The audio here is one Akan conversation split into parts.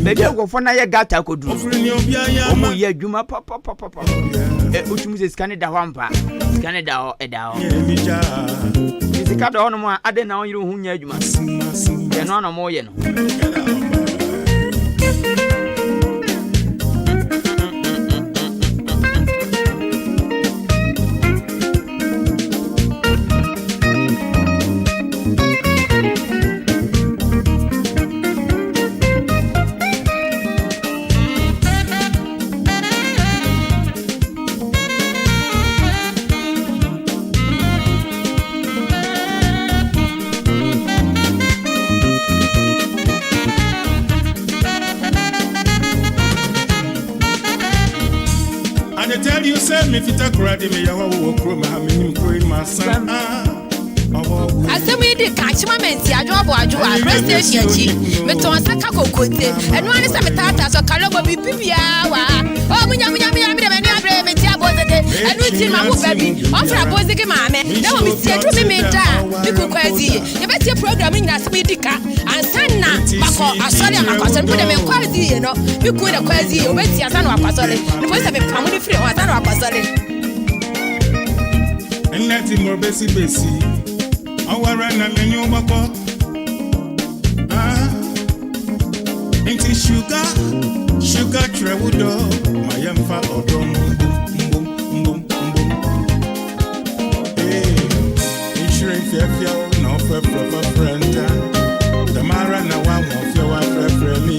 Baabi a nkurɔfoɔ no ayɛ gata akɔduru no, wɔn yɛ adwuma papapapapa. Ɛ wotumi sɛ sika no da hɔ ampa. Sika no da hɔ, ɛda hɔ. Nti sika da hɔ nom a, adɛn na wɔnyere ho nyɛ adwuma? Ɛno ana wɔyɛ no. I dey tell you, say me fit akura de me yawa wo kuro ma ha me nim kuro yi ma san ah. Asɛm yi di kan kyema me nti adwo abo adwo wɔ Accra station akyi. Metɔn nsa ka kokonte. Ɛno ara ne sɛ metaataa so kalɔbɔ biribi biara wɔ ha. Oh, munya munya munya me de m'ani abere mente abozege. Ɛno nti no mawo ba bi. Ɔmfrɛ abozege maame. Na mmom metie duru me meda a me kun kɔ adzi yie. Yɛbɛtie program no nyinaa asɛm yi di ka ansa na makɔ asɔre a makɔ asɔre. Mpo deɛ menkɔ adzi yie no, me kun na kɔ adzi yie. Ɔbɛtie ansa na wakɔ asɔre. Ne mpo sɛ mepamo no firi hɔ ansa na wakɔ asɔre. Nnɛ ti mo besi besi, ɔwara na menye wo bɔkɔ. Ah, nti sugar, sugar kyerɛ wo dɔ, ma yɛmfa ɔdɔ mbom mbom mbom mbom. Ee, nhwiren fiafia wo na ɔfrɛfrɛ fɛfrɛ nta, dɛm ara na woahoɔfɛ woafrɛfrɛ me.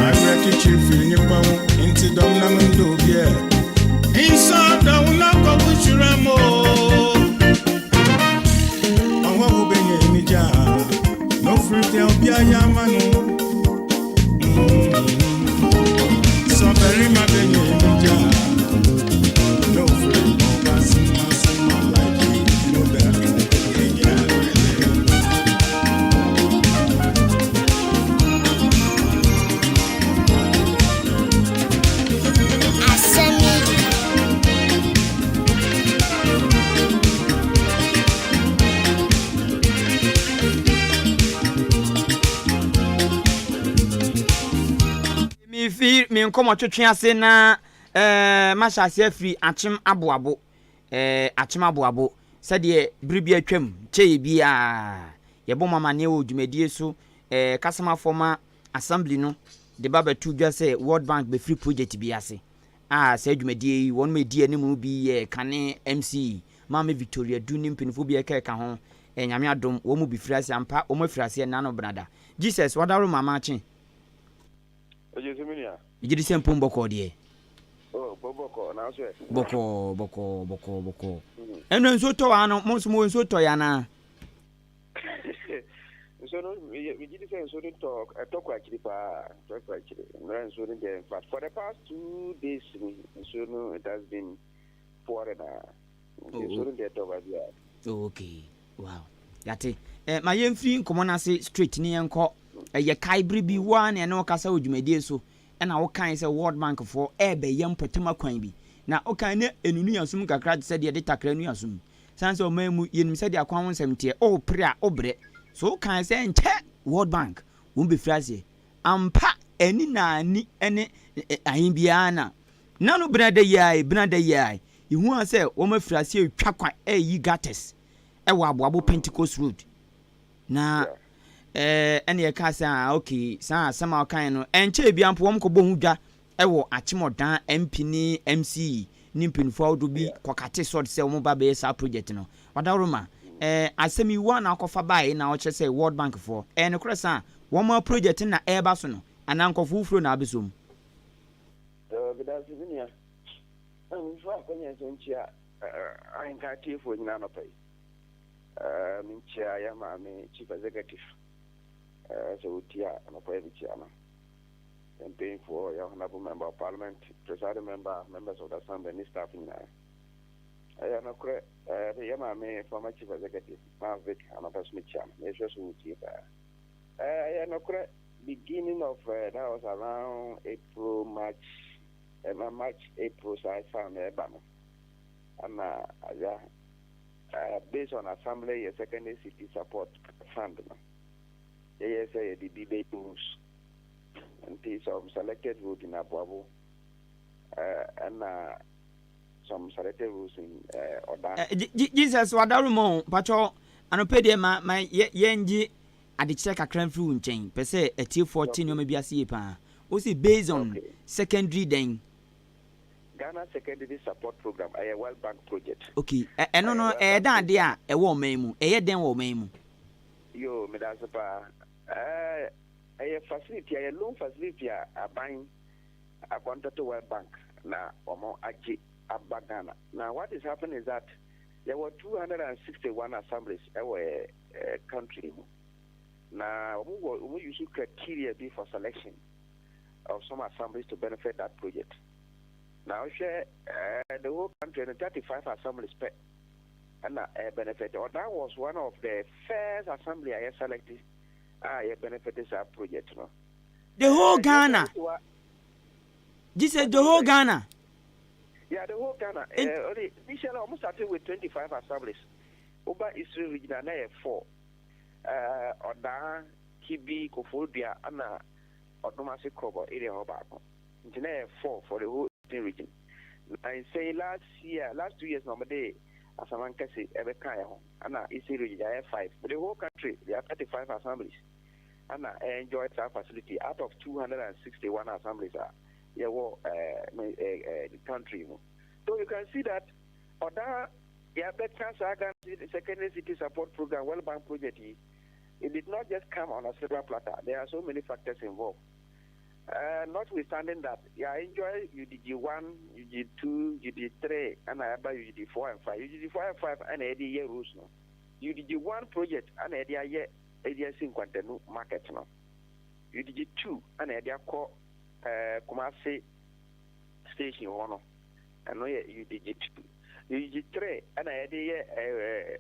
Awerɛkyekyere firi nyimpa ho, nti dɔm nam ndɔ obi ɛ. Nsa da wo na kɔwo hyira mo. Ɔwɔ wo bɛnya anigye a, na ofiri deɛ obiara yɛ ama no. Sɛ ɔbarima bɛnya anigye a, na ofiri ɔba soma soma like you know that. Asɛm yi di ka. Mefi me nkɔmmɔtwetwe ase na eh, mahyɛ ase afiri Akyem Aboabo, eh, Akyem Aboabo, sɛdeɛ bere bi atwam kyɛeɛ biara yɛbɔ mo amanneɛ wɔ dwumadie so, eh, kasamafoɔ ma Assembly no de ba bɛto dwa sɛ World Bank bɛfiri project bi ase a saa dwumadie yi wɔnom ɛdi anim bi yɛ kane MC Maame Victoria Du ne mpaninfoɔ bi a ɛka ho. Eh, Nyame adom wɔn mu bi firi ase ampa, wɔn afiri aseɛ nna no benada. Jesus, wadaworo ma makye. Oye so me nua. Megye di sɛ mpom bɔkɔɔ deɛ. Oh, bɔ bɔkɔɔ, nanso ɛ. Bɔkɔɔ, bɔkɔɔ, bɔkɔɔ, bɔkɔɔ. Ɛno nsuo tɔ wɔ ha no, mo nso mowɔ nsuo tɔ yɛ anaa? Nsuo no, megye di sɛ nsuo no tɔ, ɛtɔ kɔ akyiri paa, ɛtɔ kɔ akyiri. Mmerɛ nsuo no deɛ, in fact, for the past 2 days ni, nsuo no, it has been pouring ah. Nti nsuo no deɛ ɛtɔ baabi a. Oh, okay. Wow. Yate. Eh, ma yɛmfiri nkɔmmɔ no ase straight ne yɛnkɔ. Ɛyɛ kae bere bi wo ara na ɛne wo kasa wɔ dwumadie so ɛna wokae sɛ World Bank foɔ ɛrebɛyɛ mpɔtam akwan bi. Na wokae ne ɛnunu yɛn asom kakra te sɛ deɛ yɛde takra nu asom. Sane sɛ ɔman mu yɛnim sɛdeɛ akwan ho nsɛm teɛ, wopere a wobrɛ. So wokae sɛ nkyɛ World Bank wɔn bɛfiri aseɛ. Ampa ani na ani ne ahe biara na na no bena da yi ara yi, bena da yi ara yi, yɛhu ara sɛ wɔn afiri aseɛ retwa kwan ɛreyi gutters ɛwɔ Aboabo Pentecost Road. Na ɛɛ ɛna yɛkaa sɛ ah okay saa asɛm a ɔkae no ɛnkyɛɛ biara mpo wɔn kɔbɔ ho dwa ɛwɔ Akyemɔdan MP ne MC ne mpanyinfoɔ ahodoɔ bi kɔkate sɔd sɛ wɔn ba bɛyɛ saa project no. Ɔdawuruma ɛɛ asɛm yi wɔn na akɔfa baeɛ na ɔkyerɛ sɛ World Bank foɔ ɛyɛ nokorɛ saa wɔn a project no na ɛreba so no anaa nkurɔfoɔ foforɔ na abɛsɔ mu? Medase me nua. Mefa akwanya so nkyia ahenka atiefoɔ nyinaa anɔpa yi. Menkyia yɛ maame chief executive sɛ wɔtie a anɔpa yi mekyia no. Mpanyinfoɔ, yɛ honorable member of parliament, presiding member, members of the assembly ne staff nyinaa. Ɛyɛ nokorɛ yɛ maame former chief executive Mavic anɔpa so mekyia no. Mehwɛ so wɔtie paa. Ɛyɛ nokorɛ beginning of that was around April, March, March, April saa time na ɛba no. Ana ya based on assembly yɛ secondary city support fund no. Yɛyɛ sɛ yɛde bi bɛyɛ roads. Some selected road in Aboabo, ɛna some selected roads in Oda. Jesus wadaroma o, patwɔ anɔpɛ deɛ ma yɛngye adekyerɛ kakra mfiri wo nkyɛn, pɛ sɛ atiefoɔ te nneɔma bi ase yie paa. Wo se based on secondary dɛn? Ghana Secondary Support Program, ɛyɛ World Bank project. Okay, ɛno no ɛyɛ dan adeɛ a ɛwɔ ɔman mu, ɛyɛ dɛn wɔ ɔman mu? Yo, medase paa. Ɛyɛ facility, ɛyɛ loan facility a aban akɔntɔto World Bank na wɔn agye aba Ghana. Na what is happening is that yɛwɔ 261 assemblies ɛwɔ country mu, na wɔn wɔ wɔn use criteria bi for selection of some assemblies to benefit that project. Na wohwɛ the whole country no, 35 assemblies pɛ ɛna benefit. Oda was one of the first assembly a yɛ select a yɛ benefit saa project no. The whole Ghana, Jesus, the whole Ghana? Yeah, the whole Ghana. Only initially almost started with 25 assemblies. Oba Eastern Region na yɛ four. Oda, Kibi, Koforidua, ana Odumase Krobo area hɔ baako. Nti na yɛ four for the whole Eastern Region. Na nsɛn last year, last 2 years na wɔde Asamankese ɛbɛka yɛ ho. Ana Eastern Region yɛ five. But the whole country, there are 35 assemblies. Ana enjoy that facility out of 261 assemblies a yɛwɔ the country mu. So you can see that Oda yɛabɛka saa Ghana Secondary City Support Program, World Bank project yi, it did not just come on a silver platter. There are so many factors involved. Notwithstanding that, yeah, enjoy UDG 1, UDG 2, UDG 3, and I have UDG 4 and 5. UDG 4 and 5 and AD year rules no. UDG 1 project and AD year ADC Nkwantanu market no. UDG 2 and AD akɔ Kumasi station hɔ no. Ɛno yɛ UDG 2. UDG 3 ɛna yɛde yɛ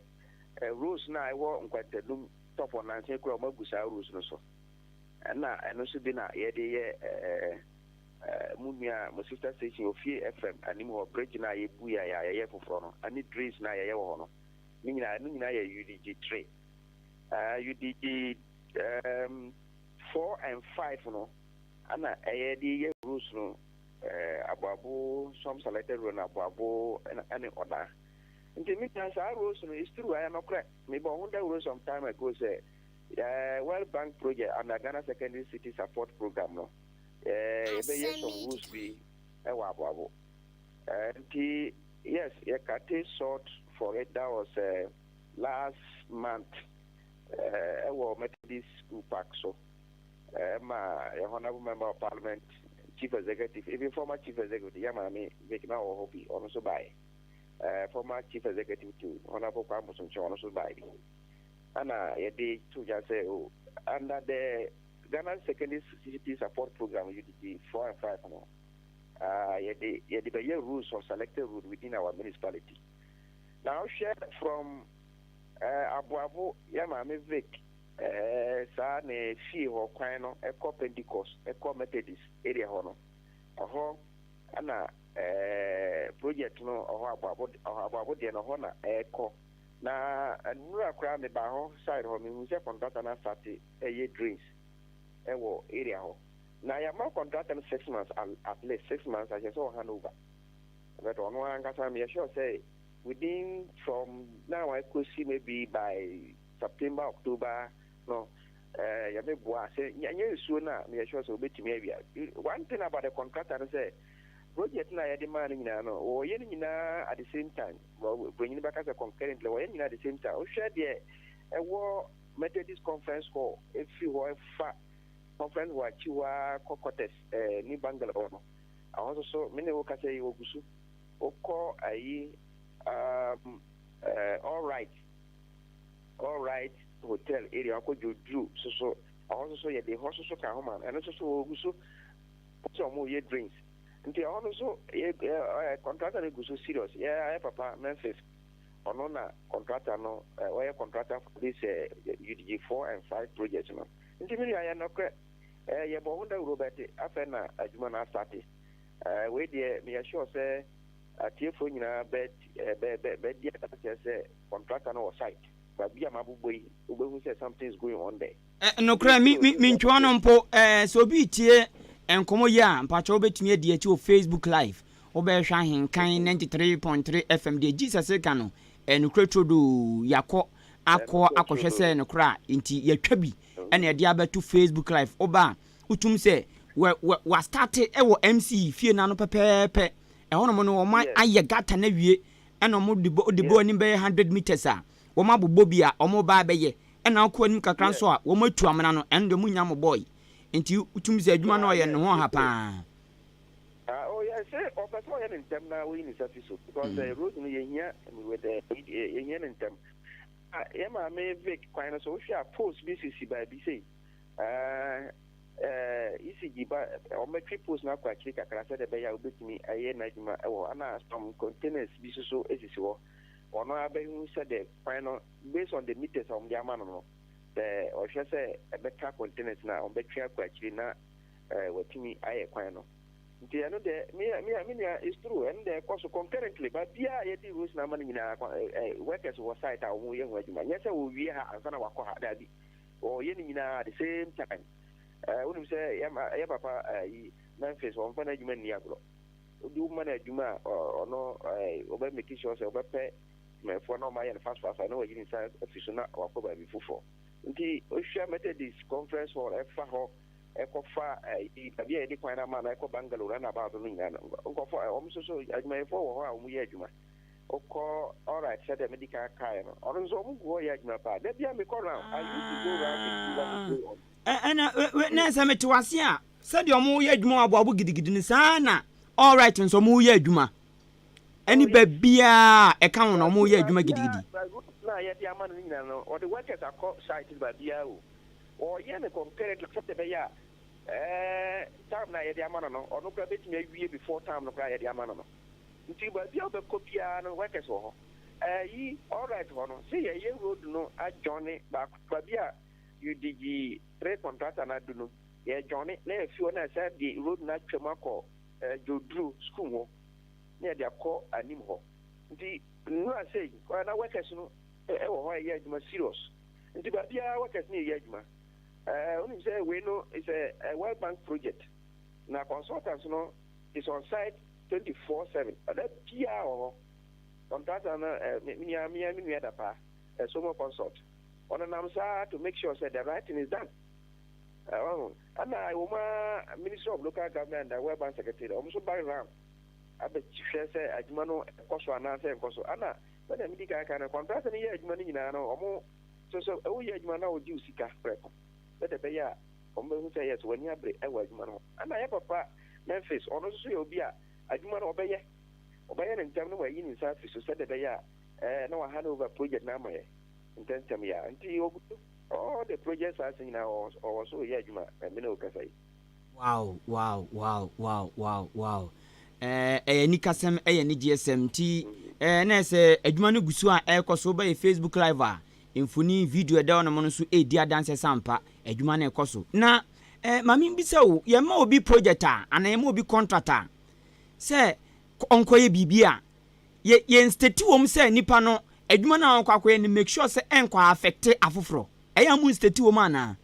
roads na ɛwɔ Nkwantanum top hɔ, nansa kura ɔmo agu saa roads no so. Ɛna ɛno nso bi na yɛde yɛ mu nua mo sister station Ofie FM anim hɔ bridge na yɛbu yɛ a yɛyɛ foforɔ no, ɛne drains na yɛyɛ wɔ hɔ no ne nyinaa, ɛno nyinaa yɛ UDG 3. UDG 4 and 5 no, ɛna ɛyɛ de yɛ roads no, Aboabo, some selected road na Aboabo ɛne Ɔda. Nti mi nya saa roads no is true, ayɛ nɔkorɛ. Mebɔ ho dawuro some time ago sɛ World Bank project under Ghana Secondary City Support Program no, yɛbɛyɛ some roads bi ɛwɔ Aboabo. Nti yes, yɛ cut sod for it. That was last month, ɛwɔ Methodist School Park so, ma yɛ honourable member of parliament, chief executive, even former chief executive, yɛ maame Vic na wɔ hɔ bi, ɔno nso baeɛ. Former chief executive to Honourable Kwame Bosomtwe, ɔno nso baeɛ bi, ɛna yɛde to gya sɛ o under the Ghana Secondary City Support Program UDG 4 and 5 no, yɛde bɛyɛ roads or selected road within our municipality. Na wohwɛ from Aboabo, yɛ maame Vic saa ne fie hɔ kwan no ɛkɔ Pentecost, ɛkɔ Methodist area hɔ no, ɛhɔ ɛna project no ɔhɔ Aboabo, ɔhɔ Aboabo deɛ no, ɔhɔ na ɛkɔ. Na nnura koraa meba hɔ side hɔ, mehu sɛ contractor no astart ɛyɛ drains ɛwɔ area hɔ, na yɛama contractor no 6 months, at least 6 months ahyɛ sɛ ɔhand over. But ɔno ankasa meyɛ sure sɛ within from now ɛkɔsi maybe by September, October no, yɛmeboa sɛ nyɛ nsuo no a, meyɛ sure sɛ wobɛtumi awia. One thing about the contractor no sɛ project no a yɛde maa no nyinaa no, wɔyɛ no nyinaa at the same time. Bronyini bɛka sɛ concurrently, wɔyɛ no nyinaa at the same time. Wohwɛ deɛ ɛwɔ Methodist Conference Hall, ɛfiri hɔ ɛfa conference hall akyi hɔ a kɔ quarters ne bungalow hɔ no, ɛhɔ nso so me ne wo kasa yi wɔgu so. Wokɔ ayi All Right Hotel area, akɔ Dwoduru soso, ɛhɔ nso so yɛde hɔ soso ka ho ma no, ɛno nso so wɔgu so sɛ ɔmo yɛ drains. Nti ɛhɔ no nso yɛ ɛ contractor no gu so serious. Yɛ ayɛ papa Memphis, ɔno na contractor no, ɔyɛ contractor for this UDG 4 and 5 project no. Nti mi nua, yɛ nɔkorɛ, yɛbɔ ho dawuro bɛte afɛ na adwuma no astart. Wei deɛ meyɛ sure sɛ atiefoɔ nyinaa bɛ bɛ bɛ bɛdi adanseɛ sɛ contractor no wɔ site baabi a mabobɔ yi, wobɛhu sɛ something is going on there. Nokorɛ, mi mi mentwoa no mpo, sɛ obi tie. Nkɔmmɔ yi a, mpakyɛ wobɛtumi adi akyi wɔ Facebook Live. Wobɛhwɛ Ahenkan 93.3 FM. Deɛ Jesus ka no, ɛnokorɛ turodoo. Yɛakɔ akɔ akɔhwɛ sɛ nokorɛ a, nti yɛtwa bi ɛna yɛde abɛto Facebook Live. Woba a, wotum sɛ wɔ wastart ɛwɔ MC fie n'ano pɛpɛɛpɛ. Ɛhɔnom no, wɔn ayɛ gutter no awie, ɛna wɔn de bɔ anim bɛyɛ 100 meters a, wɔn abobɔ bi a wɔn ba abɛyɛ. Ɛna akɔ anim kakra nso a, wɔn atu amena no, ɛno deɛ wɔn nya mo bɔɔyi. Nti wotum sɛ adwuma no ɔyɛ ne ho ɔha paa. Ah, oh yeah, sɛ ɔpɛ sɛ ɔyɛ ne ntɛm na oyi ne nsa fi so because road no yɛhia with yɛhia ne ntɛm. Ah, yɛ maame Vic kwan no so, wohwɛ a, post bi sisi baabi sei, ECG ba, ɔmɛtwe post no akɔ akyiri kakra sɛdeɛ ɛbɛyɛ a wobɛtumi ayɛ n'adwuma ɛwɔ hɔ. Ana some containers bi nso so esisi hɔ. Ɔno abɛhu sɛdeɛ kwan no, based on the meters a wɔde ama no, sɛ ɔhwɛ sɛ ɛbɛka containers no a, ɔbɛtwe akɔ akyiri na watumi ayɛ kwan no. Nti ɛno deɛ, me nua, is true. Ɛno deɛ, ɛkɔ so concurrently. Baabiara a yɛde roads na ama no nyinaa, workers wɔ site a wɔn yɛ ho adwuma. Nyɛ sɛ wɔwie ha ansa na wakɔ ha, daabi, wɔyɛ no nyinaa at the same time. Wonim sɛ yɛ papa yi Memphis, wɔmfa no adwuma nni agorɔ. Wode woma no adwuma a, ɔno ɔbɛ make sure sɛ ɔbɛpɛ mɛfoɔ na ɔma yɛ no fast fast na wayi ne nsa afi so na wakɔ baabi foforɔ. Nti wohwɛ Methodist Conference Hall, ɛfa hɔ ɛkɔfa baabi a yɛde kwan no ama no ɛkɔ bungalow na about no nyinaa no, nkɔfɔ wɔn nso so adwumayɛfoɔ wɔ hɔ a wɔn yɛ adwuma. Wokɔ alright, sɛdeɛ medi kan kaeɛ no, ɔno nso wɔn gu hɔ yɛ adwuma paa. Da bia mekɔ round, I used to go round to see what is going on. Ɛna na sɛ mete wase a, sɛdeɛ ɔmo yɛ adwuma wɔ aboabo gidigidi no saa na alright nso ɔmo yɛ adwuma ɛne baabiaa ɛka ho na ɔmo yɛ adwuma gidigidi. Na yɛde ama no nyinaa no, ɔde workers akɔ site baabiaa o, ɔyɛ no concurrently sɛdeɛ ɛbɛyɛ a time na yɛde ama no, ɔno koraa bɛtumi awie before time no koraa yɛde ama no. Nti baabi a wobɛkɔ biara no, workers wɔ hɔ. Ɛyi alright hɔ no, sɛ yɛyɛ road no adwɔne baako, baabi a UDG three contractor no adu no, yɛdwɔne na yɛfi hɔ na yɛsɛ de road no atwam akɔ Dwoduro school hɔ na yɛde akɔ anim hɔ. Nti nnura sɛ na workers no ɛwɔ hɔ a ɛyɛ adwuma serious. Nti baabiara workers no yɛyɛ adwuma. Wonim sɛ wei no is a World Bank project na consultants no is on site 24/7. Ɔda biara wɔ hɔ. Contractor no, me nua, me nua da paa, Somo Consult, ɔnenam saa to make sure sɛ the right thing is done. Ɛna wɔn a Ministry of Local Government and the World Bank secretary, wɔn nso ba round abɛhwɛ sɛ adwuma no ɛkɔ so anaasɛ nkɔ so. Ɛna sɛdeɛ medi kan kan no, contractor no yɛ adwuma no nyinaa no, wɔn nso so ɛwoyɛ adwuma na wɔgye wo sika prɛko sɛdeɛ ɛbɛyɛ a wɔn bɛhu sɛ yɛ so wɔn ani abere ɛwɔ adwuma no ho. Ɛna yɛ papa Memphis, ɔno nso so yɛ obi a adwuma no ɔbɛyɛ ne ntɛm na wayi ne nsa afi so sɛdeɛ ɛbɛyɛ a na wa hand over project na ama yɛ ntɛntɛm yɛ a. Nti ogu all the project sites nyinaa, ɔwɔ so yɛ adwuma ɛmi na okasa yi. Wow! Ɛyɛ nikasɛm, ɛyɛ nigyeɛsɛm. Nti na sɛ adwuma no gu so a ɛrekɔ so, wobɛyɛ Facebook Live a, mfoni video ɛda hɔ nom no nso ɛredi adanseɛ sampa adwuma no ɛkɔ so. Na maame bisa o, yɛma obi project a anaa yɛma obi contract a sɛ ɔnkɔyɛ biribi a, yɛ yɛn state wɔm sɛ nipa no adwuma no a ɔnkɔ akɔyɛ no, make sure sɛ ɛnkɔ affect afoforɔ. Ɛyɛ a mo state wɔm anaa?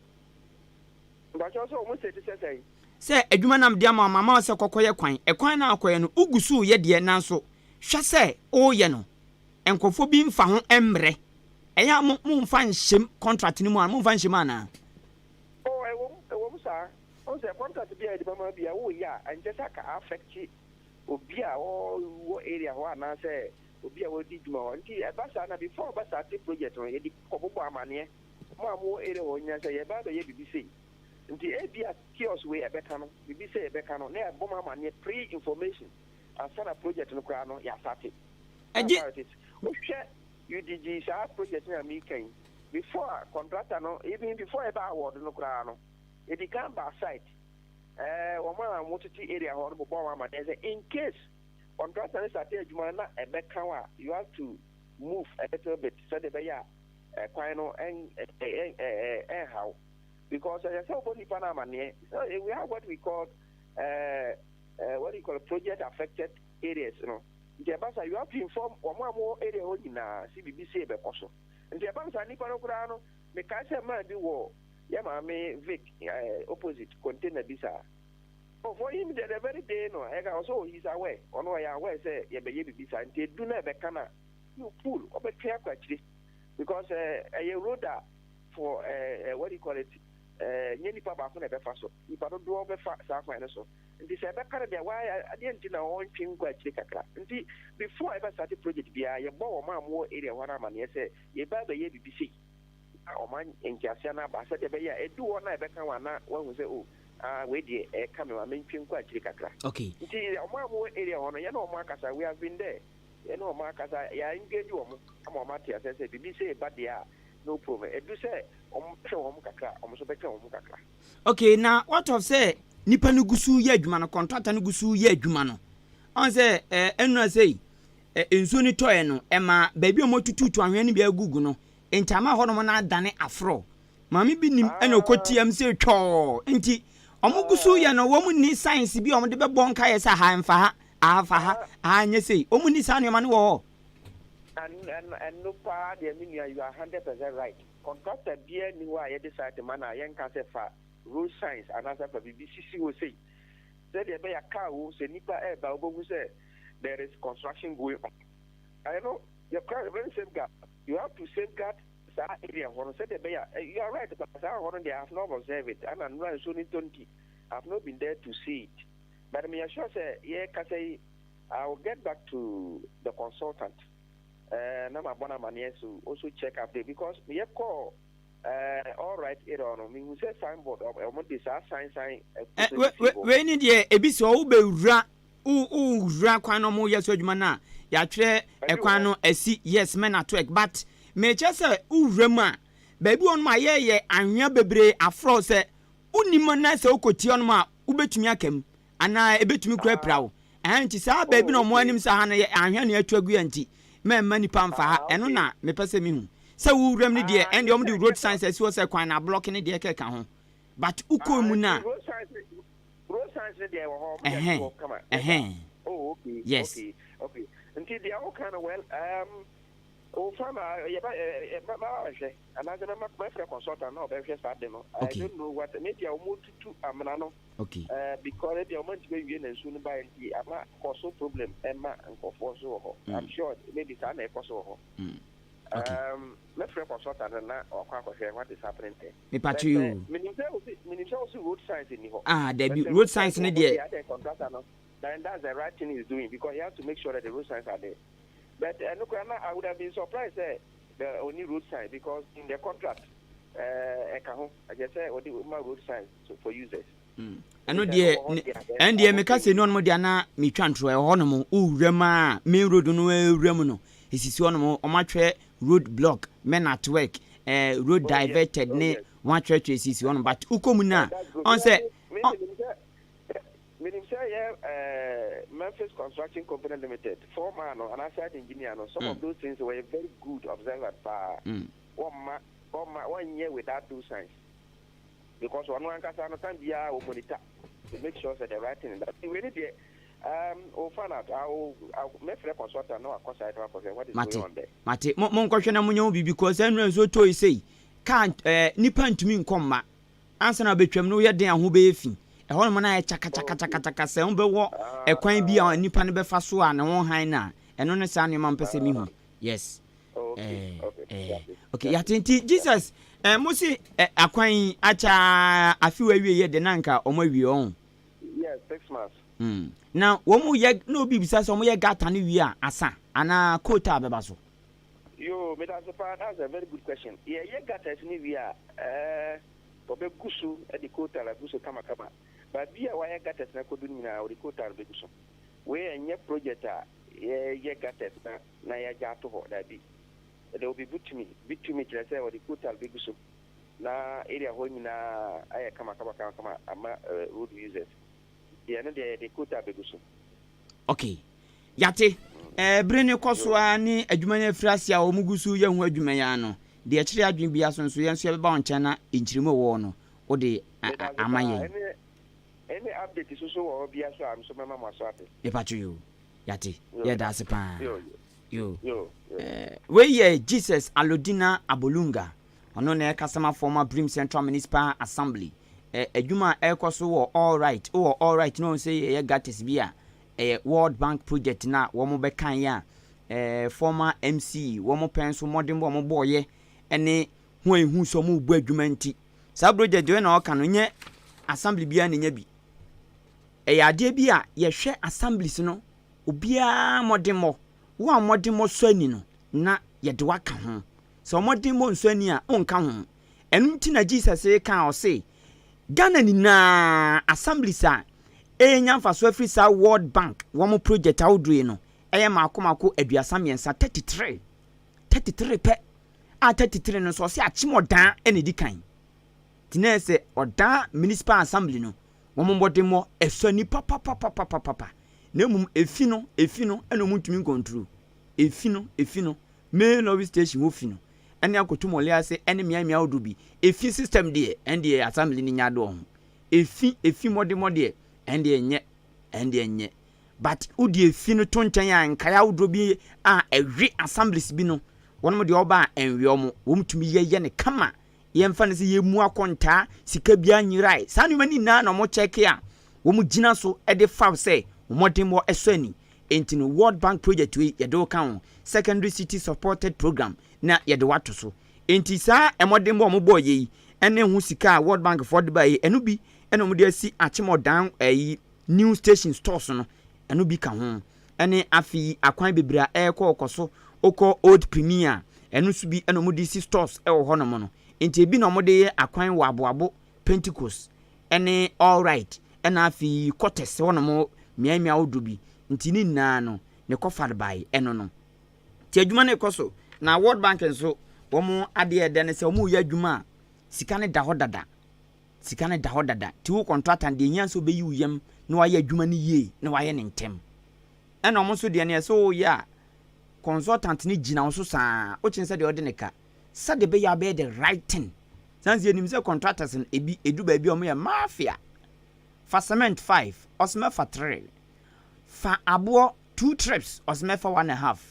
Mpakyɛw, sɛ ɔmo state sɛ sɛn? Sɛ adwuma nam de ama mama sɛ kɔkɔyɛ kwan, ɛkwan no akɔyɛ no, wogu so yɛ deɛ, nanso hwɛ sɛ woyɛ no, nkurɔfoɔ bi mfa ho mmerɛ. Ɛyɛ a mo momfa nhyɛm contract no mu a, momfa nhyɛm anaa? Oh, ɛwɔ mu saa. Ɔn sɛ contract bi a yɛde bɛma bi a woyɛ a, ɛnkyɛ sɛ aka affect obi a ɔwɔ area hɔ anaasɛ obi a wɔdi dwuma hɔ. Nti ɛba saa na before ɔba start project no, yɛde kɔbobɔ amanneɛ mo a mowɔ area hɔ nyina sɛ yɛba bɛyɛ biribi sei. Nti ebi a kiosk wei ɛbɛka no biribi sɛ yɛbɛka no na yɛbɔ mo amanneɛ, pre information, ansa na project no koraa no yɛastart. Ɛgye. Wohwɛ UDG saa project no a meka yi, before a contractor no, even before ɛba award no koraa no, yɛdi kan ba site. Wɔn a wɔtete area hɔ no bobɔ wɔn amanneɛ sɛ in case contractor no start adwuma no na ɛbɛka wo a, you have to move a little bit sɛdeɛ ɛbɛyɛ a ɛkwan no ɛnhaw, because ɛsɛ sɛ wobɔ nipa no amanneɛ. So we have what we call what you call project affected areas no. Nti ɛba sa, you have to inform wɔn a wɔwɔ area hɔ nyinaa si biribi sei bɛkɔ so. Nti ɛba sa, nipa no koraa no, mekae sɛ man bi wɔ yɛ maame Vic opposite container bi saa. Oh, for him the very day no, ɛka ɔsɛ, oh, he's aware. Ɔno ɔyɛ aware sɛ yɛbɛyɛ biribi saa, nti edu na ɛbɛka na you pull, ɔbɛtwe akɔ akyire because ɛyɛ road a for what do you call it, nye nipa baako na ɛbɛfa so, nipa dodoɔ bɛfa saa kwan no so. Nti sɛ ɛbɛka no deɛ, wayɛ adeɛ nti na ɔntwe nkɔ akyire kakra. Nti before ɛbɛ start project biara, yɛbɔ wɔn a wɔwɔ area hɔ no amaneɛ sɛ yɛba bɛyɛ biribi sei, na ɔma nkyɛnseɛ no aba sɛdeɛ ɛbɛyɛ a edu hɔ na ɛbɛka wɔn ana wɔahu sɛ, oh, ah, wei deɛ ɛka me ma mentwe nkɔ akyire kakra. Nti ɔmo a wɔwɔ area hɔ no, yɛne ɔmo akasa. We have been there, yɛne ɔmo akasa, yɛ engage wɔn ama ɔmo ate asɛ sɛ biribi sɛ ɛba deɛ a, no problem. Edu sɛ ɔmo hwɛ wɔn kakra, ɔmo nso bɛtwɛn wɔn kakra. Okay, na what of sɛ nipa no gu so yɛ adwuma no, contractor no gu so yɛ adwuma no, ɔn sɛ ɛnura sɛ nsuo no tɔɛ no, ɛma baabi a wɔtututu ahwea no bi agugu no, nti ama hɔnom no adane aforɔ. Maame bi nim ɛna ɔkɔ tiam sɛ twɔɔ. Nti ɔmo gu so yɛ no, wɔn ni signs bi a wɔde bɛbɔ nkaeɛ sɛ ha mfa ha, aha fa ha, aha nyɛ sei? Wɔn ni saa nneɛma no wɔ hɔ? Ɛno paa deɛ, me nua, you are 100% right. Contractor biara ni hɔ a yɛde site ma na yɛnka sɛ fa road signs anaasɛ fa biribi sisi hɔ sei sɛdeɛ ɛbɛyɛ car wo sɛ nipa ɛɛba, wobɛhu sɛ there is construction going on. I know yɛkora very safeguard, you have to safeguard saa area hɔ no sɛdeɛ ɛbɛyɛ. You are right, but saa hɔ no deɛ, I have not observed it, ana nnura nsuo no ntɔ nti I have not been there to see it, but me sure sɛ yɛkasa yi, I will get back to the consultant na ma bɔ no amaneɛ so also check up there, because yɛkɔ all right area no, mehu sɛ signboard, ɔmo de saa sign. Wei ni deɛ, ebi sɛ ɔwo bɛwura, wowura kwan no, ɔmo yɛ so adwuma no a, yɛatwerɛ ɛkwan no asi, yes, men at work. But mekyɛ sɛ wowura mu a, baabi wɔ nom a yɛyɛ anwea bebree aforɔ sɛ wonim na sɛ wokɔtie hɔ nom a, wobɛtumi aka mu anaa ɛbɛtumi kura pira wo. Ɛhɛn, nti saa baabi na ɔmo anim sɛ ha no yɛ anwea na yɛatu agu yɛ, nti mɛmma nipa mfa ha. Ɛno na mepɛ sɛ mehu sɛ wowura mu no deɛ, ɛn deɛ ɔmo de road signs asi hɔ sɛ kwan na block ne deɛ kɛka ho, but wokɔ mu no a. Road signs no deɛ, wɔ hɔ. Ɛhɛn. Oh, okay. Yes. Okay, nti deɛ woka no, well, wofa ma yɛba bɛhwɛ anaasɛ mɛfrɛ consultant na ɔbɛhwɛ saa de no. I don't know what, maybe a wɔn tutu amena no because ebi a wɔn ntumi awie na nsuo no ba, nti ama kɔ so problem ɛma nkɔfoɔ so wɔ hɔ. I'm sure maybe saa na ɛkɔ so wɔ hɔ. Mɛfrɛ consultant no na ɔkɔ akɔhwɛ what is happening there. Mepatwo yi o. Menim sɛ wosi road signs ni hɔ. Ah, dabi, road signs no deɛ. Contractor no, then that's the right thing he's doing, because he has to make sure that the road signs are there. But uh, I would have been surprised that the only road sign, because in the contract, ɛka ho, I just say ɔde ma road signs so for users. Ɛno deɛ, ɛn deɛ meka sɛ ne ɔnom deɛ na metwa ntorɔ. Ɛwɔ hɔnom, wowura mu a, main road no awura mu no, ɛsisi hɔnom, ɔmatwerɛ "road block, men at work", "road diverted" ne wɔn atwerɛtwerɛ sisi hɔnom. But wokɔ mu no a, ɔn sɛ Menim sɛ yɛ Memphis Construction Company Limited foreman no anaasɛ site engineer no, some of those things were very good observant paa. Wɔmma wɔnyɛ without those signs, because ɔno ankasa no, time biara wɔ monitor to make sure that the right thing that wei ni deɛ, we'll find out. I will mɛfrɛ consultant na wakɔ site wakɔhwɛ what is Mate. going on there. Mate, mo monkɔhwɛ na monyɛ ho biribi kɔ sɛ nnura nsuo tɔi sei, kaa nipa ntumi nkɔ mma ansa na wobɛtwam no, woyɛ den a ho bɛyɛ fi. Ɛhɔ nom no ayɛ kyakakyakakyakachaka sɛ wobɛwɔ ɛkwan bi a nipa no bɛfa so a ne ho han no a, ɛno ne saa nneɛma mpɛ sɛ mehu. Yes. Okay, yɛate. Nti Jesus, mo se akwan yi akyaa afe wa awie yɛ de na nka ɔmo awie ɔho? Yes, 6 months. Na wɔn mu yɛ na obi bisa sɛ ɔmo yɛ gutter no wie a, asa anaa coal tar bɛba so? Yo, medase paa, that's a very good question. Yɛyɛ gutters ni wie a, wɔbɛgu so de coal tar agu so kamakama. Baabi a wɔayɛ gutters na kɔdu no nyinaa, wɔde coal tar bɛgu so. Wei ɛnyɛ project a yɛyɛ gutters na yɛagya ato hɔ, daabi. There will be bitumen. Bitumen kyerɛ sɛ wɔde coal tar bɛgu so na area hɔ nyinaa ayɛ kama kama kama kama ama road users. Deɛ no deɛ, yɛde coal tar bɛgu so. Okay, yate. Bere ne kɔ so a ne adwuma no afiri ase a wɔn gu so yɛ ho adwuma yi ano deɛ, ɛkyerɛ adwene bi aso nso, yɛn nso yɛbɛba wɔn nkyɛn na nkyirimu wɔ no wode ama yɛn. Ɛne update soso wɔ hɔ bia so a, nso mɛma mo aso ate. Mepatwo yo, yate, yɛda ase paa yo. Wei yɛ Jesus Alodina Abolunga, ɔno na ɛkasama former Birim Central Municipal Assembly. Adwuma a ɛrekɔ so wɔ All Right, wowɔ All Right na wɔn sɛ yɛyɛ gutters bi a ɛyɛ World Bank project na wɔn bɛkan yɛ a former MC wɔn pɛn so mmɔden bɔ wɔn bɔɔyɛ ɛne ho a ehu sɛ wɔn rebɔ adwuma nti saa project wei na ɔka no nyɛ assembly biara na nya bi. Ɛyɛ adeɛ bi a yɛhwɛ assemblies no obiara mmɔdemmɔ. Wo a mmɔdemmɔ sɔ ani no na yɛde waka ho. Sɛ ɔmmɔdemmɔ nsɔ ani a, wonka ho. Ɛno nti na Jesus ka a ɔse Ghana nyinaa assemblies a ɛnya mfasoɔ afiri saa World Bank wɔn project ahodoɔ yi no ɛyɛ mako mako 33, 33, 33 pɛ. A 33 no nso ɔse Akyem Ɔdan ɛna ɛdi kan. Nti na ɛsɛ Ɔdan Municipal Assembly no wɔn mmɔdemmɔ ɛsɔ ani papapapapapa. Na mmom efi no, efi no ɛna wɔn ntumi ncontrol. Efi no, efi no, main lorry station hɔ fi no ɛne akoto mɔle ase ɛne mmeammea ahodoɔ bi. Efi system deɛ, ɛn deɛ assembly no nya adoɔ ho. Efi, efi mmɔdemmɔ deɛ, ɛn deɛ nyɛ, ɛn deɛ nyɛ. But wode efi no to nkyɛn a, nkaeɛ ahodoɔ bi a ɛwe assemblies bi no, wɔn deɛ ɔba a ɛnwe wɔn, wɔn tumi yɛyɛ ne kama. Yɛmfa no sɛ yɛmu akɔntaa, sika bi anyerae. Saa nneɛma no nyinaa na wɔn check a wɔn gyina so de fa sɛ mmɔdemmɔ ɛsɔ ani. Nti no World Bank project wei yɛde wo ka ho, Secondary City Supported Program na yɛde wato so. Nti saa mmɔdemmɔ a wɔn bɔɔ yɛ yi ɛne ho sika a World Bank foɔ de ba yi, ɛno bi ɛna wɔn de asi Akyem Ɔdan ɛyi new station stores no, ɛno bi ka ho. Ɛne afei akwan bebree a ɛrekɔ ɔkɔ so okɔ Old Premier, ɛno nso bi ɛna wɔn de si stores ɛwɔ hɔnom no. Nti ebi na wɔde yɛ akwan wɔ Aboabo, Pentecost ɛne All Right, ɛna afei quarters hɔnom mmeammea ahodoɔ bi. Nti ne nyinaa no ne kɔfa bae ɛno no. Nti adwuma no rekɔ so na World Bank nso wɔn adeɛ ɛdɛ ne sɛ wɔn reyɛ adwuma a sika no da hɔ dada, sika no da hɔ dada. Nti wo contractor deɛ ehia sɛ wobɛyi wo yam na wayɛ adwuma no yie na wayɛ ne ntɛm. Ɛna wɔn nso deɛ no yɛ sɛ wɔreyɛ a consultant no gyina wo so saa wokyɛn sɛ deɛ ɔde ne ka sɛdeɛ ɛbɛyɛ abɛyɛ the right thing. Sanni yɛnim sɛ contractors no ebi edu baabi a wɔn yɛ mafia. Fa cement five, ɔsɛ fa three. Fa aboɔ two trips, ɔsɛ mɛfa one and a half.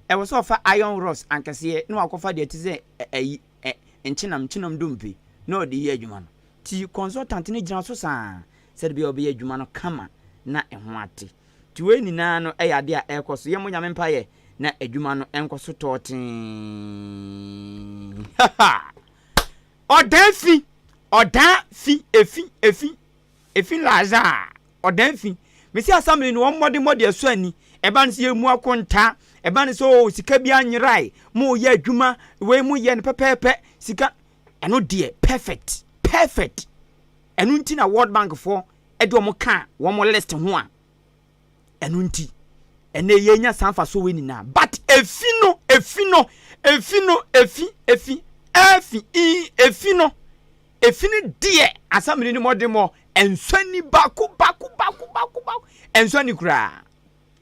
Ɛwɔ sɛ ɔfa iron rods ankɛseɛ na wakɔfa deɛ ɛte sɛ ɛyi ɛ nkyenam nkyenam dompe na ɔde yɛ adwuma no. Ti consultant no gyina so saa sɛde bi a ɔbɛyɛ adwuma no kama na ɛho ate. Ti wei nyinaa no ɛyɛ adeɛ a ɛrekɔ so. Yɛn mo Nyame mpayɛ na adwuma no ɛnkɔ so tɔɔtee. Ɔdan fi, ɔdan fi, efi, efi, efi laza, ɔdan fi. Mesi assembly no wɔn mmɔde mmɔde ɛso ani. Ɛba no sɛ yɛmu akonta, ɛba no sɛ o sika bi anyerae, mo yɛ adwuma wei mo yɛ no pɛpɛɛpɛ, sika ɛno deɛ perfect, perfect. Ɛno nti na World Bank foɔ ɛde wɔn ka wɔn list ho a ɛno nti ɛnɛ yɛnya saa mfaso wei nyinaa. But efi no, efi no, efi no, efi, efi, efi, i efi no, efi no deɛ assembly no mmɔde ɛnsɔ ni baako baako baako baako baako, ɛnsɔ ni koraa.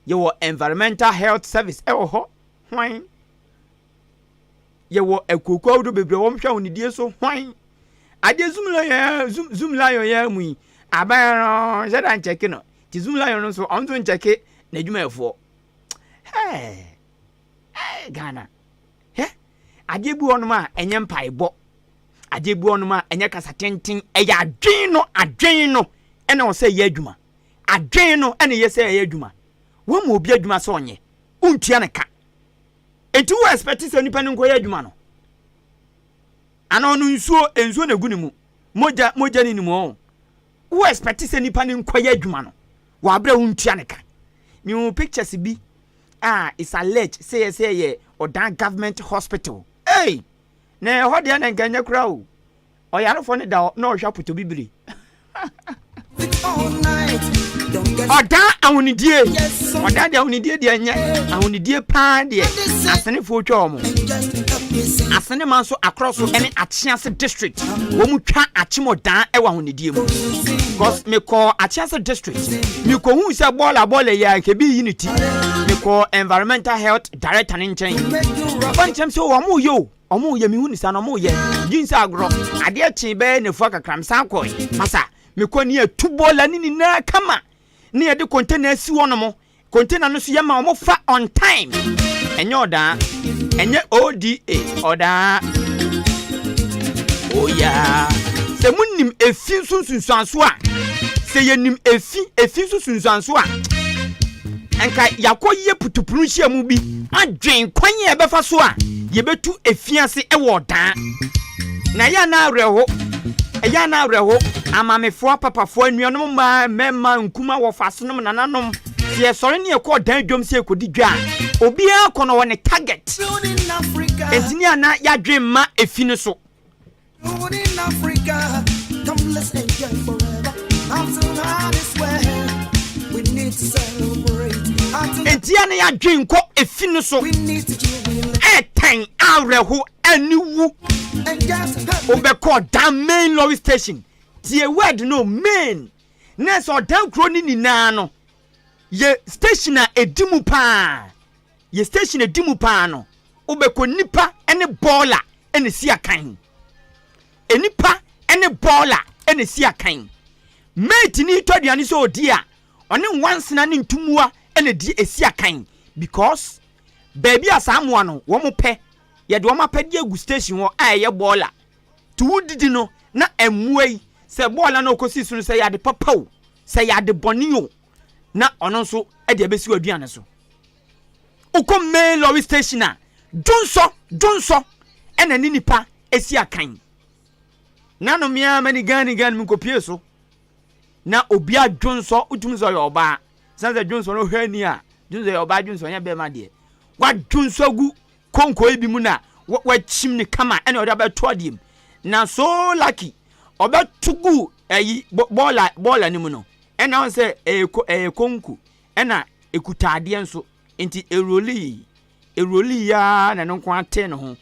Yɛwɔ Environmental Health Service ɛwɔ hɔ hwan? Yɛwɔ akuokuo ahodoɔ bebree wɔn hwɛ wɔn didie so hwan? Adeɛ Zoom Lion, zoom Zoom Lion yɛ mu yi, aban no nhyɛ da nkyɛke no. Ti Zoom Lion no nso ɔno nso nkyɛke n'adwumayɛfoɔ. Hɛɛ ɛɛ Ghana hɛ, adeɛ bi wɔ nom a ɛnyɛ mpaebɔ, adeɛ bi wɔ nom a ɛnyɛ kasa tenten, ɛyɛ adwen no, adwen no ɛna ɔsɛ ɛyɛ adwuma, adwen no ɛna ɛyɛ sɛ ɛyɛ adwuma. Wɔn mu obi adwuma sɛ ɔnyɛ, wontua ne ka, eti wo expect sɛ nipa no nkɔyɛ adwuma no ana ɔno nsuo nsuo na egu ne mu, mogya mogya ne ne mu ɔn. Wo expect sɛ nipa no nkɔyɛ adwuma no wɔ abere a wontua ne ka. Mihu pictures bi a it's alleged sɛ yɛ Ɔdan Government Hospital. Hey, na ɛhɔ deɛ na nka nyɛ kora o. Ɔyarefoɔ no da hɔ na ɔhwɛ apotɔ bibire. Ɔdan ahonidie, ɔdan deɛ ahonidie deɛ nyɛ ahonidie paa deɛ asenefoɔ twa wɔn asenema nso akorɔ so ne Akyease District. Wɔn mu twa Akyem Ɔdan wɔ ahonidie mu because mekɔ Akyease District, mekɔhu sɛ bɔɔla bɔɔla yi a nkɛ bi yi ne ti. Mekɔ environmental health director ne nkyɛn, ɔba nkyɛn sɛ wɔn mo yɛ o, ɔmo yɛ mihu ne sa na ɔmo yɛ gyi nsa agorɔ. Adeɛ kye bɛyɛ nefua kakra mesan kɔɛ masa mekɔ ne atu bɔɔla ne nyinaa kama ne yɛde container asi hɔ nom. Container no so yɛ ma ɔmo fa on time. Ɛnyɛ Ɔdaa, ɛnyɛ oda ɔdaa oya sɛ. Sɛ monim efi nso nsunsuanso a, sɛ yɛnim efi, efi nso sunsuanso a, nka yɛakɔyɛ putupunu nhyiamu bi adwen kwan a yɛbɛfa so a yɛbɛtu efi ase wɔ ɔdaa. Na ɛyɛ a na awerɛho, ɛyɛ a na awerɛho, amamefoɔ, apapafoɔ, anuanom mmaa, mmarima, nkuma, wɔfasenom, nananom, sɛ yɛsɔre ne yɛkɔ ɔdan dwam sɛ yɛkɔdi dwa a, obiara kɔ no wɔ ne target. Enti ne a na yɛadwen mma efi no so. Enti a na yɛadwen nkɔ efi no so. Ɛɛtɛn awerɛho aniwu. Wobɛkɔ ɔdan main lorry station. Tie word no main. Na sɛ ɔdan kuro no nyinaa no yɛ station a ɛdi mu paa. Yɛ station a ɛdi mu paa no wobɛkɔ nnipa ne bɔɔla na ɛsi akan. Nnipa ne bɔɔla na ɛsi akan. Mate ni tɔ aduane sɛ ɔdi a, ɔne nwansena ne ntummoa na ɛdi ɛsi akan because baabi a saa mmoa no wɔn pɛ, yɛde wɔn apɛdeɛ agu station hɔ a ɛyɛ bɔɔla. Nti wodidi no na mmoa yi, sɛ bɔɔla no a ɔkɔsi so no sɛ ɛyɛ ade papa o, sɛ ɛyɛ ade bɔne o, na ɔno nso de abɛsi w'aduane so. Wokɔ main lorry station a, dwonsɔ, dwonsɔ ɛna ne nipa esi akan. Nano me ara m'ani gan ne gan menkɔpie so. Na obi adwonsɔ, wotumi sɛ ɔyɛ ɔbaa. Sane sɛ dwonsɔ no hwɛ ani a, dwonsɔ yɛ ɔbaa dwonsɔ nyɛ bɛrima deɛ. Wadwonsɔ agu konko yi bi mu na wakyim ne kama ɛna ɔde abɛto adeɛ mu. Na so lucky, ɔbɛto gu ɛyi bɔɔla bɔɔla no mu no. Ɛna ɔn sɛ ɛyɛ konko ɛna ekuta adeɛ nso nti erolii erolii aa na ɛno nko ara tee ne ho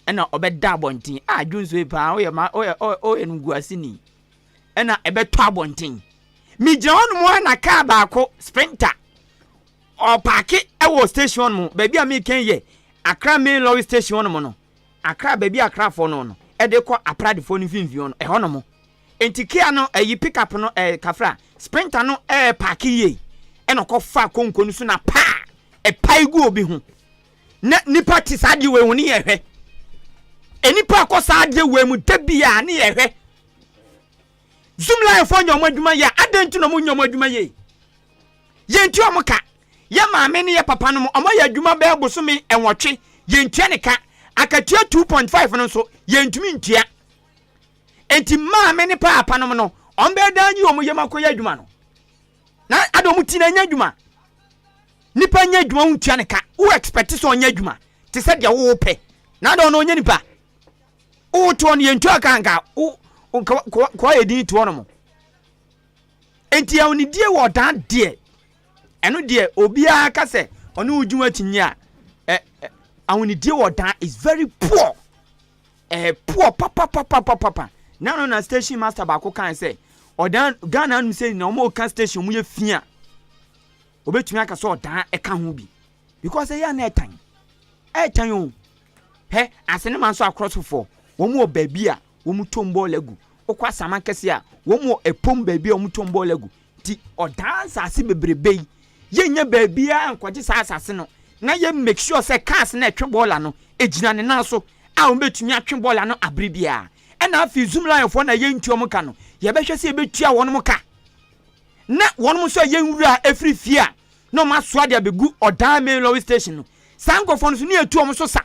ɛna ɔbɛda abɔnten a dwonso yi paa woyɛ ma woyɛ woyɛ no guaseni ɛna ɛbɛtɔ abɔnten megyina hɔ nom a na kaa baako sprinter ɔpaake ɛwɔ station hɔ nom baabi a mekɛn yɛ Accra main lorry station hɔ nom no Accra baabi a Accrafoɔ no no ɛde kɔ Apradefoɔ no mfimfini hɔ no ɛhɔ nom Enti Kia no ɛyi pick up no ɛɛ kafra sprinter no ɛɛ paaki yie ɛna ɔkɔ fa konko no so na paa ɛpae gu obi ho na nipa te saa adeɛ wei ho ne yɛ hwɛ nipa akɔ saa adeɛ wei mu da bia ne yɛ hwɛ zoom line fo nyɛ ɔmo adwuma yɛ adan nti na ɔmo nyɛ ɔmo adwuma yie yɛn ti ɔmo ka yɛ maame ne yɛ papa no mo ɔmo ayɛ adwuma bɛɛ bosome ɛnwɔtwe yɛn tua ne ka akatua 2.5 no nso yɛn ntumi ntua. Enti maame ne paapa nom no, wɔn bɛyɛ dan yi wɔn yam akɔyɛ adwuma no. Na ada wɔn ti na ɛnyɛ adwuma. Nipa nyɛ adwuma wo ntua ne ka. Wo expect sɛ ɔnyɛ adwuma te sɛ deɛ wo pɛ. Na ada ɔno ɔnyɛ nipa. Wo te ɔno yɛn ntua ka nka wo kɔ ayɛ din to ɔnom. Enti ahonidie wɔ ɔdan deɛ ɛno deɛ obiara ka sɛ ɔne wo gye wo akyinnye a ɛ ahonidie wɔ ɔdan is very poor. Ɛyɛ poor papapapapapa. Nano na station master baako kae sɛ ɔdan Ghana anom sɛ na wɔn ka station wɔn yɛ fi a obetumi aka sɛ ɔdan ɛka ho bi because ɛyɛ na ɛtan ɛtan o hɛ asenema nso akorɔsofoɔ wɔn wɔ baabi a wɔn tom bɔɔl agu wokɔ asama kɛse a wɔn wɔ ɛpom baabi a wɔn tom bɔɔl agu Nti ɔdaa nsase bebrebe yi, yɛnnya baabiara nkɔgye saa asase no na yɛ make sure sɛ cars no a ɛtwe bɔɔla no ɛgyina ne nan so a wɔbɛtumi atwe bɔɔla no abere biara. Ɛna afei Zoomlion foɔ na yɛntua wɔn ka no, yɛbɛhwɛ sɛ yɛbɛtua wɔn ka na wɔn nso a yɛn wura ɛfiri fie a na wɔn asoa de abɛgu ɔdaa main lorry station no, saa nkurɔfoɔ no nso ne yɛtu wɔn so sa.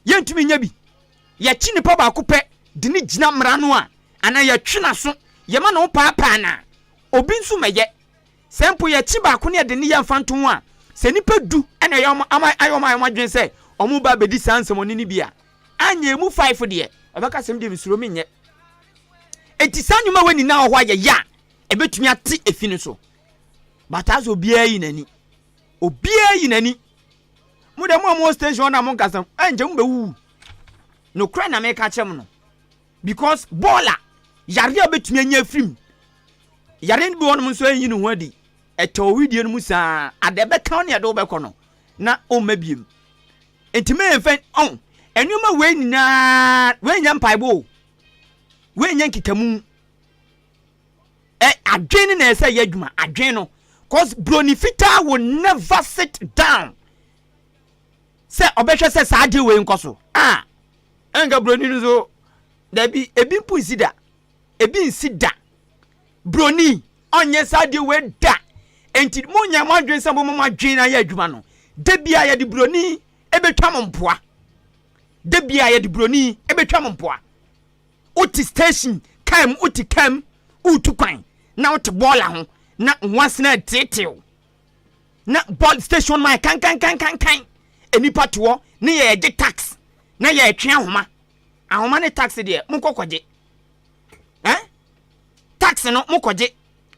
Yɛntumi nyɛ bi. Yɛkye nipa baako pɛ de ne gyina mmara no a, anaa yɛtwe n'aso, yɛma ne ho paapaa no a, obi nso mmɛyɛ. Sɛ mpo yɛkye baako na yɛde ne yɛ mfantoho a, sɛ nnipa du na ɛyɛ wɔn ama ayɛ wɔn ayɛ wɔn adwene sɛ wɔreba abɛdi saa nsɛmmɔne no bi a, anyɛ emu five deɛ, ɔbɛka sɛ, Me deɛ mesuro menyɛ. Enti saa nnwuma wei nyinaa wɔ hɔ a yɛyɛ a, ɛbɛtumi ate efi no so. But asɛ obiara yi n'ani. Obiara yi n'ani. Mo deɛ mo a mowɔ station hɔ na monkasa, ɛnkyɛ mobɛwuwu. Nokorɛ na meka kyerɛ mo no. Because bɔɔla yareɛ a wobɛtumi anya afiri mu. Yareɛ no bi wɔ nom nso ɛnyi ne ho adi. Ɛtɔ wo wedeɛ no mu saa ada ɛbɛka wo ne ɛde wobɛkɔ no na ɔmma biem. Nti mɛmfa ɔn nneɛma wei nyinaa wei nyɛ mpaebɔ o. Wei nyɛ nkekamu. Ɛ adwene no na ɛsɛ yɛ adwuma adwene no cause broni fitaa will never sit down sɛ ɔbɛhwɛ sɛ saa adeɛ wei nkɔ so. Ah ɛnka broni no so. Dabi, ebi mpo nsi da. Ebi nsi da. Broni ɔnyɛ saa deɛ wei da. Enti monyɛ mo adwene sɛ mobɛma mo adwene no ayɛ adwuma no. Da biara yɛde broni ɛbɛtwa mo mpoa. Da biara yɛde broni ɛbɛtwa mo mpoa. Wote station kaa mu, wote kaa mu, woretu kwan na wote bɔɔla ho na nwansena reteetew. Na bɔɔl station no ayɛ kankankankankan. Nnipa te hɔ ne yɛregye tax na yɛretwe ahoma. Ahoma ne tax deɛ monkɔ kɔgye. Eh? Tax no mokɔgye.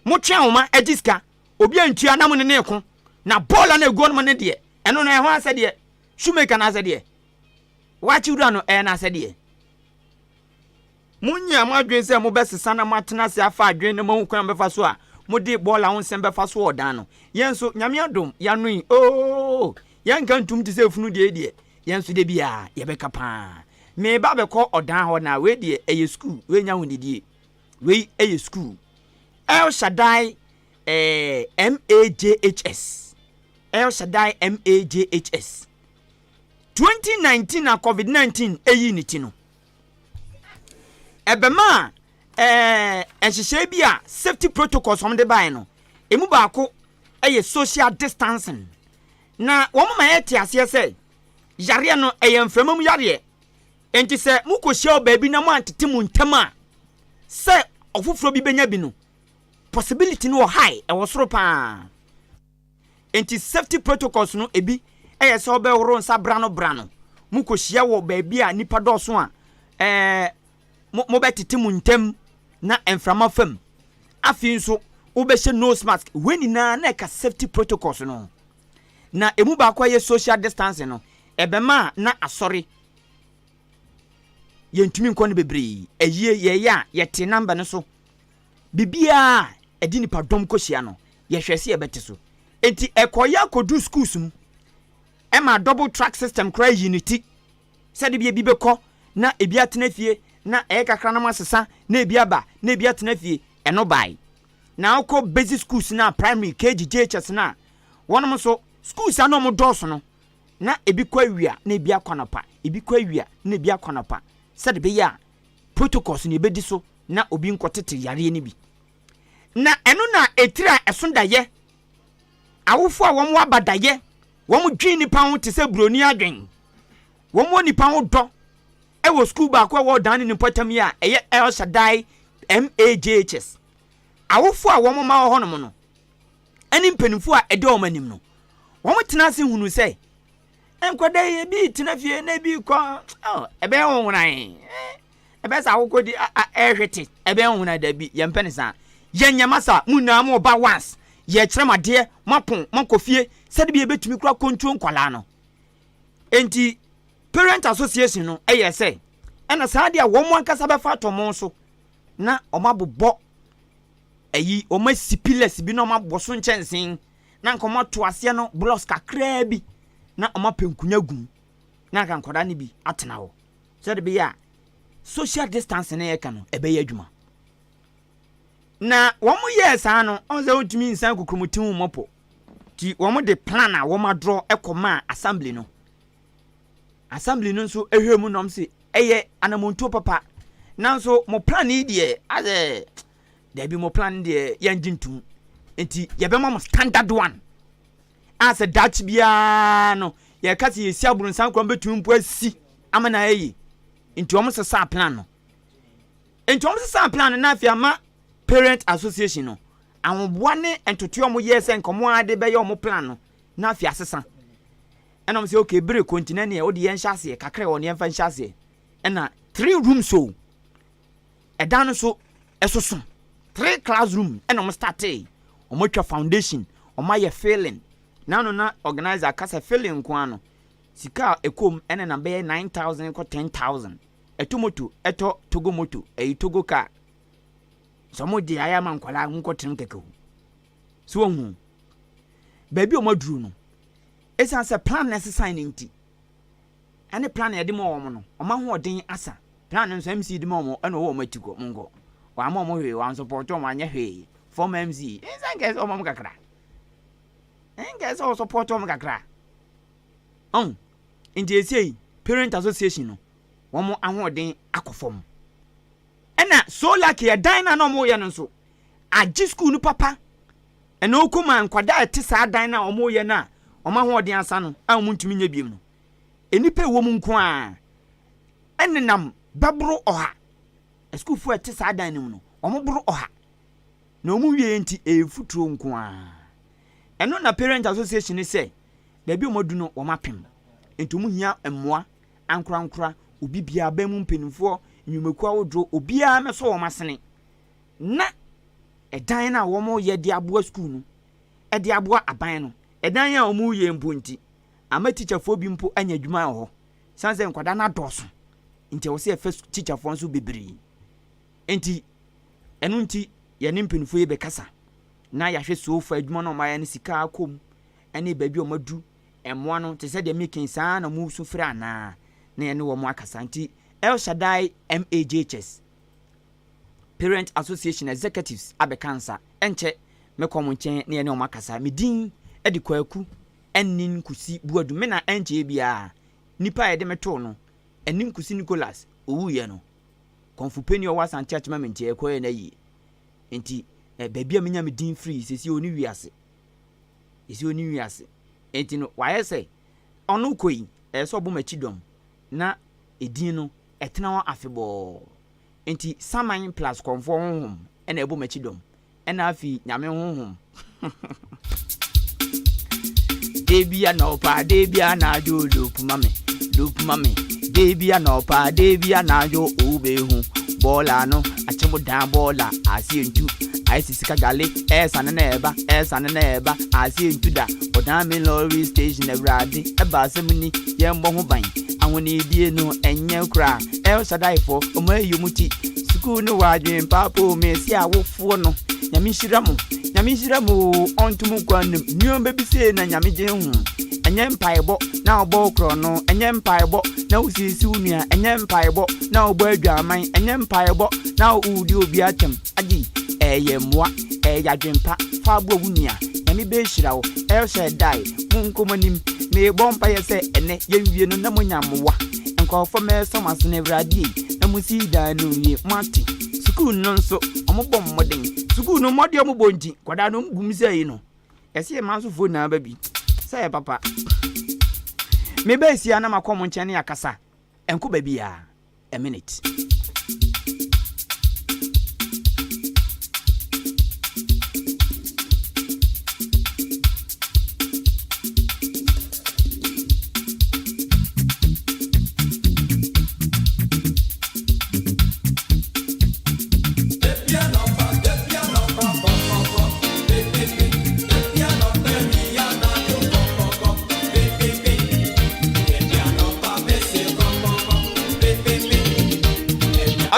Motwe ahoma agye sika. Obi antua na mo ne ne ko. Na bɔɔla no aguo no mo ne deɛ ɛno no ɛho asɛdeɛ. Shoemaker no asɛdeɛ. Wakye wura no ɛyɛ n'asɛdeɛ. Monyɛ mo adwene sɛ mobɛsesa na moatena ase afa adwene na moahu kwan a mobɛfa so a mode bɔɔla ho nsɛm bɛfa so wɔ ɔdan no. Yɛn nso, Nyame adom, yɛano yi, oo, yɛnka ntom te sɛ funu deɛ yi deɛ, yɛn nso da biara yɛbɛka paa. Mereba abɛkɔ ɔdan hɔ na wei deɛ ɛyɛ sukuu, wei nyɛ ahonidie, wei ɛyɛ sukuu. El Shaddai eh, MAJHS, El Shaddai MAJHS. 2019 na COVID-19 ɛyii ne ti no, ɛbɛmaa ɛɛ nhyehyɛe bi a safety protocols wɔn de baeɛ no, emu baako yɛ social distancing. Na wɔn ma yɛte aseɛ sɛ yareɛ no ɛyɛ mframa mu yareɛ. Enti sɛ mokɔhyia wɔ baabi na moantete mo ntam a, sɛ ɔfoforɔ bi bɛnya bi no, possibility no wɔ high, ɛwɔ soro paa. Enti safety protocols no ebi yɛ sɛ wobɛhoro nsa brano brano. Mokɔhyia wɔ baabi a nnipa dɔɔso a, ɛɛ, mo mobɛtete mo ntam na mframa fam. Afei nso, wobɛhyɛ nose mask. Wei nyinaa na ɛka safety protocols no ho. Na emu baako a ɛyɛ social distancing no, ɛbɛma a na asɔre yɛntumi nkɔ no bebree. Ayie yɛyɛ a, yɛte number no so. Biribiara a ɛde nnipadɔm kɔhyia no, yɛhwɛ sɛ yɛbɛte so. Enti ɛkɔeɛ akɔduru schools mu. Ɛma double track system koraa yii ne ti. Sɛ de bi ebi bɛkɔ na ebi atena fie na ɛyɛ kakra na moasesa na ebi aba na ebi atena fie, ɛno bae. Na wokɔ basic schools no a, primary, KG, JHS no a, wɔnom nso, schools a na wɔdɔɔso no, na ebi kɔ awia na ebi akɔ anɔpa, ebi kɔ awia na ebi akɔ anɔpa, sɛde ɛbɛyɛ a protocols no yɛbɛdi so na obi nkɔtete yareɛ no bi. Na ɛno na etiri a ɛso dayɛ, awofo a wɔn aba dayɛ, wɔn dwen nipa ho te sɛ buroni adwen, wɔn wɔ nipa ho dɔ ɛwɔ sukuu baako a ɛwɔ ɔdan ne ne mpɔtam yi a ɛyɛ El Shaddai MAJHS. Awofo a wɔn mma wɔ hɔnom no ɛne mpanimfoɔ a ɛda wɔn anim no, wɔn tena ase hunu sɛ nkwadaa yi ebi tena fie na ebi kɔ ɛbɛyɛ wɔn hwan ɛbɛyɛ sɛ awokɔ di ɛrehwete ɛbɛyɛ wɔn hwan dabi yɛn mpɛ ne saa yɛn nyɛ masa mu nyinaa mo ba once yɛkyerɛ mo adeɛ mo apɔn mo akɔ fie sɛde bi ebetumi kura control nkwadaa no nti parent association no ɛyɛ sɛ ɛna saa deɛ wɔn ankasa bɛfa atɔ mo so na wɔn abobɔ ɛyi wɔn asi pillars bi na wɔn abɔ so nkyɛnsee na nka wɔn ato aseɛ no blocks kakraa bi na wɔn apɛ nkonnwa gum na nka nkwadaa no bi atena hɔ sɛde bɛyɛ a social distance no yɛka no ɛbɛyɛ adwuma. Na wɔn yɛɛ saa no, wɔn sɛ wɔntumi nsan kokromoti ho mmɔpɔ ti wɔn de plan a wɔn adorɔ kɔ maa assembly no. Assembly no nso ehwɛ mu nom se ɛyɛ anamontuo papa, nanso mo plan yi deɛ asɛ dabi, mo plan deɛ yɛngye ntum, nti yɛbɛma mo standard one a sɛ daakye biara no yɛka sɛ yɛsi aburonsan koraa bɛtumi mpo asi ama na ayɛ. Nti wɔn sesa plan no, nti wɔn sesa plan no na afei ama parent association no ahoboa ne ntotoe a wɔn yɛ sɛ nkɔmɔ ade bɛyɛ wɔn plan no na afei asesa. Ɛna wɔn sɛ okay, bere kɔntinɛ neɛ wɔde yɛn hyɛ aseɛ kakra wɔ ne yɛn fa nhyɛ aseɛ. Ɛna three rooms o, ɛdan no so ɛsoso three classroom, ɛna wɔn startee wɔn atwa foundation, wɔn ayɛ filling. Nano na organizer kasa filling nko ano sika a ɛkɔm ɛna na bɛyɛ 9,000 kɔ 10,000. Ɛtɔ moto, ɛtɔ Togo moto, ɛyi Togo car sɛ ɔmo de ayɛ ama nkwadaa nkɔ tena kɛkɛ o. So wɔn ho baabi a wɔn aduru no, esan sɛ plan na ɛsesan ne nti ɛne plan na yɛde ma wɔn no, wɔn ahoɔden asa. Plan no nso MC de ma wɔn ɛna ɔwɔ wɔn ati kɔ mo nkɔ wɔn ama wɔn hwee, wɔn support wɔn anyɛ hwee. Former MC nsa nkɛse wɔn kakra nkɛse wɔ support wɔn kakra ɔn. Nti esie parent association no wɔn ahoɔden akɔ fam. Ɛna so lucky ɛdan no a na wɔyɛ no nso agye sukuu no papa. Ɛna ɔkɔ mu a nkwadaa a ɛte saa dan no a wɔyɛ no a wɔn ahoɔden asa no a wɔntumi nyɛ biom no, nnipa ɛwɔ mu nko ara ɛnenam bɛboro ɔha. Asukuufoɔ a ɛte saa dan no mu no, wɔboro ɔha. Na wɔn wieɛ nti ɛyɛ mfuturo nko ara. Ɛno na Parent Association no sɛ baabi a wɔadu no wɔapem. Nti wɔhia mmoa ankorankora, obi biara, aban mu mpanimfoɔ, nnwumakuo ahodoɔ, obiara mmɛsɔ wɔn asene na ɛdan no a wɔreyɛ de aboa sukuu no, de aboa aban no. Ɛdan a wɔreyɛ mpo nti, ama tikyafoɔ bi mpo anya adwuma wɔ hɔ. Sane sɛ nkwadaa no adɔɔso nti, ɛwɔ sɛ yɛfa tikyafoɔ nso bebree. Nti, ɛno nti yɛne mpanimfoɔ yi bɛkasa na yɛahwɛ so fa adwuma no a wɔayɛ no sika akɔ mu ne baabi a wɔadu mmoa no te sɛ deɛ meka yi saa ara na wɔsu frɛ anaa na yɛne wɔn akasa nti El Shaddai MAJHS Parent Association Executives abɛka nsa ɛnkyɛ mɛkɔ wɔn nkyɛn na yɛne wɔn akasa me din de Kwaku Annin Kusi Buadu me na ɛnkyɛɛ biara nipa a yɛde me too no Annin Kusi Nicholas owuiɛ no kɔmfo panin a ɔwɔ Asante Akyem Amenteɛ ɛkɔyɛ no ayie nti baabi a menya me din firi sɛsi ɔne wiase Ese onni wiase. Enti no, wayɛ sɛ ɔno kɔ yi, ɛyɛ sɛ ɔbɔ m'akyi dɔm na edin no ɛtena hɔ afebɔɔ. Enti saman plus kɔmfoɔ honhom na ɛbɔ m'akyi dɔm, ɛna afei Nyame honhom. Debi anɔpa, debi anadwo, loop ma me, loop ma me. Debi anɔpa, debi anadwo, obehu bɔɔla no, akyem dan bɔɔla, aseɛ ntu. Ayɛ sɛ sika gale, ɛɛsane na ɛɛba, ɛɛsane na ɛɛba, aseɛ ntu da. Ɔdan me lorry station, Awurade, ɛba asɛm ni, yɛmmɔ ho ban. Ahonidie no, ɛnyɛ koraa. El Shaddai foɔ, ɔmo ayi ɔmo ti. Sukuu no wɔ adwen paapa o, mese awofoɔ no, Nyame nhyira mo, Nyame nhyira mo o, ɔnto mo kwan no mu. Nnoɔma bi sei na Nyame dwen ho. Ɛnyɛ mpaebɔ na wobɔ wo korɔno, ɛnyɛ mpaebɔ na wosisi wo nua, ɛnyɛ mpaebɔ na wobɔ adwaman, ɛnyɛ mpaebɔ na wodi obi atɛm. Agye, ɛyɛ mmoa, ɛyɛ adwempa, fa boa wo nua, Nyame bɛhyira wo, El Shaddai, monkɔ mo anim, Merebɔ mpaeɛ sɛ ɛnnɛ yɛnwie no na moanya mmoa, Nkurɔfoɔ mmɛsɔ mo asene Awurade ei, na monsi dan no nwie, moate? Sukuu no nso, wɔbɔ mmɔden, sukuu no mmɔden a wɔbɔ nti, nkwadaa no wɔgu mu sɛ ayi no, yɛse yɛn mansofoɔ nyinaa ba bi, sɛ ɛyɛ papa. Meba asia na makɔ wɔn nkyɛn ne yɛakasa, ɛnkɔ baabiara. a minute.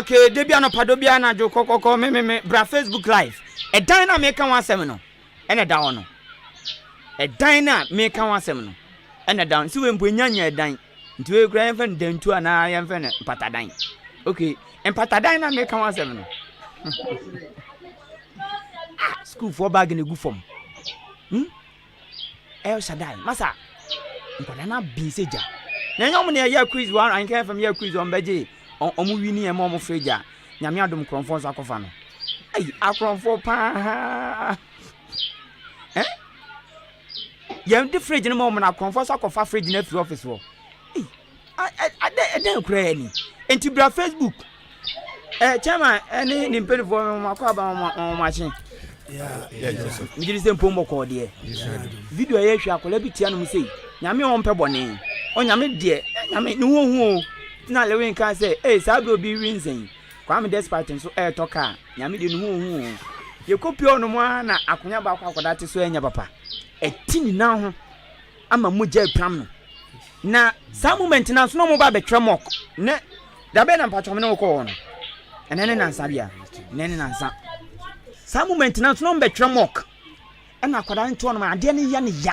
Okay, da bi anɔpa da bi anadwo kɔkɔkɔ me me me bra Facebook live. Ɛdan na meka ho asɛm no ɛna ɛda hɔ no. Ɛdan na meka ho asɛm no ɛna ɛda hɔ. Nsi wei mpo enya nya ɛdan. Nti wei kura yɛmfɛ no dantu anaa yɛmfɛ no mpatadan. Okay, mpatadan na meka ho asɛm no. Ah, sukuufoɔ baage na egu fam. Hmm? El Shaddai, masa, nkwadaa no aben sɛ gya. Na ɛnyɛ wɔn na ɛyɛ quiz wɔn Ahenka FM yɛ quiz wɔn bɛgye wɔn wi ne ɛma wɔn fridge a Nyame adom korɔmfoɔ nso akɔfa no. Ayi akorɔmfoɔ paa. Eh? Yɛn de fridge no ma wɔn na akorɔmfoɔ nso akɔfa fridge no afiri office hɔ. Ei, ɛdɛn koraa ni? Nti bra Facebook. Eh, chairman ɛne ne mpanimfoɔ wɔn akɔ aba wɔn akye. Megye di sɛ mpom bɔkɔɔ deɛ. Video a yɛhwɛ akwadaa bi tia no mu sei. Nyame ɔmpɛ bɔne. Onyame deɛ, nyame ne ho hu o. Na Lewin kaa sɛ, ee saa berɛ obi wi nsɛn. Kwame Despite nso ɛretɔ kaa. Nyame deɛ ne ho hu o. Yɛkɔpie ɔnom ara na akonnwa baako akwadaa te so ɛnyɛ papa. Ɛti ne nan ho ama mogya apram no. Na saa moment no nso na wɔn ba abɛtwerɛ mock. Ne da bɛn na mpatwɔ me ne wo kɔɔ hɔ no? Ɛnɛ ne nansa bia. Ɛnɛ ne nansa. Saa moment no nso na wɔn bɛtwerɛ mock. Ɛna akwadaa no toɔ nom adeɛ no yɛ ne ya.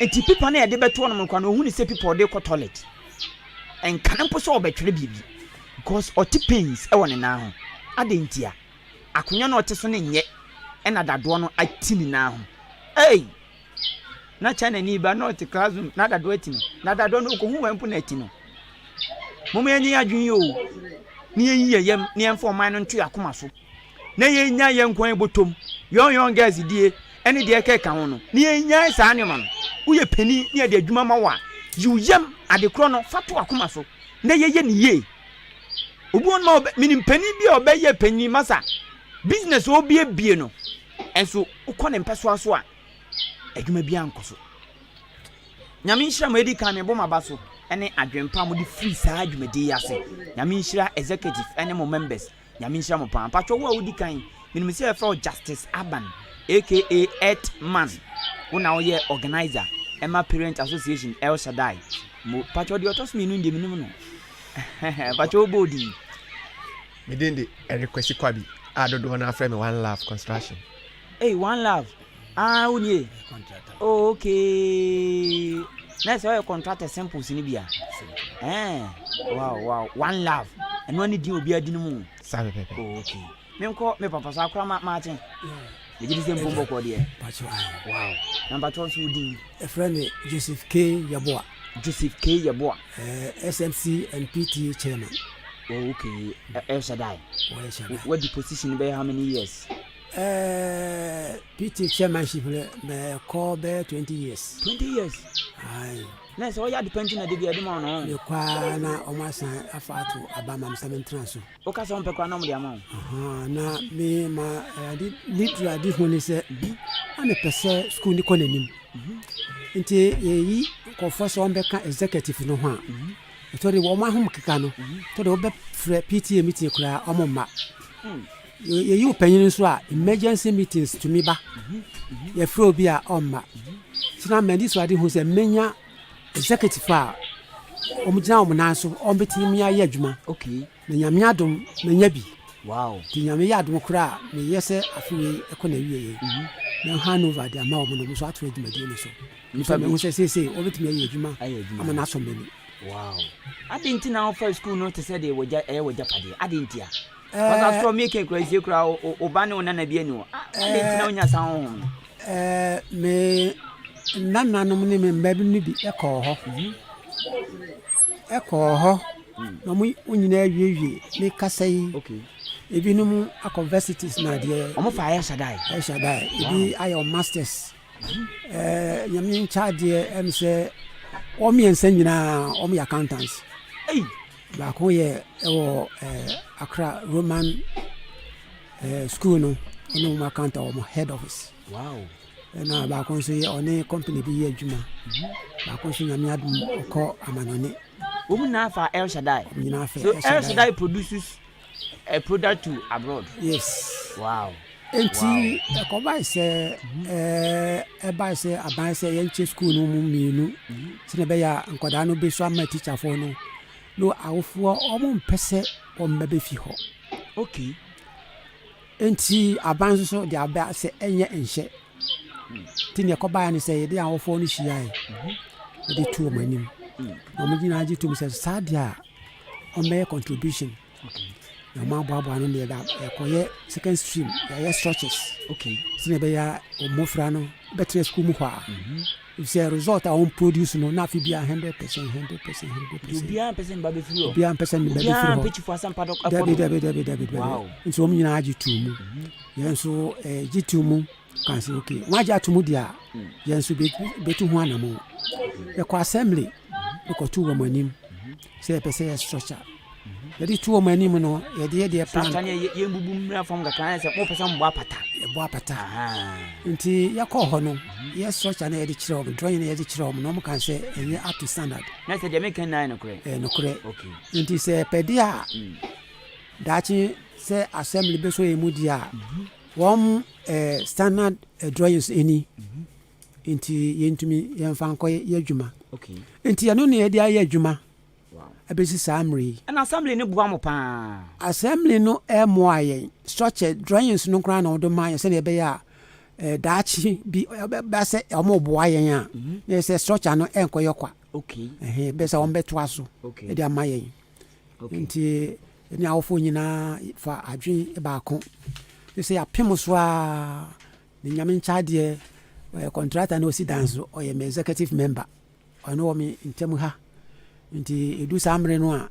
Nti pipa no a yɛde bɛtoɔ nom nkwa no ohun sɛ pipa ɔde kɔ toilet. Nka no mpo sɛ ɔbɛtwerɛ biribi because ɔte pains ɛwɔ ne nan ho. Adɛn ntia? Akonnwa no ɔte so no nyɛ ɛna dadoɔ no ati ne nan ho. Ei! Na China ni ba na ɔte classroom na dadoɔ ati no. Na dadoɔ no ɔkɔhu wɛn mpo na ati no. Mom yɛnye adwene yi o. na yɛnyi yɛn yam na yɛmfa ɔman no nto yɛn akoma so na yɛnya yɛn nko ara bɔtɔm, young young girls die ne deɛ ɛkeka ho no, na yɛnyae saa nneɛma no. Woyɛ panin na yɛde adwuma ma wo a, yi wo yam ade korɔ no fa to w'akoma so na yɛyɛ no yie. Obi wɔ nom a menim panin bi a ɔbɛyɛ panin masa business a ɔbiebie no, nso wokɔ ne mpɛsoa so a, adwuma biara nkɔ so. Nyame nhyira mo edi kan mebɔ m'aba so ne adwempa a mode firi saa dwumadie yi ase. Nyame nhyira executive ne mo members. Nyame nhyira mo paa. Mpakyɛw wo a wodi kan, menim sɛ yɛfrɛ wo Justice Aban aka Earth Man. Wo na woyɛ organizer ɛma Parent Association El Shaddai. Mo, mpakyɛw deɛ ɔtɔ so mmienu no deɛ menim no. Mpakyɛw wobɔ wo din. Me din de Eric Kwesi Kwabi a dodoɔ no ara frɛ me One Love Construction. Ei One Love ah wo nie oh okay na sɛ ɔyɛ contractor simples no bi a eh wow wow One Love ɛno ne din obi adi no mu saa pɛpɛpɛ oh okay menkɔ me papa so akora ma maakye megye di sɛ mpom bɔkɔɔ deɛ wow na mpakyɛw nso wo din? Ɛfrɛ me Joseph K. Yeboah. Joseph K. Yeboah. Eh, SMC and PTA chairman. Oh, okay. El Shaddai. Oh, El Shaddai. What the position bɛyɛ how many years? Eh, PTA chairmanship no mɛkɔ bɛyɛ 20 years. 20 years? Aye. Na sɛ ɔyɛ adepa nti na de bi ɛde ma ɔno. Mekɔ ara na ɔmo asan afa ato aba ma me sɛ mentena so. Woka sɛ wompɛ koraa na ɔmo de ama wo. Ahaa, na me ma ade ne duru ade hu ne sɛ na mepɛ sɛ sukuu no kɔ n'anim. Nti yɛyi nkurɔfoɔ sɛ wɔmbɛka executive no ho a, ɛtɔ de wɔn ahom keka no, ɛtɔ de wɔbɛfrɛ PTA meeting koraa wɔn mma. Yɛyi wo panyin nso a, emergency meetings tumi ba. Yɛfrɛ obi a ɔmma. Nti na m'ani so ade hu sɛ menya executive a wɔgyina wɔn nan so wɔbɛtumi ayɛ adwuma. Okay. Na Nyame adom manya bi. Wow. Nti Nyame yɛ adom koraa a meyɛ sɛ afe wei ɛkɔ n'awieɛ yi mɛ hand over de ama wɔn na wɔn nso atoa dwumadie no so. Nipa Nso mehu sɛ seesei wɔbɛtumi ayɛ adwuma ama no asɔ m'ani. Wow. Adɛn nti na wofa sukuu no te sɛ deɛ w'agya ɛyɛ w'agyapadeɛ? Adɛn ntia? Because atorɔ me kɛn kura sie kura wo ba ne wo nana bi ani hɔ. Adɛn nti na wonya saa honhom no? Me nananom ne me mma no bi kɔɔ hɔ. Ɛkɔɔ hɔ na wɔn nyinaa awiewie me kasa yi. Ebinom akɔ universities na adeɛ. Wɔn fa El Shaddai. El Shaddai. Ebi ayɛ wɔn masters. Ɛɛ Nyame nkyɛ adeɛ ɛm sɛ wɔn mmiɛnsa nyinaa wɔn yɛ accountants. Ei. Baako yɛ ɛwɔ ɛɛ Accra Roman ɛɛ school no ɔne wɔn accountant wɔn head office. Wow. Ɛna baako nso yɛ ɔne company bi yɛ adwuma. Baako nso Nyame adom ɔkɔ amanɔne. Wɔn nyinaa fa El Shaddai. Wɔn nyinaa fa El Shaddai. So El Shaddai produces a product to abroad. Yes. Wow. Enti ɛkɔbae sɛ ɛɛ ɛbae sɛ aban sɛ yɛnkyɛ sukuu no mu mmienu sɛnea ɛbɛyɛ a nkwadaa no bɛsu ama tikyafoɔ no no awofoɔ wɔn mpɛ sɛ wɔn mma bɛfi hɔ. Okay. Enti aban nso so de aba sɛ ɛnyɛ nhyɛ. Nti nea ɛkɔbaeɛ ne sɛ yɛde awofoɔ no hyiae de to wɔn anim. Na wɔn nyinaa gye tom sɛ saa deɛ a wɔmmɛyɛ contribution. Na wɔn aboaboa ano deɛ ɛkɔyɛ second stream, yɛayɛ structures. Sɛnea ɛbɛyɛ a mmɔfra no bɛtena sukuu mu hɔ a. Efisɛ result a wɔn produce no na afe biara 100%, 100%, 100%. Obiara mpɛ sɛ ne ba bɛfiri hɔ. Obiara mpɛ sɛ ne ba bɛfiri hɔ. Obiara mpɛ Chief Asempa dɔ ɛkɔ do. Dabi dabi dabi dabi dabi. Wow. Nti wɔn nyinaa gye tuu mu. Yɛn nso eh, gye tuu mu kan sɛ okay wɔn agye ato mu deɛ a yɛn nso bɛtu ho anamɔ. Yɛkɔ assembly yɛkɔto wɔn anim sɛ yɛpɛ sɛ yɛ structure. Yɛde to wɔn anim no yɛde yɛ deɛ plan. Structure ne yɛ yɛn bubu mmira fam kakra sɛ mo pɛ sɛ mo bɔ apata. Yɛbɔ apata. Nti yɛkɔɔ hɔ no yɛ structure no yɛde kyerɛ wɔn drawing no yɛde kyerɛ wɔn na wɔn kan sɛ ɛnyɛ up to standard. Na sɛ deɛ meka nyinaa yɛ nokorɛ. Ɛyɛ nokorɛ. Okay. Nti sɛ yɛpɛ deɛ a daakye sɛ assembly bɛsɔ yɛn mu deɛ a wɔn eh, standard eh, drawings ni nti yɛntumi yɛmfa nkɔ yɛ adwuma. Okay. Nti ɛno na yɛde ayɛ adwuma. Ɛbɛsi saa mmerɛ yi. Ɛna assembly no boa mo paa. Assembly no mmoa yɛn. Structure, drawings no koraa na wɔde maa yɛn sɛdeɛ ɛbɛyɛ a eh, daakye bi ɛbɛba sɛ wɔreboa yɛn a, mhm. na yɛ sɛ structure no ɛnkɔyɛ kwa. Okay. Ɛhɛn, bɛ sɛ wɔbɛtoa so okay. de ama yɛn. Okay. Nti ne awofoɔ nyinaa fa adwene baako. Ne sɛ yɛapem so a, ne Nyame nkyɛ adeɛ, contractor na ɔsi dan so, ɔyɛ me executive member. Ɔno wɔ me ntam ha. Nti ɛdu saa mmere no a,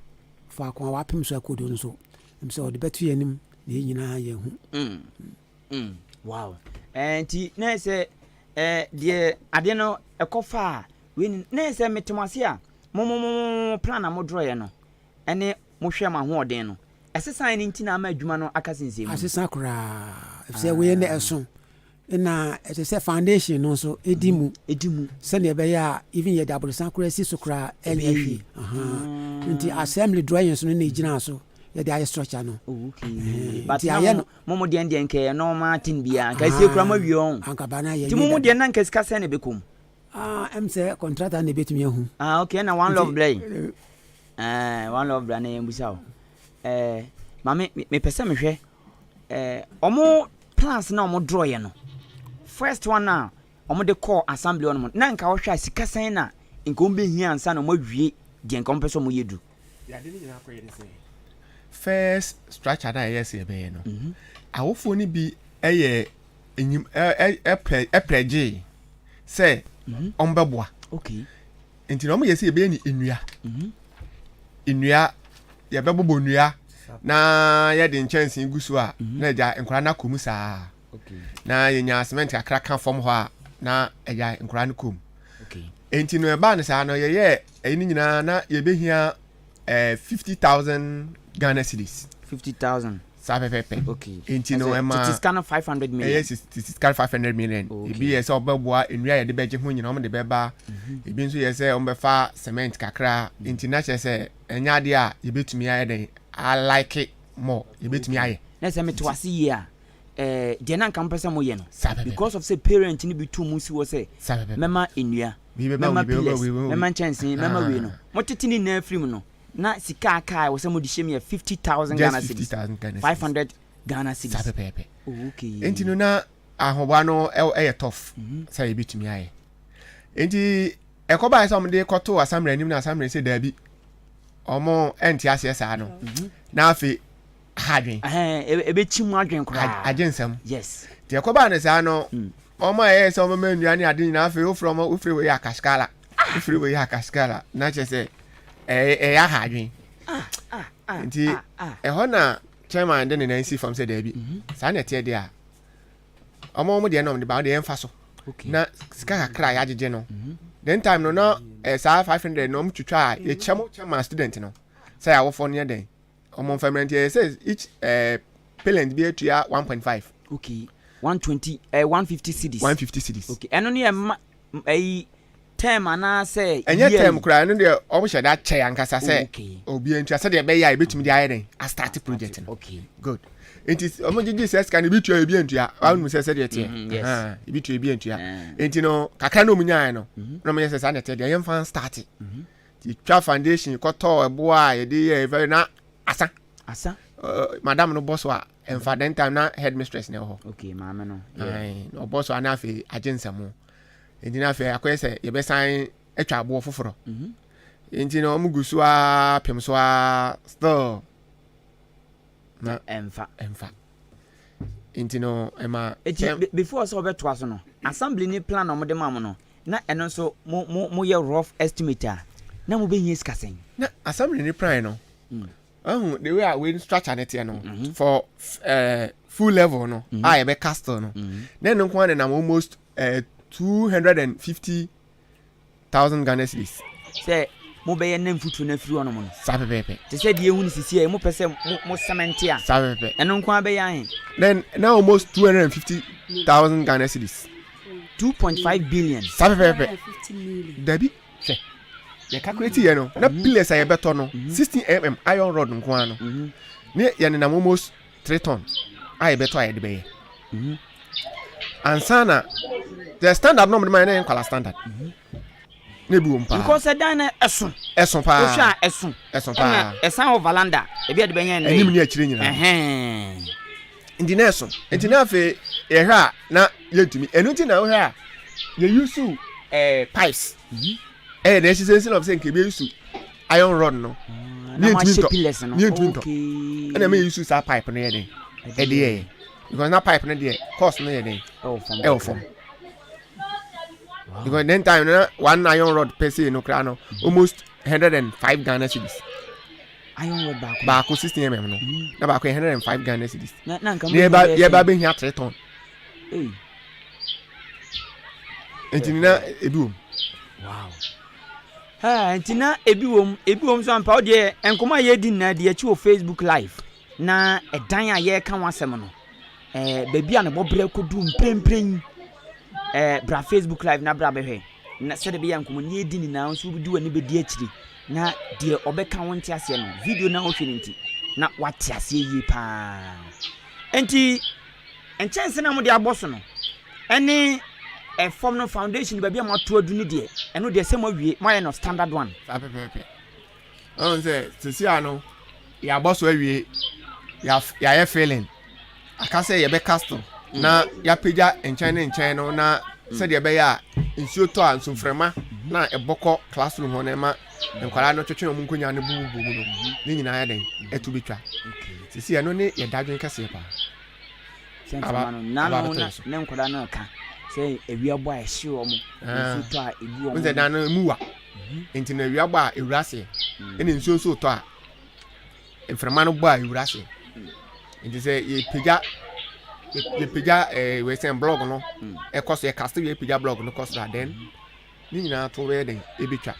faako a wapem so akodu no so. Ɛm sɛ ɔde bɛto yɛn anim na yɛn nyinaa yɛahu. Wow. Nti na sɛ deɛ adeɛ no ɛkɔ fa a wei ni na sɛ mete mo ase a mo mo mo plan a mo draw no ɛne mo hwɛ mo ahoɔden no, ɛsesan no nti na ama adwuma no aka sensɛn mu. Asesa koraa, efisɛ wei na ɛso na ɛsɛ sɛ foundation no nso ɛdi mu. Ɛdi mu. Sɛnea ɛbɛyɛ a even yɛde aborosan koraa si so koraa ɛnyɛ hwee. Nti assembly drawings no na ɛgyina so yɛde ayɛ structure no. Oh, okay. But nti ayɛ no mo mo deɛ ndeɛ nkɛ normal thing bia nka esie kura mo awie ɔn. Anka ba na yɛ. Ti mo mo deɛ na nka sika sɛn na ɛbɛkɔ mu? Ah, ɛm sɛ contractor na ɛbɛtumi ahu. Ah, okay, na One Love blɛ yi. Eh, One Love bra na yɛn busa o. Eh, maame, mepɛ sɛ mehwɛ ɔmo plans na ɔmo draw yɛ no. First one na ɔmo de kɔɔ assembly hɔ nom na nka wɔhwɛ a sika sɛn na nka ɔmo bɛhia ansa na ɔmo awie deɛ nka ɔmo pɛ sɛ ɔmo yɛ du? Yɛade no nyinaa kɔyɛ ne sɛ first structure na ɛyɛ sɛ yɛbɛyɛ no, awofoɔ no bi ɛyɛ enyim ɛpɛ ɛpɛ gyee sɛ ɔmo bɛboa. Nti na ɔmo yɛ sɛ yɛbɛyɛ ne nnua nnua, yɛbɛbobɔ nnua na yɛde nkyɛnsee gu so a na agya nkwadaa no akɔ mu saa na yɛnya cement kakra ka fam hɔ a na agya nkwadaa no kɔ mu. Nti no ɛbaa no saa no, yɛyɛ ɛyi no nyinaa na yɛbɛhia 50,000 Ghana cedis. 50,000. Saa pɛpɛpɛ. Nti no ɛma tete sika no 500 million. Ɛyɛ tete sika 500 million. Ebi yɛ sɛ ɔbɛboa nnua yɛde bɛgye ho nyinaa, ɔmo de bɛba. Ebi nso yɛ sɛ ɔmo bɛfa cement kakra. Nti na kyerɛ sɛ ɛnyɛ adeɛ a yɛbɛtumi ayɛ dɛn alike more yɛbɛtumi ayɛ. Na sɛ mete wase yie a, deɛ na nka mpɛ sɛ moyɛ no, Saa pɛpɛpɛ. because of sɛ parent no bi to mu si hɔ sɛ Saa pɛpɛpɛ. mɛma nnua, Wei bɛba, mɛma wei bɛba, pillars, wei bɛba, wei. mɛma nkyɛnsee, mɛma wei no, motete ne nyinaa firi mu no na sika aka a ɛwɔ sɛ mode hyɛ mu yɛ 50,000 Just Ghana cedis. 50,000 Ghana cedis. 500 Ghana cedis. Saa pɛpɛɛpɛ. Oh, okay. Nti no na ahoboa no ɛyɛ tough sɛ yɛbɛtumi ayɛ. Nti ɛkɔbaeɛ sɛ ɔmde kɔtoo assembly anim na assembly sɛ daabi, ɔmo ɛnte aseɛ saa no. Na afei ha adwen. Ɛhɛn, ɛbɛkyi mu adwen koraa. Agye nsɛm. Nti ɛkɔbaa no saa no, ɔmo a ɛyɛ sɛ ɔmoma nnua ne ade nyinaa, afei wofrɛ ɔmo, wofiri wei yɛ akaskala, wofiri wei yɛ akaskala, na kyerɛ sɛ ɛyɛ aha adwen. Nti ɛhɔ na chairman de ne nan si fam sɛ daabi, saa na ɛteɛ deɛ a, ɔmo deɛ na ɔmo de ba, ɔmo deɛ yɛmfa so na sika kakra a yɛagyegye no then time no na saa 500 na ɔmo twitwa a yɛkyɛ mo kyɛ ma student no sɛ awofoɔ no yɛ dɛn ɔmo nfa mmerɛ. Nti ɛyɛ sɛ each parent bi atua 1.5. Okay, 120, 150 cedis. 150 cedis. Okay, ɛno no yɛ ma ɛyi term anaasɛ Ɛnyɛ yearly? Term koraa, ɛno deɛ ɔmo hyɛ da kyɛ ankasa sɛ obi ntua sɛdeɛ ɛbɛyɛ a yɛbɛtumi de ayɛ dɛn astart project no. Good, nti ɔmo gyegye sɛ sika no, ebi tua, ebi ntua. Wɔn sɛ sɛdeɛ teɛ. Ebi tua, ebi ntua. Nti no kakra na ɔmo nyaeɛ no na ɔmo yɛ sɛ saa na ɛteɛ deɛ, yɛmfa start. Nti twa foundation, kɔtɔ ɛboa a yɛde yɛ ɛfɛ na asa. Asa. Madam no bɔ so a ɛnfa. Den time na headmistress na ɛwɔ hɔ. Okay, maame no. Ae, na ɔbɔ so a na afei agye nsɛm. Nti na afei akɔyɛ sɛ yɛbɛsan atwa aboɔ foforɔ. Nti na ɔmo gu so a pem so a still na ɛmfa. Ɛmfa. Nti no ɛma Eti before sɛ ɔbɛtoa so no, assembly ni plan a ɔmode ma mo no, na ɛno nso mo yɛ rough estimate a na mo bɛhia sika sɛn? Na assembly ni plan no, ɔhu the way a wei structure ne teɛ no for full level no a yɛbɛ castle no, na ɛno nko ara nenam almost 250,000 Ghana cedis. Sɛ mobɛyɛ na mfutuo no afiri hɔnom no. Saa pɛpɛɛpɛ. Te sɛ deɛ ehu no sisi a mopɛ sɛ mo cement a. Saa pɛpɛɛpɛ. Ɛno nko ara bɛyɛ ahe? Then na almost 250,000 Ghana cedis. 2.5 billion. Saa pɛpɛɛpɛ. Dabi, hwɛ, yɛ calculate yɛ no na pillars a yɛbɛtɔ no, 16 mm iron rod nko ara no ne yɛnenam almost 3 ton a yɛbɛtɔ a yɛde bɛyɛ ansa na the standard no ɔmo de ma yɛ na yɛ nkwala standard na ebi wɔ mu paa. Because ɛdan no ɛso. Ɛso paa. Wohwɛ a ɛso. Ɛso paa. Ɛna ɛsan wɔ veranda ebi a de bɛnyɛ. Anim ne akyire nyinaa. Nti na ɛso. Nti na afei yɛhwɛ a na yɛntumi. Ɛno nti na wohwɛ a yɛ use pipes ɛyɛ na ɛhyehyɛ nsi na ɔbɛ sɛ nka ebi use iron rod no na ne mo yɛntumi ahyɛ ntɔ pillars no. Ne yɛntumi ntɔ. Ɛna ɛma yɛ use saa pipe no yɛ den ɛde yɛ because na pipe no deɛ cost no yɛ den. Ɛwɔ fam. Ɛwɔ fam because then time no na one iron rod per se no koraa no almost 105 Ghana cedis. Iron rod baako. Baako 16 mm no. Na baako yɛ 105 Ghana cedis. Na na nka mo yɛba yɛba bɛhia 3 ton. Ei. Nti na ebi wom. Wow. Ha, nti na ebi wom, ebi wom so ampa wo deɛ nkɔmɔ a yɛredi nyinaa di akyi wɔ Facebook live na ɛdan a yɛreka ho asɛm no ɛɛ baabi a ne bɔbrɛ kɔdu mprempren ɛɛ bra Facebook live na bra bɛhwɛ na sɛdeɛ ɛbɛyɛ nkɔmɔ no yɛredi nyinaa nso wobɛdi w'ani bɛdi akyiri na deɛ ɔbɛka wo nte aseɛ no video na wohwɛ no nti na wate aseɛ yie paa nti Nkyɛnse no a wɔde abɔ so no ne fam no foundation baabi a moato adu no deɛ, ɛno deɛ sɛ moawie, moayɛ no standard one. Saa pɛpɛɛpɛ. Ɔn sɛ sisi ano yɛabɔ so awie, yɛayɛ filling. Aka sɛ yɛbɛ castle na yɛapagya nkyɛn ne nkyɛn no na sɛdeɛ ɛbɛyɛ a nsuo tɔ a nsumframa na ɛbɔ kɔ classroom hɔ na ɛma nkwadaa no twetwe wɔn nkonnwa no bububu mu no ne nyinaa yɛ dɛn ɛto bɛtwa. Sisi ɛno ne yɛ dadwen kɛseɛ paa. Sɛ mframa no nano na ne nkwadaa no reka sɛ awia bɔ a ɛhye wɔn, ah. nsuo tɔ a egu wɔn. Sɛ dan no emu wa mhm. nti na awia bɔ a ewura aseɛ mm. ɛna nsuo nso tɔ a mframa no bɔ a ewura aseɛ mm. nti sɛ yɛpagya yɛpagya ɛɛ eh, wɛsɛn blɔg no mm. ɛkɔ so yɛkase yɛpagya blɔg no kɔ so a then. Ne nyinaa to bɛyɛ dɛn? Ebetwa.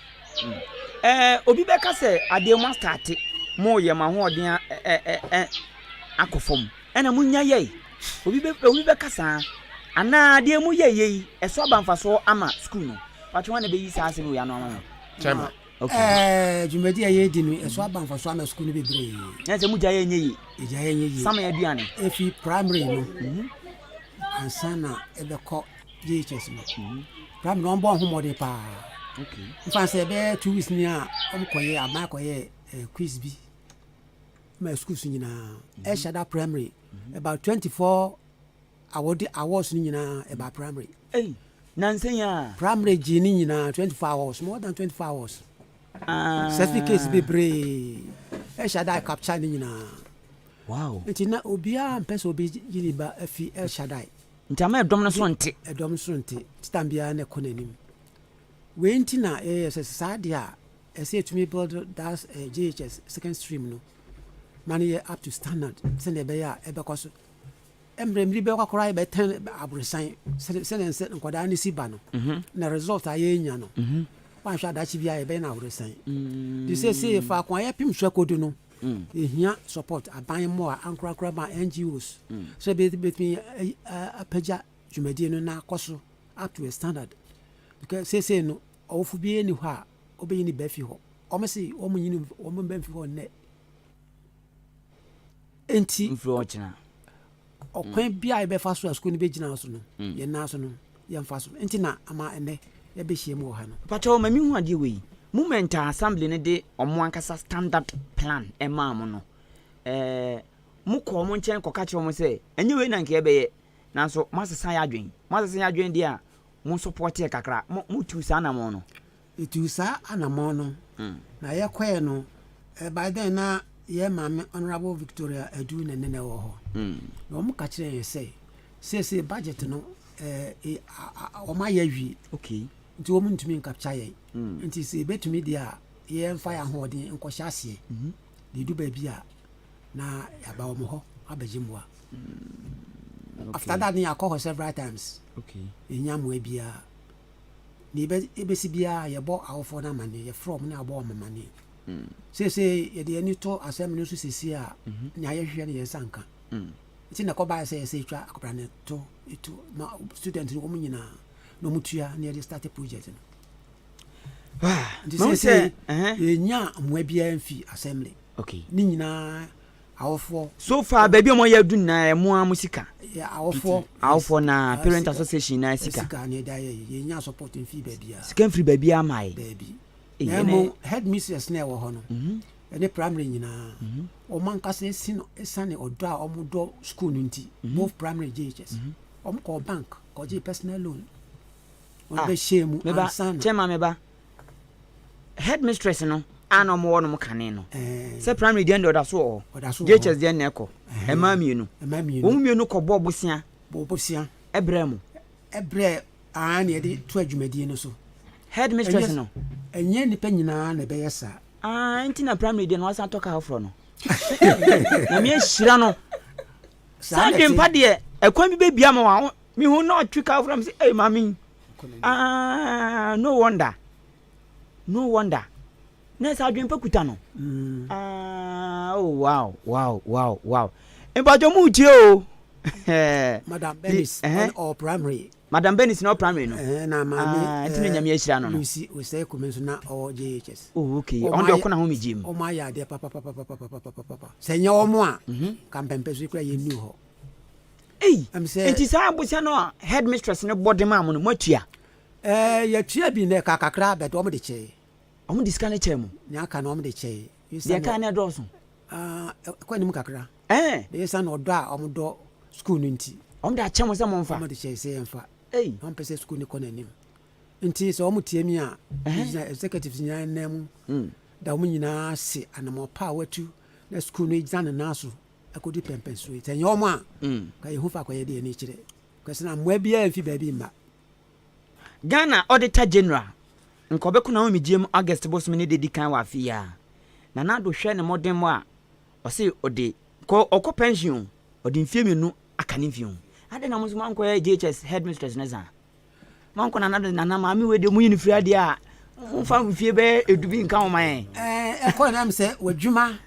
Ɛɛ obi bɛka sɛ adeɛ mo astate mo yɛ mo ahoɔden a ɛ ɛ ɛ akɔ fam ɛna mo nya yɛe obi bɛ obi bɛka saa anaa adeɛ mo yɛ yɛ yi ɛso aba mfasoɔ ama sukuu no patro wɔn na bɛyi saa asɛm wei ano ama me. Chairman. Okay. Ɛɛ dwumadi a yɛredi no ɛso aba mfasoɔ ama sukuu no bebree. Na sɛ mo gya yɛ nyɛ yie. Yɛgya yɛ nyɛ yie. Sama aduane. Efi primary no mhm. ansa na ɛbɛkɔ JHS no primary no wɔn bɔ ho mmɔden paa nfa sɛ ɛbɛyɛ 2 weeks ni a wɔn kɔyɛ aban kɔyɛ eh, quiz bi ma schools nyinaa ɛhyɛ da primary about 24 awɔde awards no nyinaa ɛba primary. Hey, nansa yi a. Primary gye ne nyinaa 24 hours more than 24 hours. Ah. Certificates bebree ɛhyɛ da capture ne nyinaa. Wow. Nti na obiara mpɛ sɛ obi gye ne ba afi El Shaddai. Nti ama ɛdɔm no so nte. Ɛdɔm no so nte. Titan biara na ɛkɔ n'anim. Wei nti na yɛyɛ sɛ saa deɛ a ɛsɛ yɛtumi build that eh, JHS second stream no ma no yɛ up to standard sɛdeɛ ɛbɛyɛ a ɛbɛkɔ so. Mmerɛ mmiri bɛkɔ koraa yɛbɛtɛn aborosan sɛdeɛ sɛ nkwadaa no si ba no mhm. na result a yɛnya no mhm. wanhwɛ adakye bi a yɛbɛyɛ no aborosan. Mm. De sɛsei faako a yɛpem so akɔdu no Yɛhia support, aban mmoa, ankorankora ma NGOs sɛ bɛtumi apagya dwumadie no na akɔ so up to a standard. Because seesei no, ɔwofo biara nni hɔ a ɔbɛyi ne ba afi hɔ. Wɔn se wɔn nyi wɔn mba mfi hɔ nnɛ. Enti mfiri hɔ kyena. Ɔkwan mm. bi a yɛbɛfa so a sukuu no bɛgyina so no, mm. yɛn nan so no, yɛmfa so. Nti na ama ɛnnɛ yɛbɛhyia mu wɔ ha no. Pakyɛw ma mehu adeɛ wei. Moment a assembly no de ɔmo ankasa standard plan maa mo no, ɛɛ mo kɔɔ ɔmo nkyɛn kɔka kyerɛ ɔmo sɛ ɛnyɛ wei na nka yɛbɛyɛ, nanso moasesa yɛ adwene. Moasesa yɛ adwene deɛ a, mo support yɛ kakra. Mo mo tuu saa anamɔn no. Yɛtuu saa anamɔn no, na yɛkɔɛ no, by then na yɛn maame Honourable Victoria Adu na ne na ɛwɔ hɔ. Na wɔn ka kyerɛɛ yɛn sɛ, seesei budget no, ɛɛ wɔn ayɛ awie. Okay. Nti wɔn ntumi nkapkya yɛn. Nti sɛ yɛbɛtumi deɛ a, yɛmfa yɛn ahoɔden nkɔhyɛ aseɛ. Na ɛdu baabi a, na yɛaba wɔn hɔ abɛgye mmoa. After that no yɛakɔ hɔ several times. Okay. Yɛnnya mmoa biara. Nea ebesi biara, yɛbɔ awofoɔ no amanneɛ, yɛfrɛ wɔn na yɛabɔ wɔn amanneɛ. Seesei yɛde yɛn ani to asɛm no so seesei a, nea yɛhwehwɛ no yɛn nsa nka. Nti na ɛkɔbaeɛ sɛ yɛsɛ yɛtwa akwadaa no to to ma student no wɔn nyinaa na wɔn tua na yɛde start project no. Nti seesei yɛnya mmoa biara mfi assembly. Okay. Ne nyinaa awofoɔ. So far baabi a wɔayɛ adu nyinaa ɛmo ara mo sika. Yɛ awofoɔ. Awofoɔ na parent association na sika. Sika na ɛde ayɛ yɛ yɛnya support mfiri baabiara. Sika mfiri baabiara ma yɛ. Daabi. Na mmom headmistress na ɛwɔ hɔ no ɛne primary nyinaa wɔn ankasa esi no esiane ɔdɔ a wɔn dɔ school no nti both primary JHS wɔn kɔɔ bank kɔgye personal loan wɔn bɛ hyɛ mu ansa na. Kyɛma meba. Headmistress no a na wɔwɔ nom kane no sɛ primary deɛ no deɛ ɔda so wɔ hɔ, JHS deɛ no na ɛkɔ, mmaa mmienu, wɔn mmienu kɔ bɔɔ bosea ɛbrɛ mo. Ɛbrɛ aa na yɛde to adwumadie no so. Headmistress no. Ɛnyɛ nnipa nyinaa na ɛbɛyɛ saa. Ah, nti na primary deɛ no wasan tɔ kaa foforɔ no. Nyame ahyira no. Saa adwempa deɛ ɛkwan bi bɛbia ma wa mehu na ɔtwe kaa foforɔ m sɛ ei maame ah, no wonder no wonder na sɛ adwempa kuta no mm. ah, oh, wow wow wow wow mpatwɔ mu tie o Madam Benis uh-huh. on primary Madam Bernice na ɔwɔ primary no. Ɛɛ na maame Ah, nti na Nyame ahyira no no. Lucy Osei Kumi nso na ɔwɔ JHS. Oh, okay. Ɔno deɛ ɔkɔ n'ahomegyeɛ mu. Wɔn ayɛ adeɛ papapapapapapapa. Sɛ nyɛ wɔn a, mhm. ka mpɛmpɛ so yi kura yɛn nnu hɔ. Ei, nti saa abosia no a headmistress no bɔ de maa mo no, moatua? Ɛɛ, yɛtua bi na ɛka kakra bɛtɛ wɔn de kyɛɛ. Wɔn de sika no kyɛɛ mo? Nea aka no wɔn de kyɛɛ. Deɛ ɛka no ɛdɔɔso. Ah, ɛkɔ anim kakra. Ɛɛ. Bɛyɛ sɛ na ɔdɔ a wɔdɔ sukuu no nti. Wɔn de akyɛ mo sɛ momfa. Wɔn de kyɛ sɛ yɛmfa. Ei. Wɔn pɛ sɛ sukuu no kɔ n'anim. Nti sɛ wɔn tie mi a, gyina executives nyinaa nan mu. Mm. Da wɔn nyinaa ase anamɔ pa a wɔatu na sukuu no gyina ne nan so akɔdu pɛmpɛnsoɔ yi. Sɛ nyɛ wɔn a, mm. ka yɛhu fa akɔyɛ de yɛn ani kyerɛ. Kɛse na mmoa biara mfi baabi mma. Ghana Auditor General, nka ɔbɛkɔ n'ahomegyeɛ mu August bosome ne da di kan wɔ afe yi ara. Nana Addo hwɛ ne mmɔdemmɔ a ɔse ɔde kɔ ɔkɔ pension o, ɔde mfeɛ mmienu aka ne mfeɛ ho. Adɛn na mo nso moankɔyɛ JHS headmistress no saa? Moankɔ Nana Addo Nana maame wei deɛ moyi no firi adeɛ a momfa mfeɛ bɛyɛ edu bi nka ho ma yɛn. Ɛɛ ɛkɔ nam sɛ w'adwuma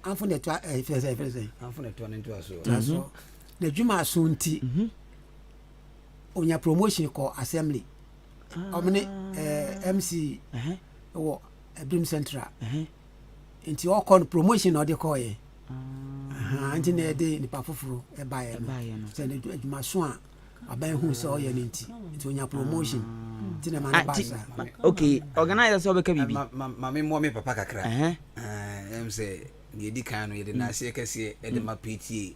amfo na ɛtoa ɛɛ fɛ sɛ fɛ sɛ. Amfo na ɛtoa ne ntoa soɔ. Toa soɔ. N'adwuma aso nti. Mhm. Onya promotion kɔ assembly. Ɔmo ne ɛɛ MC wɔ Ebrim Central. Nti ɔkɔ no promotion na ɔde kɔɔyɛ. Ah. Nti na yɛde nipa foforɔ ɛbaeɛ no. Sɛ ne adwumaso a aban hu sɛ ɔyɛ no nti nti onya promotion ah. nti na ma no ba saa. Okay, organizer sɛ ɔbɛka biribi. Ma me mmoa me papa kakra. Ɛm sɛ deɛ ɛdi kan no yɛde naaseɛ kɛseɛ ɛde ma PTA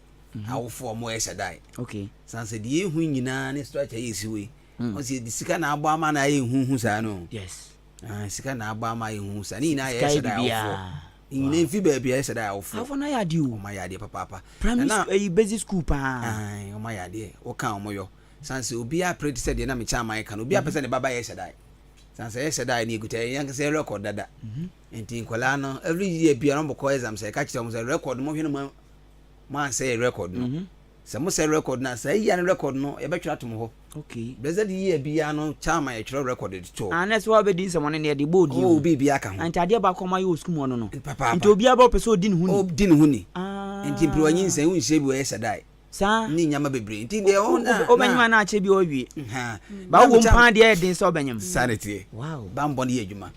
awofoɔ a wɔyɛ hyɛdae. Okay. San sɛ deɛ ɛhu nyinaa ne structure yɛ esi wei. Ɔsi yɛde sika na abɔ ama na ayɛ huhu saa no. Yes. Ah, sika na abɔ ama ayɛ huhu saa. Ne nyinaa yɛ hyɛdae awofoɔ. Ne nyinaa mfi baabi ayɛ hyɛdae awofoɔ. Awofoɔ no ayɛ adeɛ o. Wɔn ayɛ adeɛ papaapa. Primary school ɛyi basic school paa. Ayi wɔn ayɛ adeɛ. Wɔka wɔn yɔ. San sɛ obiara pere te sɛ deɛ na mekyɛn aman ka no. Obiara pɛ sɛ ne ba ba yɛ hyɛdae. San sɛ yɛ hyɛdae ne ekuta yɛn ankasa yɛ record dada. Mhm. Nti nkwadaa no every year biara wɔn bɛkɔ exam sɛ ɛka kyerɛ wɔn sɛ record mo hwɛ no mo mo ansɛ yɛ record no. Mhm. Sɛ mo sɛ record no a, saa year no record no yɛbɛtwerɛ ato mo hɔ. Okay. Blessed year biara no chairman yɛtwerɛ record de to. Ah, na ɛsɛ wabɛdi nsɛmɔne no yɛde bɔ odin ho. Oh, biribiara ka ho. Nti adeɛ baako a wɔayɛ wɔ sukuu mu hɔ no no. Papaapa. Nti obiara bɛ ɔpɛ sɛ ɔdi ne ho ni. Ɔdi ne ho ni. Ah. Nti mperewa nyinsɛn wonhyia bi wɔ ɛyɛ sadae. Saa. Ne nneɛma bebree. Nti deɛ wɔn na. Wobɛnyem a na akyɛ bi ɔwie. Ha. Ba wowɔ mu paa deɛ ɛyɛ den sɛ ɔbɛnyem. Saa na ɛteɛ. Wow. Bambɔ no yɛ adwuma.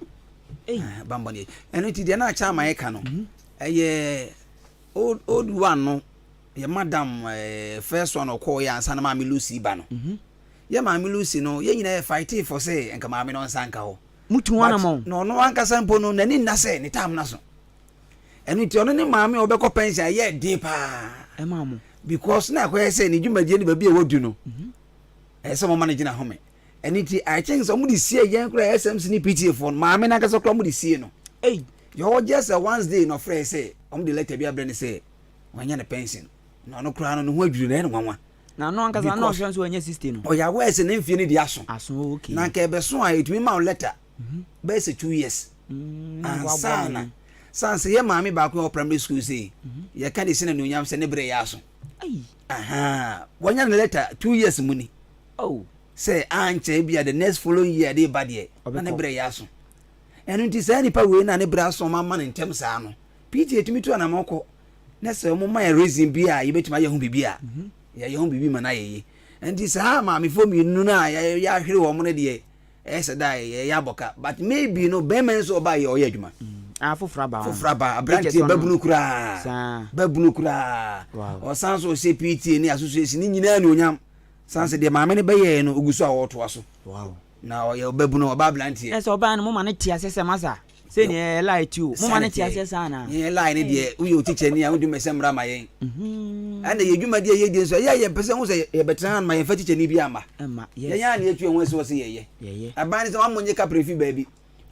Ei. Bambɔ no yɛ. Ɛno nti deɛ na chairman yɛ no. Ɛyɛ old old one no. Yɛ madam eh, first one ɔkɔɔ yɛ ansa na maame Lucy ba no. Mhm. Yɛ maame Lucy no, yɛn nyinaa yɛ fightee for sɛ nka maame no nsa nka hɔ. Mutu wɔn amɔ. Na ɔno ankasa mpo no, n'ani nna sɛ ne tam no so. Ɛno nti ɔno ne maame a ɔbɛkɔ pension ɛyɛ den paa. Ɛma mo. Because na akɔyɛ sɛ ne dwumadie no baabi a wadu no, mhm. ɛyɛ sɛ wɔma no gyina home. Ɛno nti I think sɛ wɔde sie yɛn koraa SMC ne PTA foɔ no, maame no ankasa koraa wɔde sie no. Ei. Yɛwɔ just sɛ once day na ɔfrɛ sɛ wɔde letter bi abrɛ no sɛ wanya ne pension na ɔno koraa no ne ho adwiri na ɛyɛ no nwanwa. Na ɔno ankasa na ɔhwɛ nso wanya 60 no. Ɔyɛ aware sɛ ne mfie no di aso. Aso okay. Na nka ɛbɛso a ɛtumi ma wo letter mhm. bɛyɛ sɛ 2 years. Ansa na san sɛ yɛ maame baako wɔ primary school sei mhm. yɛka de si na nuonyam sɛ ne berɛ yɛ aso. Aha wanya ne letter 2 years mu ni. Oh. Sɛ ankyɛ bi a the next following year de ba deɛ na ne berɛ yɛ aso. Ɛno nti saa nipa wei na ne berɛ aso ɔma ma ne ntɛm saa no. PTA tumi tu anamɔ kɔ na sɛ wɔn ma yɛ reason bi a yɛbɛtumi ayɛ ho biribi a mhm. yɛyɛ ho biribi ma no ayɛ yie nti saa maamefoɔ mmienu no a yɛahwere wɔn no deɛ ɛyɛ sɛ da yɛyɛ abɔka but maybe no bɛrima nso ɔba yɛ ɔyɛ adwuma mm. ah, foforɔ aba foforɔ aba aberanteɛ babunu koraa babunu koraa ɔsan so ɔhyɛ PTA ne association ne nyinaa ne onyam san sɛ deɛ maame no bɛyɛɛ no ogu so a ɔretoa so na ɔyɛ ɔbabunu ɔba aberanteɛ ɛsɛ ɔbaa no mo ma no te aseɛ sɛ masa sɛ nea ɛyɛ lie ti o mo ma no te aseɛ saa na yɛn lie ne deɛ woyɛ o teacher ni a wodi mɛsɛ mmra ma yɛn mhm. ɛna yɛ dwumadi a yɛdi nso ɛyɛ yɛn pɛ sɛ ho sɛ yɛbɛtena ha ma yɛmfa teacher ni bi ama yɛn a na yɛtu yɛn ho asi wɔ sɛ yɛyɛ aban ne sɛ wɔn nye kapre fi baabi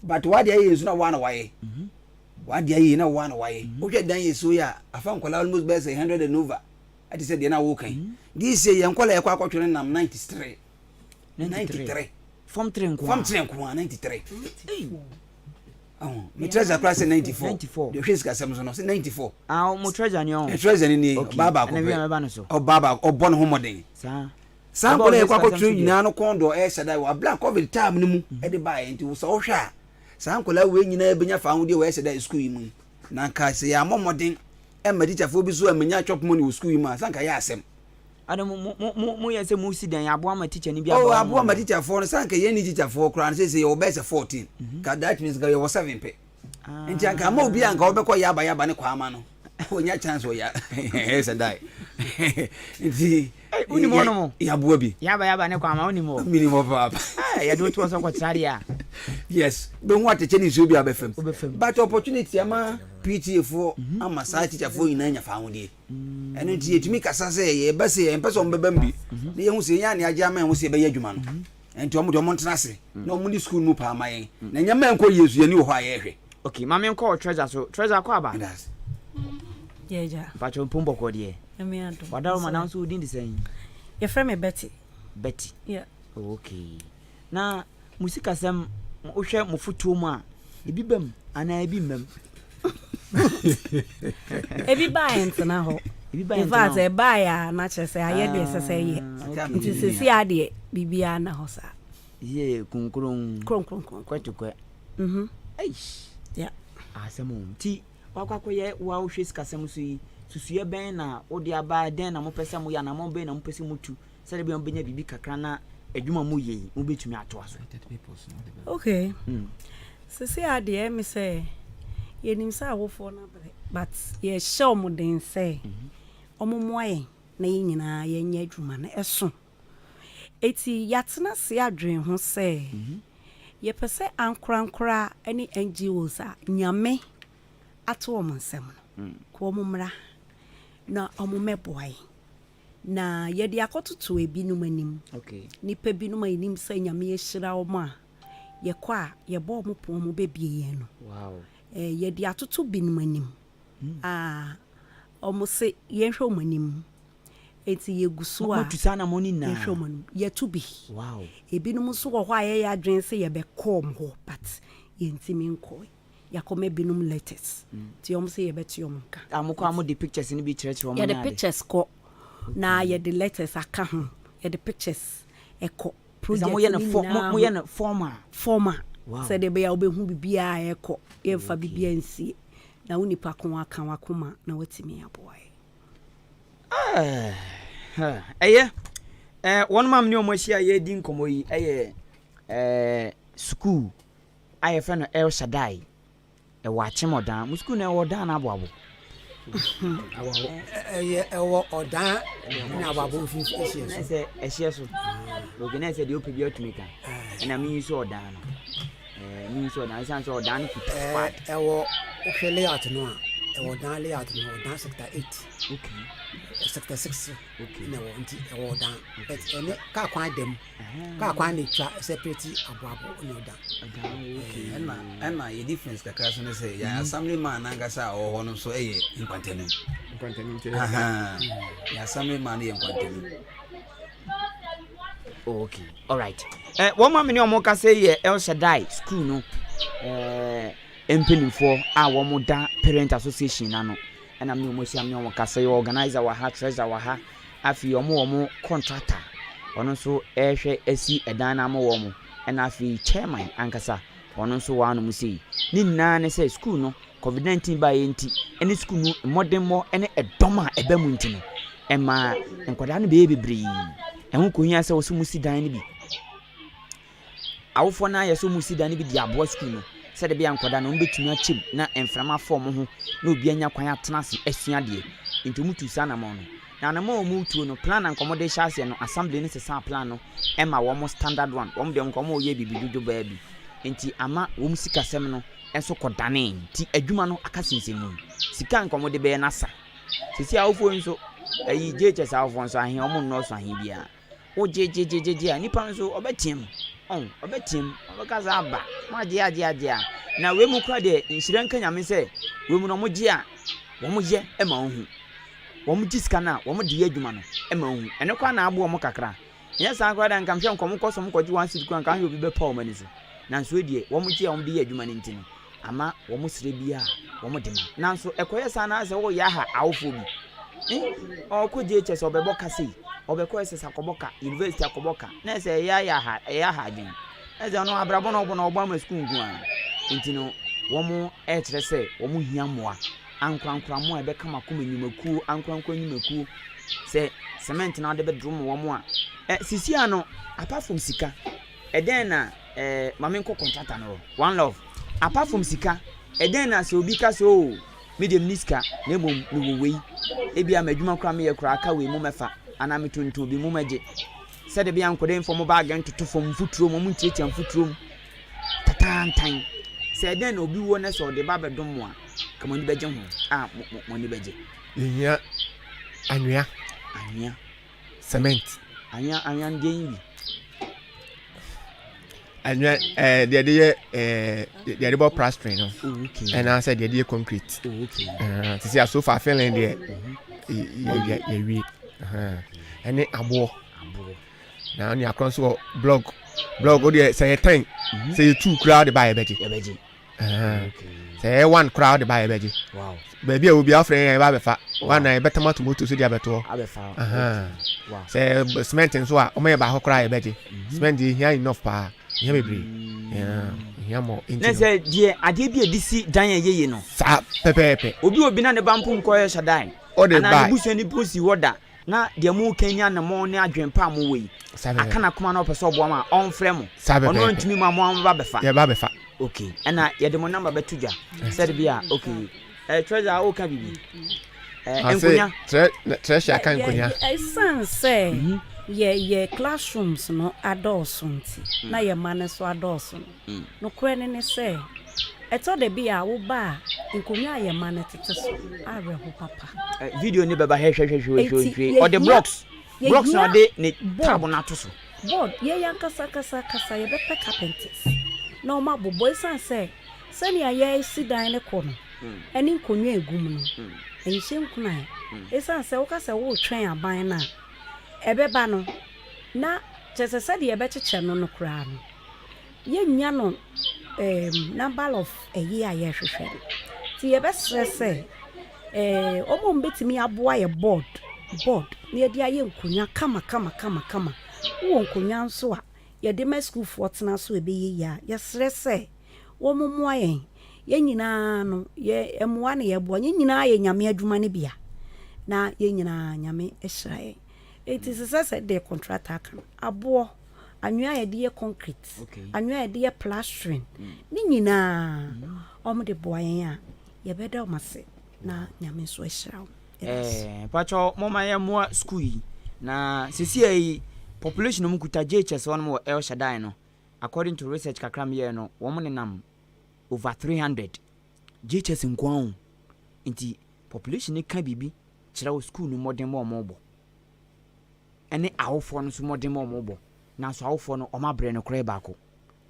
but wade ayɛ nso na wɔn na wayɛ mhm. wade ayɛ na wɔn na wayɛ mhm. wohwɛ dan yɛ so yɛ a afa nkɔla almost bɛyɛ sɛ 100 and over ɛte sɛ deɛ na wɔkan deɛ sɛ yɛn nkɔla yɛkɔ akɔtwere nam 93 93 Form 3 nko form 3 nko a 93. Me treasure koraa sɛ 94. 94. Deɛ ɔhwɛ sikasɛm so no sɛ 94. Ah, mo treasure ni ɔn. Treasure ni nie, ɔbaa baako pɛ. Ɔbaa baako, ɔbɔ ne ho mmɔden. Saa. Saa nkɔla yɛ kɔ akɔtwerɛ nyinaa no kɔn dɔ ɛyɛ hyɛda wɔ abira covid time no mu ɛde baeɛ nti sɛ wohwɛ a saa nkɔla wei nyinaa bɛnya fa ahodeɛ wɔ ɛhyɛ da sukuu yi mu yi na nka sɛ yɛammɔ mmɔden ɛma tikyafoɔ bi so ɛmɛnya chop money wɔ sukuu yi mu a sɛ nka yɛ asɛm. Ada mo mo mo mo yɛ sɛ mo si dan aboa ma tikya ni bi aboa. Oh aboa ma tikyafoɔ no sɛ anka yɛn ni tikyafoɔ koraa no sɛ sɛ yɛwɔ bɛyɛ sɛ 14 ka that means nka yɛwɔ 7 pɛ. Nti anka ama obi a anka wɔbɛkɔ yaba yaba ne kwaama no wɔnya chance wɔ ya ɛsɛ dae nti wonim hɔ nom yɛaboa bi yaba yaba ne kwaama wonim hɔ menim hɔ paapa yɛde wotoɔ sɛ kɔtra deɛ a yes bɛhu atɛkyɛ ne nsuo bi a wobɛfam but opportunity ama PTA foɔ mhm. ama saa teacher foɔ nyinaa nya fahodie mm. ɛno nti yɛtumi kasa sɛ yɛbɛ sɛ yɛmpɛ sɛ ɔmbɛbam bi mhm. na yɛhu sɛ yɛnya ne agye ama yɛho sɛ yɛbɛyɛ adwuma no mhm. Nti ɔmo deɛ ɔmo ntena ase na ɔmo ne sukuu no mu paa ma yɛn. Na nneɛma ɛnkɔ yie nso yɛn ani wɔ hɔ a yɛrehwɛ. Ok, ma menkɔ wɔ treasure so. Treasure akɔ aba? Meda ase. Yɛ agya. Mpakyɛw mpom bɔkɔɔ deɛ. Nyame adom. Wadaroma na wo nso wo din de sɛn? Yɛfrɛ me Betty. Betty. Yeah. Oh, ok. Na mo sikasɛm, wohwɛ mo fotoɔ mu a, ebi ba mu anaa ebi mma mu? Ebi ba a ɛntena hɔ. Ebi ba a In ɛntena fact, hɔ. ɛbaeɛ a na kyerɛ sɛ ayɛ deɛ ɛsɛ sɛ ɛyɛ. Ah, okay. Nti seesei ara deɛ biribiara nna hɔ saa. Yie kunkron. Kronkronkron. Kwɛtokwɛ. Mhm. Eish. Yeah. Asɛm o. Nti wakɔ akɔyɛ wo a wohwɛ sikasɛm so yi, susuiɛ bɛn na wode aba, dɛn na mopɛ sɛ moyɛ, anammɔn bɛn na mopɛ sɛ motu Sɛdeɛ ɛbɛyɛ a mobɛnya biribi kakra na adwuma a moyɛ yi, mobɛtumi atoa so. Okay. Sesei ara deɛ ɛyɛ me sɛ yɛnim sɛ awofoɔ no abrɛ but yɛhyɛ wɔn den sɛ wɔn mmoa yɛn na yɛn nyinaa yɛnyɛ adwuma no ɛso. Eti yɛatena ase adwene ho sɛ yɛpɛ sɛ ankorankora ne NGOs a Nyame ato wɔn nsam no, ka wɔn mmra na wɔn mmɛboa yɛn. Na yɛde akɔtoto ebinom anim. Nnipa binom a yɛnim sɛ Nyame ahyira wɔn a, yɛkɔ a, yɛbɔ wɔn pon wɔn bɛbie yɛn no. Eh, yɛde atoto binom anim. Hmm. A wɔn se yɛnhwɛ wɔn anim. Enti yɛgu so a yɛhwɛ wɔn anim. Yɛto bi. Ebinom nso wɔ hɔ a yɛyɛ adwene sɛ yɛbɛkɔ wɔn hɔ but yɛntumi nkɔe. Yɛakɔma binom letters nti wɔn se yɛbɛte wɔn nka. Ah mokɔ a mode pictures no bi kyerɛkyerɛ wɔn ne ade? Yɛde pictures kɔ na yɛde letters aka ho, yɛde pictures kɔ. Project no nyinaa ho. Moyɛ no formal? Formal, sɛdeɛ ɛbɛyɛ a wobɛhu biribiara a ɛrekɔ, yɛmfa biribiara nsie na wo nipa ko aka w'akoma na watumi aboa yɛn. Ɛyɛ, wɔn a me ne wɔn ahyia a yɛredi nkɔmmɔ yi yɛ sukuu a yɛfrɛ no El Shaddai. Ɛwɔ Akyem Ɔdan. Mo sukuu no ɛwɔ Ɔdan anaa Aboabo? Ɛyɛ ɛwɔ Ɔdan ne Aboabo mfimfini ɛhyeɛ so. Ɛsɛ ɛhyeɛ so. Okay, na ɛsɛ deɛ ɔpɛ bi atumi ka. Ɛna mi nso Ɔdan no. Ɛɛ mi nso Ɔdan ɛsan sɛ Ɔdan no kuta squad. Ɛwɔ wohwɛ layout no a ɛwɔ Ɔdan layout no Ɔdan sector 8. Okay. Sector 6. Okay. Na ɛwɔ nti ɛwɔ Ɔdan. But ɛne kaa kwan da mu. Kaa kwan na etwa separate aboabo ne ɔdan. Ɛna ɛna yɛ difference kakra so ne sɛ yɛn assembly man nankasa a ɔwɔ hɔ no nso yɛ nkwantanim. Nkwantanim nti. Yɛ assembly man no yɛ nkwantanim. Oh, okay all right. Eh, wɔn maame ne wɔn kasa yɛ El Shaddai school no eh, mpanimfoɔ a wɔn da parent association n'ano ɛna me ne wɔn ahyia me ne wɔn kasa yɛ organizer wɔ ha treasurer wɔ ha. Afei wɔn wɔn contractor ɔno nso rehwɛ asi ɛdan no ama wɔn, ɛna afei chairman ankasa ɔno nso wɔ anom sei. Ne nyinaa ne sɛ sukuu no covid 19 baeɛ nti ɛne sukuu no mmɔdemmɔ ne ɛdɔm a ɛba mu nti no ɛmaa nkwadaa no bɛyɛ bebree. Ɛho kɔhia sɛ wɔsɛ wɔsi dan no bi. Awofoɔ no ayɛ sɛ wɔresi dan no bi de aboa sukuu no sɛdeɛ ɛbɛyɛ a nkwadaa no wɔbɛtumi akyɛ mu na mframa afa wɔn ho na obi anya kwan atena ase asua adeɛ. Nti wɔtuu saa anammɔn no. Na anammɔn a wɔretuo no, plan a nka wɔde rehyɛ aseɛ no, assembly no sesaa plan no ma wɔn standard one. Wɔn deɛ nka wɔreyɛ biribi dwodwobaa bi. Nti ama wɔn sikasɛm no nso kɔdanee. Nti adwuma no aka sensɛnmu. Sika a nka wɔde bɛyɛ no asa. Seesei awofoɔ yi nso, ayi JHS awofoɔ nso ahe, wɔn nnɔɔso ahe biara. Wogyegyegyegye a, nipa nso ɔbɛteam. Ɔn, ɔbɛteam. Ɔbɛka sɛ aba. Moagye agye agye a. Na wei mu koraa deɛ, nhyira nka Nyame sɛ, wei mu no wɔgye a, wɔyɛ ma wohu. Wɔgye sika no a, wɔde yɛ adwuma no ma wohu. Ɛno koraa na aboa wɔn kakra. Nyɛ saa koraa deɛ, anka mehwɛ nka wɔkɔ so wɔkɔgye one cedi koraa, anka ahwɛ obi bɛpa wɔn ani so. Nanso wei deɛ, wɔgye a wɔde yɛ adwuma no nti no. Ama wɔn srɛ bi a wɔn de ma. Nanso ɛkɔyɛ saa na sɛ wɔyɛ aha awofoɔ bi. Eh, ɔkɔ JHS ɔbɛbɔ ka sei, ɔbɛkɔ SS akɔbɔ ka, university akɔbɔ ka. Na ɛsɛ ɛyɛ ayɛ aha, ɛyɛ aha adwene. Ɛsɛ ɔno abrabɔ na ɔbɔ na ɔbɔ ama sukuu nko ara. Nti no wɔn ɛkyerɛ sɛ wɔn hia mmoa. Ankorankora mmoa a ɛbɛka makoma nnwumakuo, ankorankora nnwumakuo. Sɛ cement na wɔde bɛdrom wɔn a. Ɛ sisi ano, apart from sika, Ɛdɛn na eh, ma menkɔ contractor no hɔ. One love, apart from sika, ɛdɛn na sɛ obi ka sɛ oh, me deɛ menni sika, na mmom mewɔ wei, ebia m'adwuma koraa meyɛ koraa aka wei mommɛfa, anaa metontɔn bi mommɛgye. Sɛdeɛ ɛbɛyɛ a nkwadaa yi mfa wɔn baage ntoto fam mfuturo mu, wɔntiatia mfuturo mu tataantan. Sɛ ɛdɛn na obi wɔ na sɛ ɔde ba abɛdom mo a, ka mo ani bɛgye ho, a mo, mo, mo ani bɛgye. Yɛhia anwea. Anwea. Cement. Anwea anwea no deɛ yi bi. Anwea ɛɛ eh, deɛ de yɛ ɛɛ eh, deɛ de bɔ plastering no. Oh, okay. Ɛna sɛ deɛ de yɛ concrete. Oh, okay. Ɛɛ sisi a so far filling deɛ yɛ yɛ yɛ wie. Ɛne aboɔ. Aboɔ. Na ne akorɔ nso wɔ blog blog o deɛ sɛ yɛ ten mhm. sɛ yɛ two koraa de ba yɛ bɛgye. Yɛ bɛgye. Sɛ ɛyɛ one koraa wode ba a yɛbɛgye. Baabi a obi afrɛ yɛn yɛba abɛfa. One na yɛbɛtam ato moto so de abɛto hɔ. Sɛ cement nso a wɔn yɛ baako koraa yɛbɛgye. Mhm. Cement deɛ hia enough paa. Hia bebree. Hia mɔ. Ne sɛ deɛ adeɛ bi a yɛde si dan a ɛyɛ yie no. Saa pɛpɛɛpɛ. Obi obi na ne ba mpo nkɔyɛ hyɛ dan. Anaa ne busuani mpo si hɔ da. Na deɛ moreka yi ne anammɔn ne adwene pa a mowɔ yi, aka n'akoma na ɔpɛ sɛ ɔboa mo a, ɔmfrɛ mo. Ɔno antumi mu a, mo ara moba abɛfa. Yɛba abɛfa. Ok, ɛna yɛde mo number bɛto dwa sɛde bi a, ok. Eh, Treasure, woka biribi? Eh, nkonya. Treasure aka nkonya. Ɛsiane sɛ yɛ yɛ classrooms no adɔɔso nti, na yɛ mma no nso adɔɔso no, Nokorɛ no ne sɛ, ɛtɔ da bi a woba a, nkonnwa a yɛn mma no tete so no, awerɛho papa. Video no bɛba hwɛ hwɛ hwɛ hwɛ Enti hwɛ ɔde yɛhia blocks blocks na yɛhia ɔde ne board tab no ato so. board yɛn ankasa ankasa ankasa yɛbɛpɛ carpenters na wɔabobɔ ɛsiane sɛ sɛnea yɛresi dan no kɔ no ɛne nkonnwa a ɛgu mu no ɛnhyɛ nkuran ɛsiane sɛ woka sɛ woretwɛn aban no a ɛbɛba no na kyerɛ sɛ sɛdeɛ yɛbɛkyekyɛ no no koraa no Yɛnnya no ɛɛm number of ɛyi a yɛhwehwɛ no. Nti yɛbɛsrɛ sɛ ɛɛ wɔn a wɔbɛtumi aboa yɛ board board na yɛde ayɛ nkonnwa kama kama kama kama. Wowɔ nkonnwa nso a yɛde ma sukuufoɔ tena so a ɛbɛyɛ yie a, yɛsrɛ sɛ wɔn mmoa yɛn. Yɛn nyinaa no yɛ mmoa na yɛboa. Yɛn nyinaa yɛ Nyame adwuma no bi a na yɛn nyinaa Nyame ahyira yɛn. Nti ɛsɛ sɛ sɛ deɛ contractor aka no, aboɔ anwea a yɛde yɛ concrete, anwea a yɛde yɛ plastering, ne nyinaa wɔn de boa yɛn a, yɛbɛda wɔn ase na Nyame nso ahyira wɔn. Eh, mpakyɛw momma yɛmmoa school yi na sesia yi population a wɔn kuta JHS hɔ nom wɔ El Shaddai no according to research kakra meyɛɛ no wɔn nenam over 300 JHS nkoa o nti population no ka biribi kyerɛ wo school no mmɔden ma wɔn bɔ. ne awofoɔ no nso mmɔden ma wɔbɔ nanso awofoɔ no wɔn abrɛ nokorɛ baako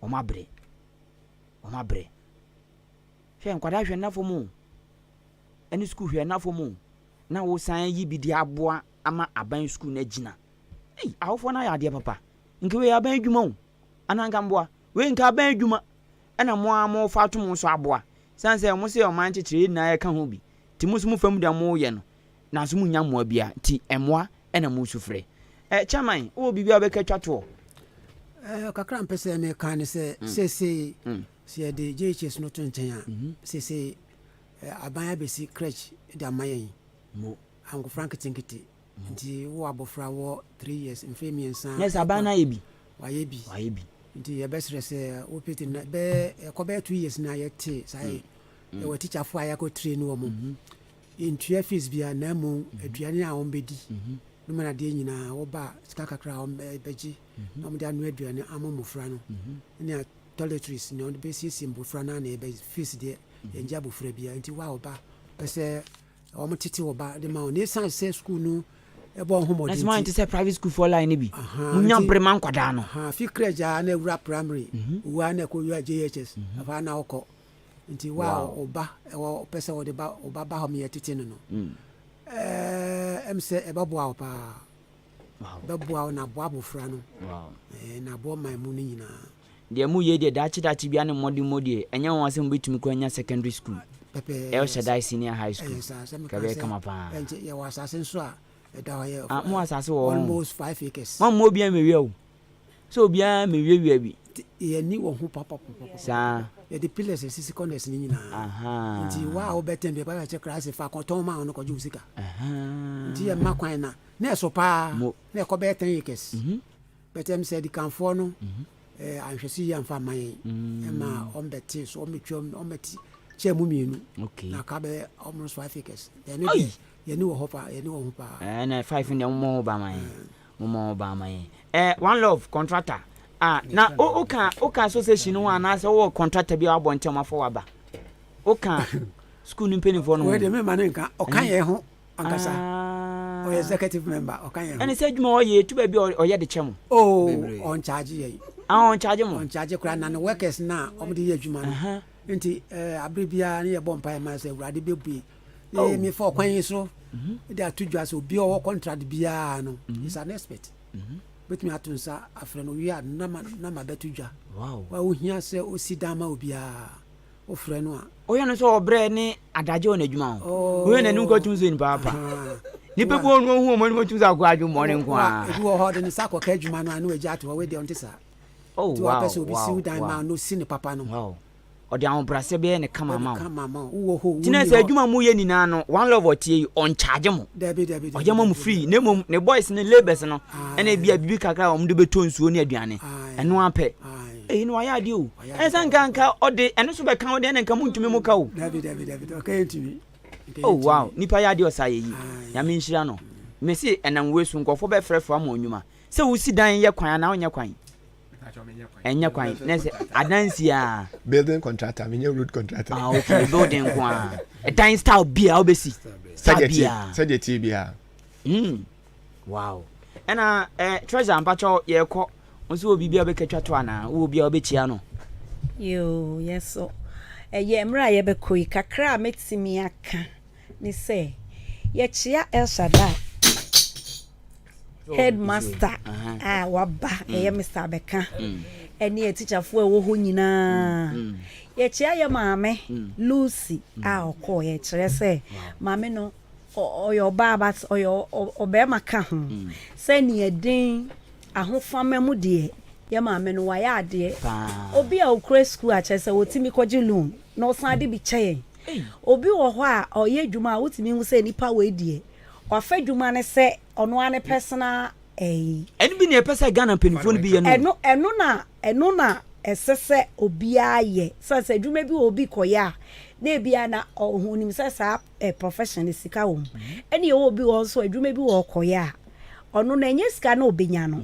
wɔn abrɛ wɔn abrɛ hwɛ nkwadaa hwɛ nna fam o ɛne sukuu hwɛ nna fam o na wosan yi bi de aboa ama aban sukuu no agyina ei awofoɔ no ayɛ adeɛ papa nka wei aban adwuma o anaa nka mboa wei nka aban adwuma ɛna mo ara mo fa ato mo so aboa san sɛ mo sɛ ɔman kyekyere yɛ nyinaa yɛka ho bi nti mo nso mo fam deɛ mo yɛ no nanso mo nya mmoa bia nti mmoa ɛna mo su frɛ. Eh chairman wowɔ biribi a wobɛka twa toɔ? Eh, kakra mpɛ sɛ meka ne sɛ mm. seesei mm. sɛ yɛde JHS no to nkyɛn a mm-hmm. seesei eh, aban abɛsi crèche de ama yɛn nkɔfra nketenkete nti wo abɔfra wɔ 3 years mfe mmiɛnsa na sɛ aban no ayɛ bi wayɛ bi wayɛ bi nti yɛbɛserɛ sɛ wopete na bɛyɛ ɛkɔ bɛyɛ 2 years na yɛte saa mm. yɛwɔ tikyafoɔ a yɛakɔ train wɔ mo mm-hmm. Yɛntua fees biara na mmom aduane a wɔbɛdi no ma no adeɛ nyinaa wɔba a sika kakra a wɔbɛgye na wɔde anoa aduane ama mmɔfra no ne toiletries nea wɔde bɛsiesie mmɔfra no na yɛbɛ fees deɛ yɛngye abɔfra biara nti wo a wɔba pɛ sɛ wɔtete wɔ ba de ma wɔn na ɛsiane sɛ sukuu no ɛbɔ wɔn ho mmɔden nti ɛsɛ te sɛ private school foɔ line no bi munya bere ma nkwadaa no fi crèche a na awura primary wura na ɛkɔ wura JHS ɛhɔ a na wɔkɔ Nti wo a wo ba wɔ pɛ sɛ wɔde ba wo ba ba hɔ ma yɛtete no no, ɛɛ ɛm sɛ ɛbɛboa wo paa. Bɛboa wo na aboa abofra no. Ɛɛ na aboa ɔman mu no nyinaa. Deɛ mo yɛ deɛ daakye daakye biara ne mmɔdemmɔ deɛ ɛnyɛ nwanwa sɛ mobɛtumi koraa anya secondary school, Pɛpɛɛpɛ. El Shaddai Senior High School, Ɛyɛ saa, sɛ nka meka ɛbɛyɛ sɛ kama paa. ɛnkyɛ yɛwɔ asase nso a ɛda hɔ yɛ Ah, mowɔ asase wɔ hɔ? almost 5 acres. Moamma obiara mmɛwia o, sɛ obiara mmɛwiawia bi. Nti yɛn ani wɔ ho papapapapa. Saa. Yɛde pillars asisi corners no nyinaa. Ahaa. Nti wo a wobɛtɛn bi ɛbɛka kyerɛ koraa sɛ fa kɔtɔn ma wo no kɔgye wo sika. Ahaa. Nti yɛmma kwan na na ɛso paa. Mo. Na ɛkɔ bɛyɛ 10 acres. But ɛm sɛ adikanfoɔ no eh, anhwɛso yie amfa amma yɛn. Ɛma wɔn bɛte so, wɔn bɛtwa wɔn bɛte kyɛɛ mu mmienu. Okay. Na aka bɛyɛ almost 5 acres. Ɛno Ai! deɛ yɛni wɔ hɔ paa, yɛni wɔ ho paa. Ɛna five deɛ momɔ ho ba ma yɛn. Momɔ ho ba ma yɛn. One Love contractor. Ah, na o o ka o ka association no ho anaasɛ wowɔ contractor bi a wabɔ nkyɛn afɔ waba. O ka school no mpanimfoɔ no ho. Wei deɛ mema ne nka, ɔka yɛn ho ankasa. Ah. Ɔyɛ executive member, ɔka yɛn ho. Ɛne sɛ adwuma a ɔyɛ etu baabi a ɔyɛ de kyɛ mo. Oh, Bebree. ɔnkyagye yɛn. Ah, ɔnkyagye mo. Ɔnkyagye koraa na ne workers na wɔde yɛ adwuma no. Nti abere biara ne yɛbɔ mpaeɛ ma sɛ Awurade bɛbue. Oh. Mefa ɔkwan yi so de ato dwa sɛ obi a ɔwɔ contract biara no is an expert. Bɛtumi ato nsa afrɛ no owie a nama bɛto dwa. Wow. Wa wohia sɛ osi dan ma obiara wofrɛ no a. Woyɛ no sɛ ɔbrɛ ne adagye wɔ n'adwuma ho. Oh. Woyɛ n'anim kɔ tum sɛ nipa apa. Nipa bi wɔ no ohu wɔn anim tum sɛ akɔ adwo mmɔne nko ara. Ebi wɔ hɔ de ne nsa akɔka adwuma no a na wagya ato hɔ, wei deɛ ɔnte saa. Oh, Nti wow, wapɛ sɛ obi si wo dan wow, ma no si ne papa no. Wow. Ɔde ahobrɛaseɛ bɛyɛ ne kama ma wo. Kama ma wo. Wowɔ hɔ, Nti na wonni sɛ hɔ. adwuma mu yɛ nyinaa no, One Love ɔtie yi, ɔnkyagye mo. Dabi, dabi, dabi. Ɔyɛ ma mo dabi, free. Na mmom ne boys ne labours no, ɛna ebi a biribi kakra a wɔn de bɛtɔ nsuo ne aduane. Aye. Ɛno apɛ. Aye. Eyi no wayɛ adeɛ o. Wayɛ Ɛnsa nka nka ɔde ɛno so bɛka wo deɛ ɛna nka muntumi mo ka o. Dabi, dabi, dabi. Ɔka yɛ ntumi. Nka yɛ Oh ntumi. wow, nipa yɛ adeɛ ɔsa yɛ yi. Aye. Nyame nhyira no. Mese ɛnam wei so nkurɔfoɔ bɛfrɛfrɛ ama nnwuma. Sɛ wosi dan yɛ kwan anaa wonyɛ kwan? Ɛnyɛ kwan. Na sɛ adansi a. Building contractor, menyɛ road contractor. Ah okay, building nko a. Ɛdan style bia wobɛsi. Style Sɛdeɛ tie bia. sɛdeɛ tie biara. Wow. Ɛna treasure mpakyɛw yɛkɔ. Wo nso wɔ biribi a wobɛka twa to anaa? Wowɔ obi a wobɛkyia no? Yoo, yɛn nso ɛyɛ mmerɛ a yɛbɛkɔ yi, kakra a mɛtumi aka ne sɛ yɛkyea El Shaddai headmaster a waba ɛyɛ Mr. Abɛka ɛne atikyafoɔ a ɛwɔ hɔ nyinaa. Yɛkyea yɛ maame Lucy a ɔkɔɔ yɛkyerɛ sɛ maame no ɔyɛ ɔbaa but ɔyɛ ɔbarima ka ho sɛ neɛ den ahofama mu deɛ yɛ maame no wayɛ adeɛ. Paa. Obi a okura sukuu akyerɛ sɛ wɔtumi kɔgye loan na ɔsan de bi kyɛ yɛn. Obi wɔ hɔ a ɔyɛ adwuma a wotumi hu sɛ nipa wei deɛ wafa adwuma ne sɛ ɔno ara ne personal ɛyi. Ɛno bi na ɛpɛ sɛ Ghana mpanimfoɔ no bi yɛ no. Ɛno na ɛsɛ sɛ obiara yɛ sɛ adwuma bi wɔ obi kɔyɛ a na ebia na ɔho nim sɛ saa profession ne sika wɔ mu. Ɛne ɛwɔ obi wɔ nso adwuma bi wɔ ɔkɔyɛ a ɔno na ɛnyɛ sika na obenya no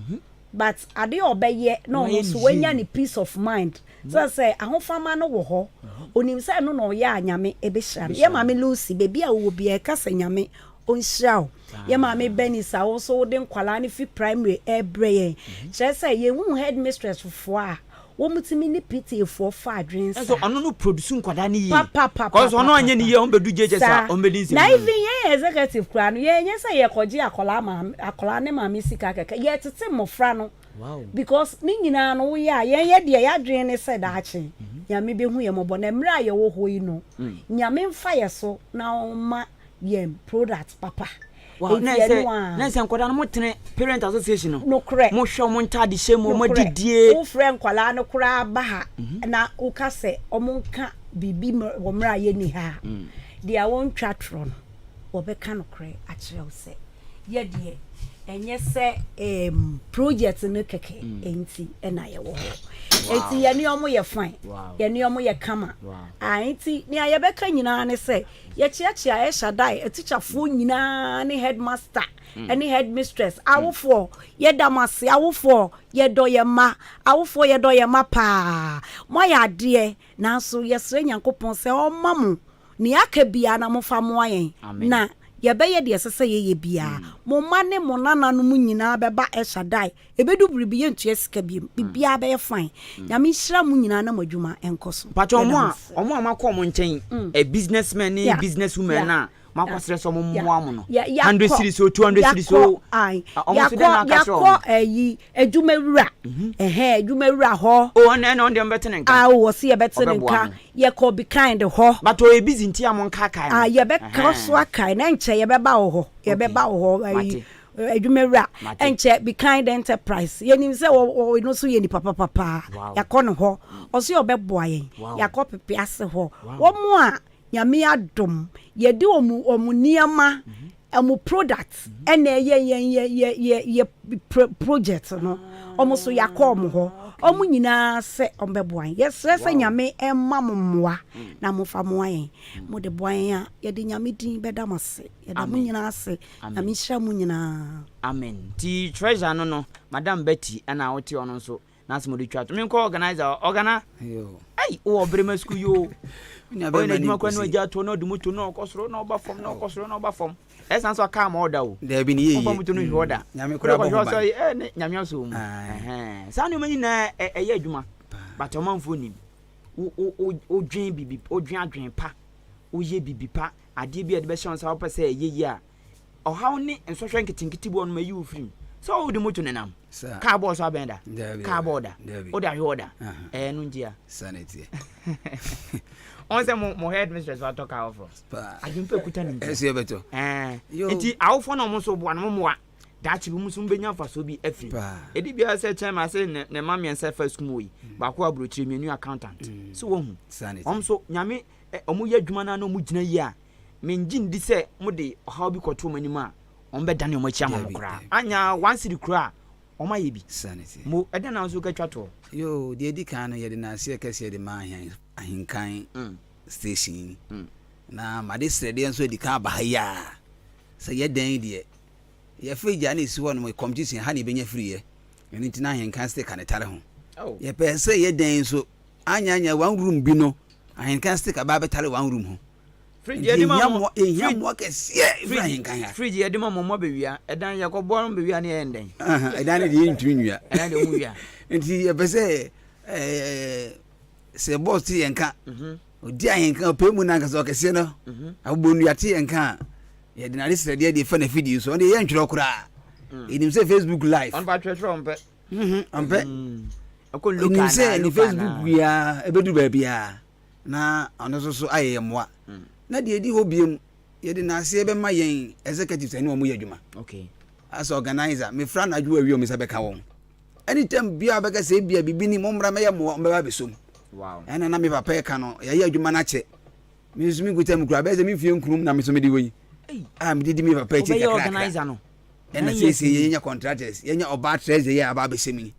but adeɛ a ɔbɛyɛ na ɔno nso wanya ne peace of mind sɛ ahofama no wɔ hɔ, onim sɛ ɛno na ɔyɛ a Nyame ɛbɛhyira no. Yɛ maame Lucy, beebi a wowɔ biara ɛka sɛ Nyame ɔnhyira wo. Yɛ maame Bernice a wo nso wode nkwalaa no fi primary ɛrebrɛ yɛn, kyerɛ sɛ yɛhu headmistress fofoɔ a wɔn tumi ne PTA foɔ fa adwene Ɛnso saa. Ɔno no produce nkwadaa no yie. Papapapa. Kɔsɔ ɔno anyɛ ne yie a ɔmbɛdu JHS a Saa. ɔmbɛdi nsɛm. Na even yɛn executive koraa no, yɛn nyɛ sɛ yɛkɔgye akwadaa maame, akwadaa ne maame sika kɛkɛ, yɛtete mmɔfra no because ne nyinaa no woyɛ a yɛn yɛ deɛ yɛadwene ne sɛ daakye Nyame bɛhu yɛn mmɔbɔ. Na mmerɛ a yɛwɔ hɔ yi no, Nyame mfa yɛ so na ɔma yɛn product papa. Wow, Enti na sɛ ɛno a na sɛ nkwadaa no mo tene parent association no. Nokorɛ. Mo hwɛ ɔmo ntaade hyɛ mu, ɔmo Nokorɛ. adidie. Wofrɛ nkwalaa no koraa ba ha na woka sɛ ɔmo nka biribi wɔ mmerɛ a yɛnni ha a, deɛ a wɔntwa torɔ no wɔbɛka nokorɛ akyerɛ wo sɛ yɛdeɛ ɛnyɛ sɛ project no kɛkɛ nti ɛna yɛwɔ hɔ. Enti yɛne ɔmo yɛ fine, yɛne ɔmo yɛ kama. Ah, nti nea yɛbɛka nyinaa ne sɛ yɛkyeakyea El Shaddai atikyafoɔ nyinaa ne headmaster ɛne headmistress. Awofoɔ, yɛda mo ase. Awofoɔ, yɛdɔ yɛn mma. Awofoɔ, yɛdɔ yɛn mma paa. Moayɛ adeɛ, nanso yɛsrɛ Nyankopɔn sɛ ɔmma mo nea aka biara na momfa mmoa yɛn Amen. na yɛbɛyɛ deɛ ɛsɛ sɛ yɛyɛ biara. Mo mma ne mo nananom nyinaa bɛba El Shaddai. Ɛbɛdu biribi yɛntua sika biom, biribiara bɛyɛ fine. Nyame nhyira mo nyinaa na mo adwuma nkɔ so. Patro, Yɛda ɔmo mo a ase. ɔmo a makɔ ɔmo nkyɛn businessmen ne business women na Moakɔsrɛ sɛ ɔmo mmoa mo no. 100 cedis o, 200 cedis o. Ɔmo nso dɛn na aka kyerɛ wɔn? Yɛakɔ ɛyi adwumawura. Ɛhɛn adwumawura hɔ. O ɔno ɛna ɔno deɛ ɔmo bɛte ne nka. Ah o ɔsi yɛbɛte ne nka. Yɛkɔ be kind hɔ. But ɔyɛ busy nti a mo nkaakae no. Ah yɛbɛkɔ so akae na ɛnkyɛ yɛbɛba wɔ hɔ. Yɛbɛba wɔ hɔ ɛyi adwumawura. Ɛnkyɛ be kind enterprise. Yɛnim sɛ ɔno nso yɛ nipa papa paa. Yɛakɔ ne hɔ. Ɔsi ɔbɛboa yɛn. Yɛakɔ pepe ase hɔ. Wɔn a Nyame adom yɛde wɔn wɔn nneɛma wɔn product ɛna ɛyɛ yɛn yɛ yɛ yɛ yɛ project no wɔn nso yɛakɔ wɔn hɔ wɔn nyinaa sɛ wɔn bɛboa yɛn yɛsrɛ sɛ Nyame ɛma mo mmoa na mo fa moa yɛn mo de boa yɛn a yɛde Nyame din bɛda mo ase yɛda mo nyinaa ase Nyame nhyira mo nyinaa. Amen nti treasure no no madam Betty ɛna wote ɔno nso N'asɛm ɔde twa to. Menkɔ organizer hɔ. Ɔgana. Ei, wowɔ bere ma sukuu yi o. Ɔyɛ n'adwuma kora na ɔgya to na ɔde moto na ɔkɔ soro na ɔba fam na ɔkɔ soro na ɔba fam. Ɛsan so kaa ma ɔda o. Daabi ne yie yie. Ɔmfa moto no nhwɛ ɔda. Nyame kora bɔ ho ban. Ɛ ne nyame asɔ mu. Saa nneɛma nyinaa ɛyɛ adwuma. But ɔmanfoɔ nim. Wo wo wo wodwen bibi wodwen adwen pa. Woyɛ bibi pa. Adeɛ bi a ɛde bɛhyɛ wo nsa wopɛ sɛ ɛyɛ yie a ɔhaw ne nsɔhwɛ nketenkete bi wɔ no ma yi wo firim. Sɛ wode moto nenam. Kaa bɔɔ so abɛn da. Kaa bɔɔ da. Wode ahwe hɔ da. Ɛɛ no nti a. Ɔn sɛ mo mo head mistress watɔ kaa foforɔ. Adwempa kuta ne nti. Ɛsɛ yɛbɛtɔ. Ɛɛ nti awofoɔ na wɔn nso boa no mo mmoa. Daakye bi mo nso mbɛnya mfasoɔ bi afiri. Ɛdi biara sɛ kyɛn ma sɛ ne ne mma mmiɛnsa ɛfa sukuu mu wɔ yi. Baako aburokyire mmienu accountant. So wɔn hu. Wɔn nso nyame wɔn yɛ adwuma no na wɔn gyina yie a. Mengye ndi sɛ mo de ɔhaw bi kɔto wɔn anim a. Wɔn bɛ dane wɔn akyi ama mo koraa. Anya one cedi koraa a, wɔn ayɛ bi. Mo, ɛdɛn na wo nso woka twa toɔ? Yoo, deɛ ɛdi kan no yɛde naaseɛ kɛseɛ de ma Ahenkan station yi. Na made srɛdeɛ nso adi kan aba ha yi ara sɛ yɛ dɛn deɛ, yɛ fridge a na ɛsi hɔ nom competition ha na yɛbɛnya firiiɛ. Ɛno nti na Ahenkan sticker no tare ho. Yɛpɛɛ sɛ yɛ dɛn nso, anya anya one room bi no, Ahenkan sticker baa bɛtare one room ho. Fridge yɛ de ma mo. Ehia mmoa kɛseɛ firi ahenkan ha. Fridge yɛ de ma mo mo abɛwia. Ɛdan yɛ kɔ boa no bɛwia ne yɛ ndɛn. Ɛdan ne deɛ yɛntumi nwia. Ɛdan deɛ ɔmo wia. Nti yɛpɛ sɛ ɛɛ sɛ bɔs te yɛn ka. Mhm. Odi ahenkan ɔpɛ mu nankasa ɔkɛseɛ no. Mhm. Abobɔ te yɛn ka a yɛde n'ade srɛdeɛ de fa n'afidie so. Ɔno deɛ yɛntwerɛ koraa. Mm. Yɛnim sɛ Facebook live. Ɔno ba twerɛtwerɛ ɔmpɛ. Mhm, ɔmpɛ. Mm. Ɛnim sɛ ne Facebook biara ɛbɛduru baabiara. na ɔno nso so ayɛ yɛn mmoa. Na deɛ ɛdi hɔ biom, yɛde naaseɛ bɛma yɛn executives ɛne wɔn yɛ adwuma. Okay. As organizer, mefra anadwo awie wɔn nsa bɛka wɔn. Anytime biara bɛka sɛ ebia biribi ni, mommra mɛyɛ mmoa, wɔn bɛba abɛsom. Wow. Ɛna na me papa ɛka no, yɛayɛ adwuma no akyɛ. Me nso me nkuta mu kura bɛyɛ sɛ me mfie nkunum na me nso mede wɔ yi. A mede di me papa akyi kakrakra. Ɛna seesei yɛnya contractors, yɛnya ɔbaa treasurer yɛ aba abɛhyɛ mu yi.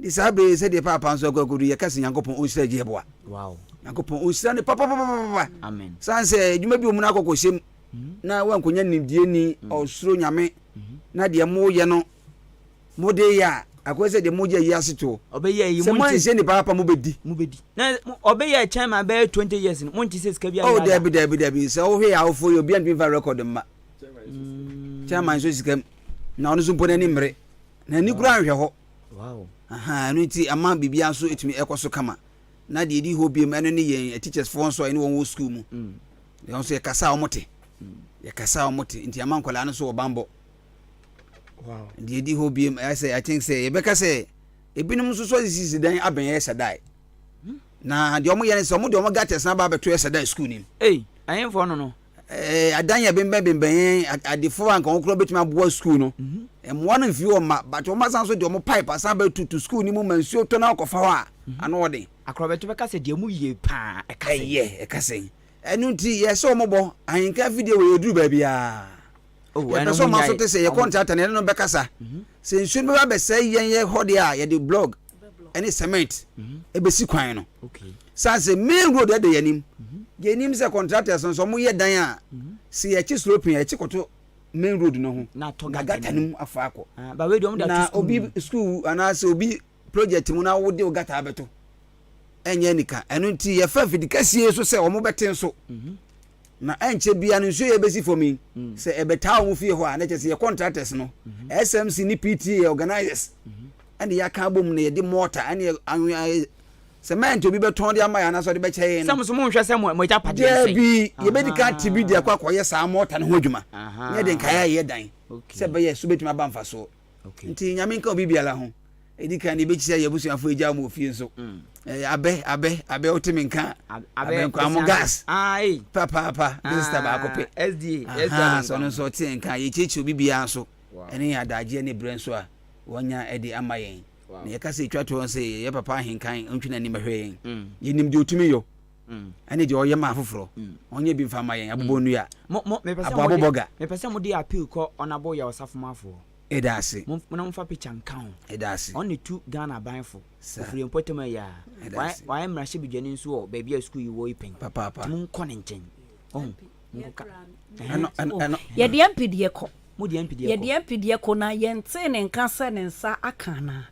Nti saa bere yi sɛdeɛ paapa nso akɔ akɔdu yɛka sɛ Nyankopɔn ɔnhyira gye ɛboa. Wow. Nyankopɔn ɔnhyira ne papapapapa. Amen. San sɛ adwuma bi wɔ mu no akɔkɔ hyɛm mm-hmm. na wankonya nimdeɛ ni mm. ɔsoro Nyame mm-hmm. na deɛ moyɛ no mode yɛ a akɔyɛ sɛ deɛ mogya yi ase toɔ. Ɔbɛyɛ yi sɛ moanhyɛ nipa papa mobɛdi. Mobɛdi. Na ɔbɛyɛ kyɛn ma bɛyɛ 20 years no monte sɛ sika bi ayɛ. Oh dabi dabi dabi sɛ wohwɛ yɛ awofoɔ yi obi antumi fa record mma. Mm. Chairman nso sika mu na ɔno nso mpo n'ani mmere. N'ani koraa nhwɛ hɔ. Ɛno nti ama biribiara nso ɛtumi ɛkɔ so kama. Na deɛ ɛdi hɔ biom ɛno ne yɛn teachers foɔ nso a ɛne wɔn wɔ school mu. Mm. Yɛn nso yɛkasa a wɔn te. Mm. Yɛkasa a wɔn te nti ama nkwadaa no nso wɔ banbɔ. Deɛ ɛdi hɔ biom ɛyɛ sɛ I think sɛ yɛbɛka sɛ ebinom nso so asisisi dan abɛn ɛyɛ sadae. Hmm. Na deɛ wɔn yɛ no sɛ wɔn de wɔn gutters na aba abɛto ɛsadae school nim. Ei, ahemfo no no. Eh, adan yɛ bembɛn yɛn adefo a nka wɔn koraa bɛtumi aboa sukuu no mhm. mmoa no mfi wɔn ma but wɔn asan so de wɔn pipe asan bɛtutu sukuu no mu ma nsuo tɔ na akɔfa hɔ a mhm. ano ɔden. Akorɔbɛto bɛka sɛ deɛ mu yie paa ɛka sɛn. Ɛyɛ ɛka sɛn ɛno nti yɛsɛ wɔn bɔ ahenka afidie wɔ yɛduru baabiara oh, yɛpɛ sɛ ɔma so te sɛ yɛ kɔntrata no yɛne no bɛkasa mhm. sɛ nsuo no bɛba bɛsɛe yɛn yɛ hɔ deɛ a yɛde blog ɛne cement ɛbɛsi kwan no san sɛ main road ɛda yɛn anim deɛ anim sɛ contractors nso wɔn yɛ dan a sɛ yɛkye sloping yɛkye kɔto main road no ho na gata no mu afa akɔ ah, na obi school anaasɛ obi project mu na wode wo gata abɛto ɛnyɛ nika ɛno nti yɛfa mfidi kɛseɛ so sɛ wɔn bɛte nso mhm. na ɛnkyɛ bia no nsuo yɛ bɛsi fam yi mm. sɛ ɛbɛtaa wɔn fie hɔ a na kyɛ sɛ yɛ contractors no smc mhm. ne pta organizers mhm. ɛne yɛaka abom na yɛde mortar ɛne anwea Cement obi bɛtɔn de ama yɛn anaasɛ ɔde bɛkyɛ yɛn no. Sɛ mo nso monhwɛ sɛ mo agyapadeɛ nsɛe. Daabi, yɛbɛdi kan ate bi de akɔ akɔyɛ saa mɔɔta no ho adwuma, na yɛde nkaeɛ ayɛ dan, sɛ ɛbɛyɛ a ɛso bɛtumi aba mfasoɔ. Nti Nyame nka obi biara ho. Ɛdi kan no, yɛbɛkyia yɛn abusuafoɔ yɛgya wɔn wɔ fie nso. Abɛ, abɛ, abɛ, wote me nka a, abɛ Nkwamo gas. Papaapa, me sista baako pɛ. Ahaa, sɛ ɔno nso ɔte yɛn nka a, yɛkyiakyia obi biara nso, ɛne adagyeɛ ne berɛ nso a wɔanya de ama yɛn. Na yɛka sɛ ɛtwa toɔ sɛ yɛyɛ papa ahenkan ɔntwe n'ani mmɛhwɛ yɛn. Mm. Yɛnim deɛ ɔtumi yɔ mm. ɛne deɛ ɔyɛ ma afoforɔ. Mm. Ɔnyɛ bi mfa ma yɛn abobɔ nnua. Aboabo bɔga. Mepɛ sɛ mode appeal kɔ Honourable Yaw Safomafoɔ. Ɛda ase. Mo na momfa picture nka ho. Ɛda ase. Ɔno na ɛtu Ghana abanfo. Ofiri yɛn mpɔtam ha yi ara. Wayɛ mmarahyɛbadwani nso wɔ baabi a sukuu yi wɔ yi pɛn. Papaapa. Nti monkɔ ne nkyɛn. Ɔho. Monkɔka. Yɛde MP deɛ kɔ. Mo deɛ MP deɛ kɔ. Yɛde MP deɛ kɔ na yɛntee ne nka sɛ ne nsa aka anaa.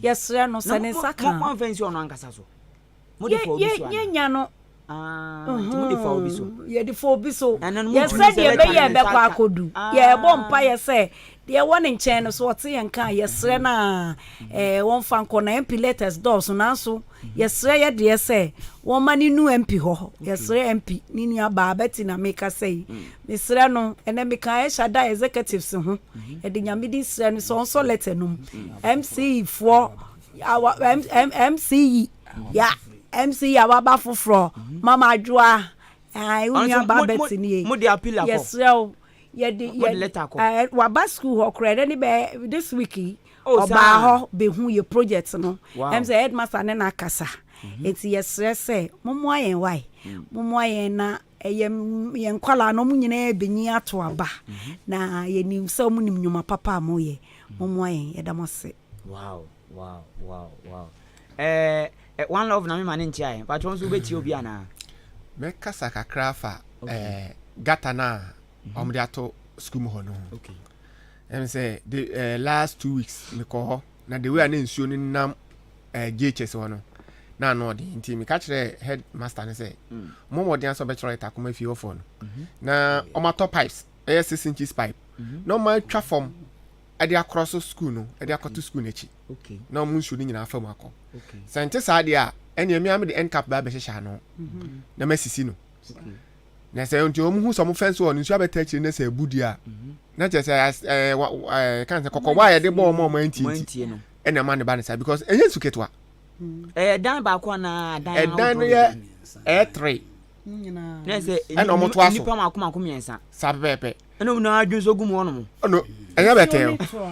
Yɛsrɛ no sɛ ne nsa ka a. Mo amfa nsi ɔno ankasa so. Mo de fa obi so anaa. Yɛnya no. Ah, nti mo de fa obi so. Yɛde fa obi so. Yɛsrɛ deɛ ɛbɛyɛ a ɛbɛkɔ akɔdu. Yɛbɔ mpaeɛ sɛ deɛ ɛwɔ ne nkyɛn no so ɔte yɛn nka a yɛsrɛ no a wɔmfa nkɔ na MP letters dɔɔso nanso Yɛsrɛ yɛ deɛ sɛ wɔma no nu MP hɔ. Yɛsrɛ MP ne nua baa Betty na mekasa yi. Mesrɛ no, ɛnɛ meka El Shaddai executives ho. Yɛde Nyame din srɛ no sɛ ɔnsɔ letter no mu. MCE foɔ, awa, M, M, MCE, ya, MCE a waba foforɔ, Mama Adwoa, ae, wo nua baa Betty nie. Yɛsrɛ wo, yɛde, yɛ, waba school hɔ koraa, ɛnɛ ne bɛyɛ, this week yi, Oh, Ɔbaa saa? hɔ bɛhu yɛ project no. Wow. Ɛm sɛ headmaster ne no akasa. Nti yɛsrɛ sɛ mommoa yɛn wae. Mommoa yɛn na ɛyɛ yɛn nkwadaa no wɔn nyinaa bɛnyin ato aba. Na yɛnim sɛ wɔn nim nnwuma papa a moyɛ. Mommoa yɛn. Yɛda mo ase. Wow, wow, wow, wow. Eh, eh, one love na me ma ne nkyea ɛ. Patro nso wobɛtie obi anaa? Mɛkasa kakra afa eh, gata no a wɔde ato sukuu mu hɔ no ho. Okay. Ɛm sɛ the eh, last 2 weeks mekɔ hɔ na the way a na nsuo no nam eh, JHS hɔ no na ano ɔden nti meka kyerɛ head master no sɛ mo mmɔden asɛ ɔbɛkyerɛ ɔyɛ takoma fie hɔfoɔ no na ɔmatɔ pipes ɛyɛ 6 inches pipe na ɔma atwa fam ɛde akorɔ so school no ɛde akɔto school n'akyi na ɔmo nsuo no nyinaa fa mu akɔ. Sɛ nte saa deɛ a ɛnneɛ mmea mede end cap bɛ abɛhyehyɛ ano na masisi no na sɛ nti wɔn hu sɛ wɔn fɛn so wɔ no nsuo abɛta akyire na sɛ ebu deɛ a na kyerɛ sɛ ɛɛ wa ɛɛ kan sɛ kɔkɔbɔ a yɛde bɔ wɔn a wɔn antie nti ɛna ɛma ne ba ne sa because ɛnyɛ nsu ketewa. Ɛyɛ dan baako anaa dan ɛdan no yɛ ɛyɛ three. Na sɛ ɛna wɔn to aso nipa mako mako mmiɛnsa. Saa pɛpɛɛpɛ. Ɛna wɔn nyinaa adwene so gu mu hɔnom. Ɔno ɛnyɛ bɛtɛɛ o.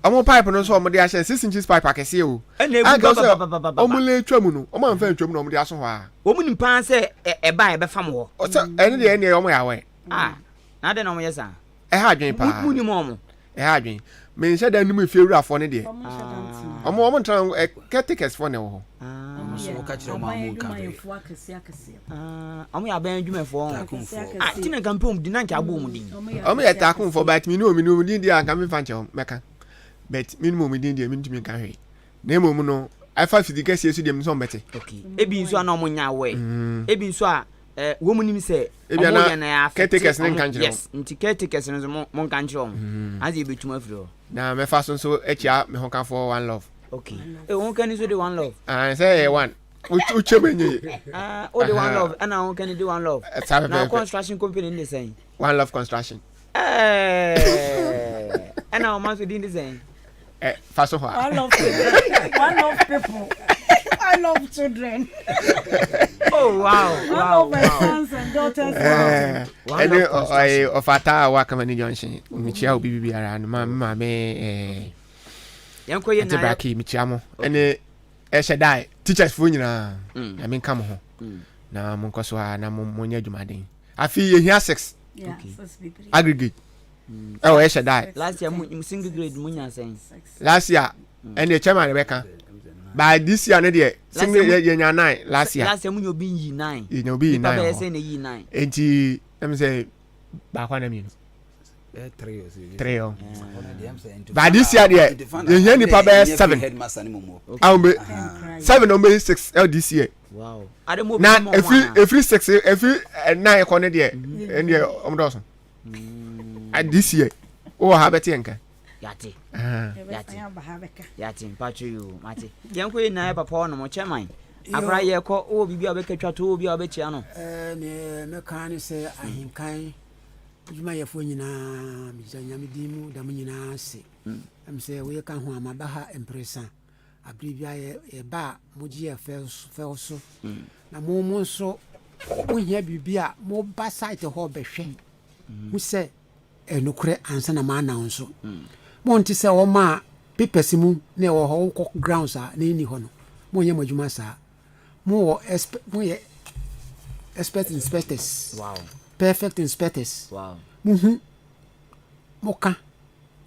Wɔn pipe no nso wɔn de ahyɛ 6 inches pipe akɛseɛ o. Ɛna egu bababababa. Wɔn le atwa mu no wɔn anfa atwa mu na wɔn de aso hɔ a. Wɔn nim paa sɛ ɛba a ɛbɛfa mo hɔ. Ɔsɛ ɛne deɛ ɛne wɔn yɛ awɛ. Ah, na adɛn na wɔn yɛ saa? Ɛha adwene paa. Mo nim wɔn. Ɛha adwene. Menhyɛ da nim efie wurafoɔ no deɛ. Wɔn ntena ɛ caretakers foɔ na ɛwɔ hɔ. Wɔn nso wɔka kyerɛ wɔn a wɔn nka hwee. Wɔn yɛ aban adwumafoɔ. Taakunfoɔ. Ah, ti na nka mpɛ wɔn din na nka abɔ wɔn din. Wɔn yɛ taakunfoɔ but mi ni wɔn mi ni wɔn din deɛ anka mi nfa nkyɛn wɔn mɛka but mi ni wɔn din deɛ mi ntumi nka hwee na mmom no ɛfa fidi kɛseɛ so deɛ mi nso wɔn bɛte. Okay ebi nso a na wɔn nya awɛ ebi nso a eh, wɔn nim sɛ Ebi wɔn ana yɛ na afɛte caretakers ne nka nkyerɛ yes nti caretakers no nso mo mo nka nkyerɛ wɔn mm. ansa ebetum afiri hɔ. Na mɛfa so nso akyia me ho kafoɔ one love. Okay eh, wɔn kani nso de one love. Ah sɛ ɛyɛ one wokyɛ mu enye ye. Ah o de one love ɛna wɔn kani de one love. Saa pɛpɛɛpɛ. Na construction company ne sɛn. One love construction. Ɛɛ ɛna wɔn nso din de sɛn. Eh, fa so hɔ a. One love people. One love people. I love children. Oh wow! One wow, love my wow. sons and daughters. Eh, One ɛne love construction. ɔfata a wakama ne junction mekyia obi bibiara no ma me maame eh, Yɛn kɔ yɛ ante na brake mekyia mo ɛne ɛhyɛ dae teachers foɔ nyinaa nyame nka mo ho na monkɔ so a na monyɛ adwumaden afei yɛhia six Yeah, six bebree. aggregate ɛwɔ ɛhyɛ dae last year mo single grade mo nya sɛn. Last year ɛne chairman ne bɛka by this year ne deɛ single yɛnya nine last year. Last year mo nya obi yi nine. Yɛnya obi yi Nipa nine bɛyɛ wɔ sɛn na yi nine. Enti ɛm sɛ baako ana mmienu three o but this year deɛ yɛhia nipa bɛyɛ seven a wɔn bɛ seven a wɔn bɛyi six ɛwɔ this year. Wow. Ade mo obi Na ma wɔn efiri ana? efiri six efiri nine kɔ ne deɛ ɛn deɛ wɔn dɔɔso. This year wowɔ ha bɛte yɛn nka. Yate. Ah. Yate. Yate mpatwo yi o mate. Yɛn kɔ yɛ nyinaa yɛ papa hɔ nom chairman. Akora yɛkɔ, wowɔ biribi a wobɛka twa to, wowɔ obi a wobɛkyia no? Ɛɛ, neɛ mɛka ne sɛ ahenkan adwumayɛfoɔ nyinaa, megyina Nyame din mu da mo nyinaa ase. Ɛm sɛ woyɛ ka ho a, maba ha mprɛsa. Abere biara yɛ yɛba a, mogye yɛ fɛw fɛw so. Na mo mo nso, mohia biribi a, moba site hɔ bɛhwɛ hu sɛ ɛyɛ nokorɛ ansa na mo announce. Monte sɛ wɔn a papers mu na ɛwɔ hɔ wokɔ grounds a na ɛnni hɔ no, monyɛ mo adwuma saa. Mowɔ exp moyɛ expert inspectors. Wow. Perfect inspectors. Wow. Mohu, moka,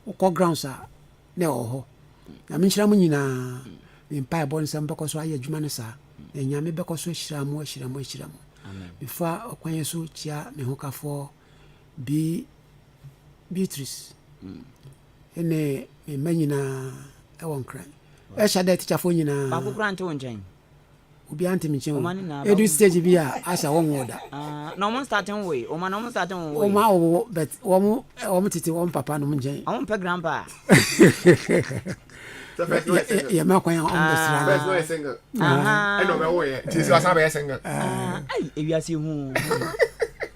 wokɔ grounds a na ɛwɔ hɔ. Nyame nhyira mo nyinaa. Me mpaebɔ ne sɛ mobɛkɔ so ayɛ adwuma no saa. Na Nyame bɛkɔ so ahyira mo, ahyira mo, ahyira mo. Mefa ɔkwan yi so kyia me hokafoɔ Bi Beatrice ne me mma nyinaa ɛwɔ Nkran. Ɛhyɛ dɛ tikyafoɔ nyinaa. Baako koraa nte wo nkyɛn. Obiara nte me nkyɛn o. Edu stage bi a asa wɔn wo da. Ah, na wɔn start nwoe. Wɔn na wɔn start nwoe. Wɔn awowo but wɔn wɔn tete wɔn papa nom nkyɛn. Wɔn mpɛ grandpa. Yɛ ma kwan a wɔn bɛ sra. First no yɛ single. Ɛna ɔbɛ wo yɛ. Ti sɛ ɔsan bɛyɛ single. Ayi ewiase hu.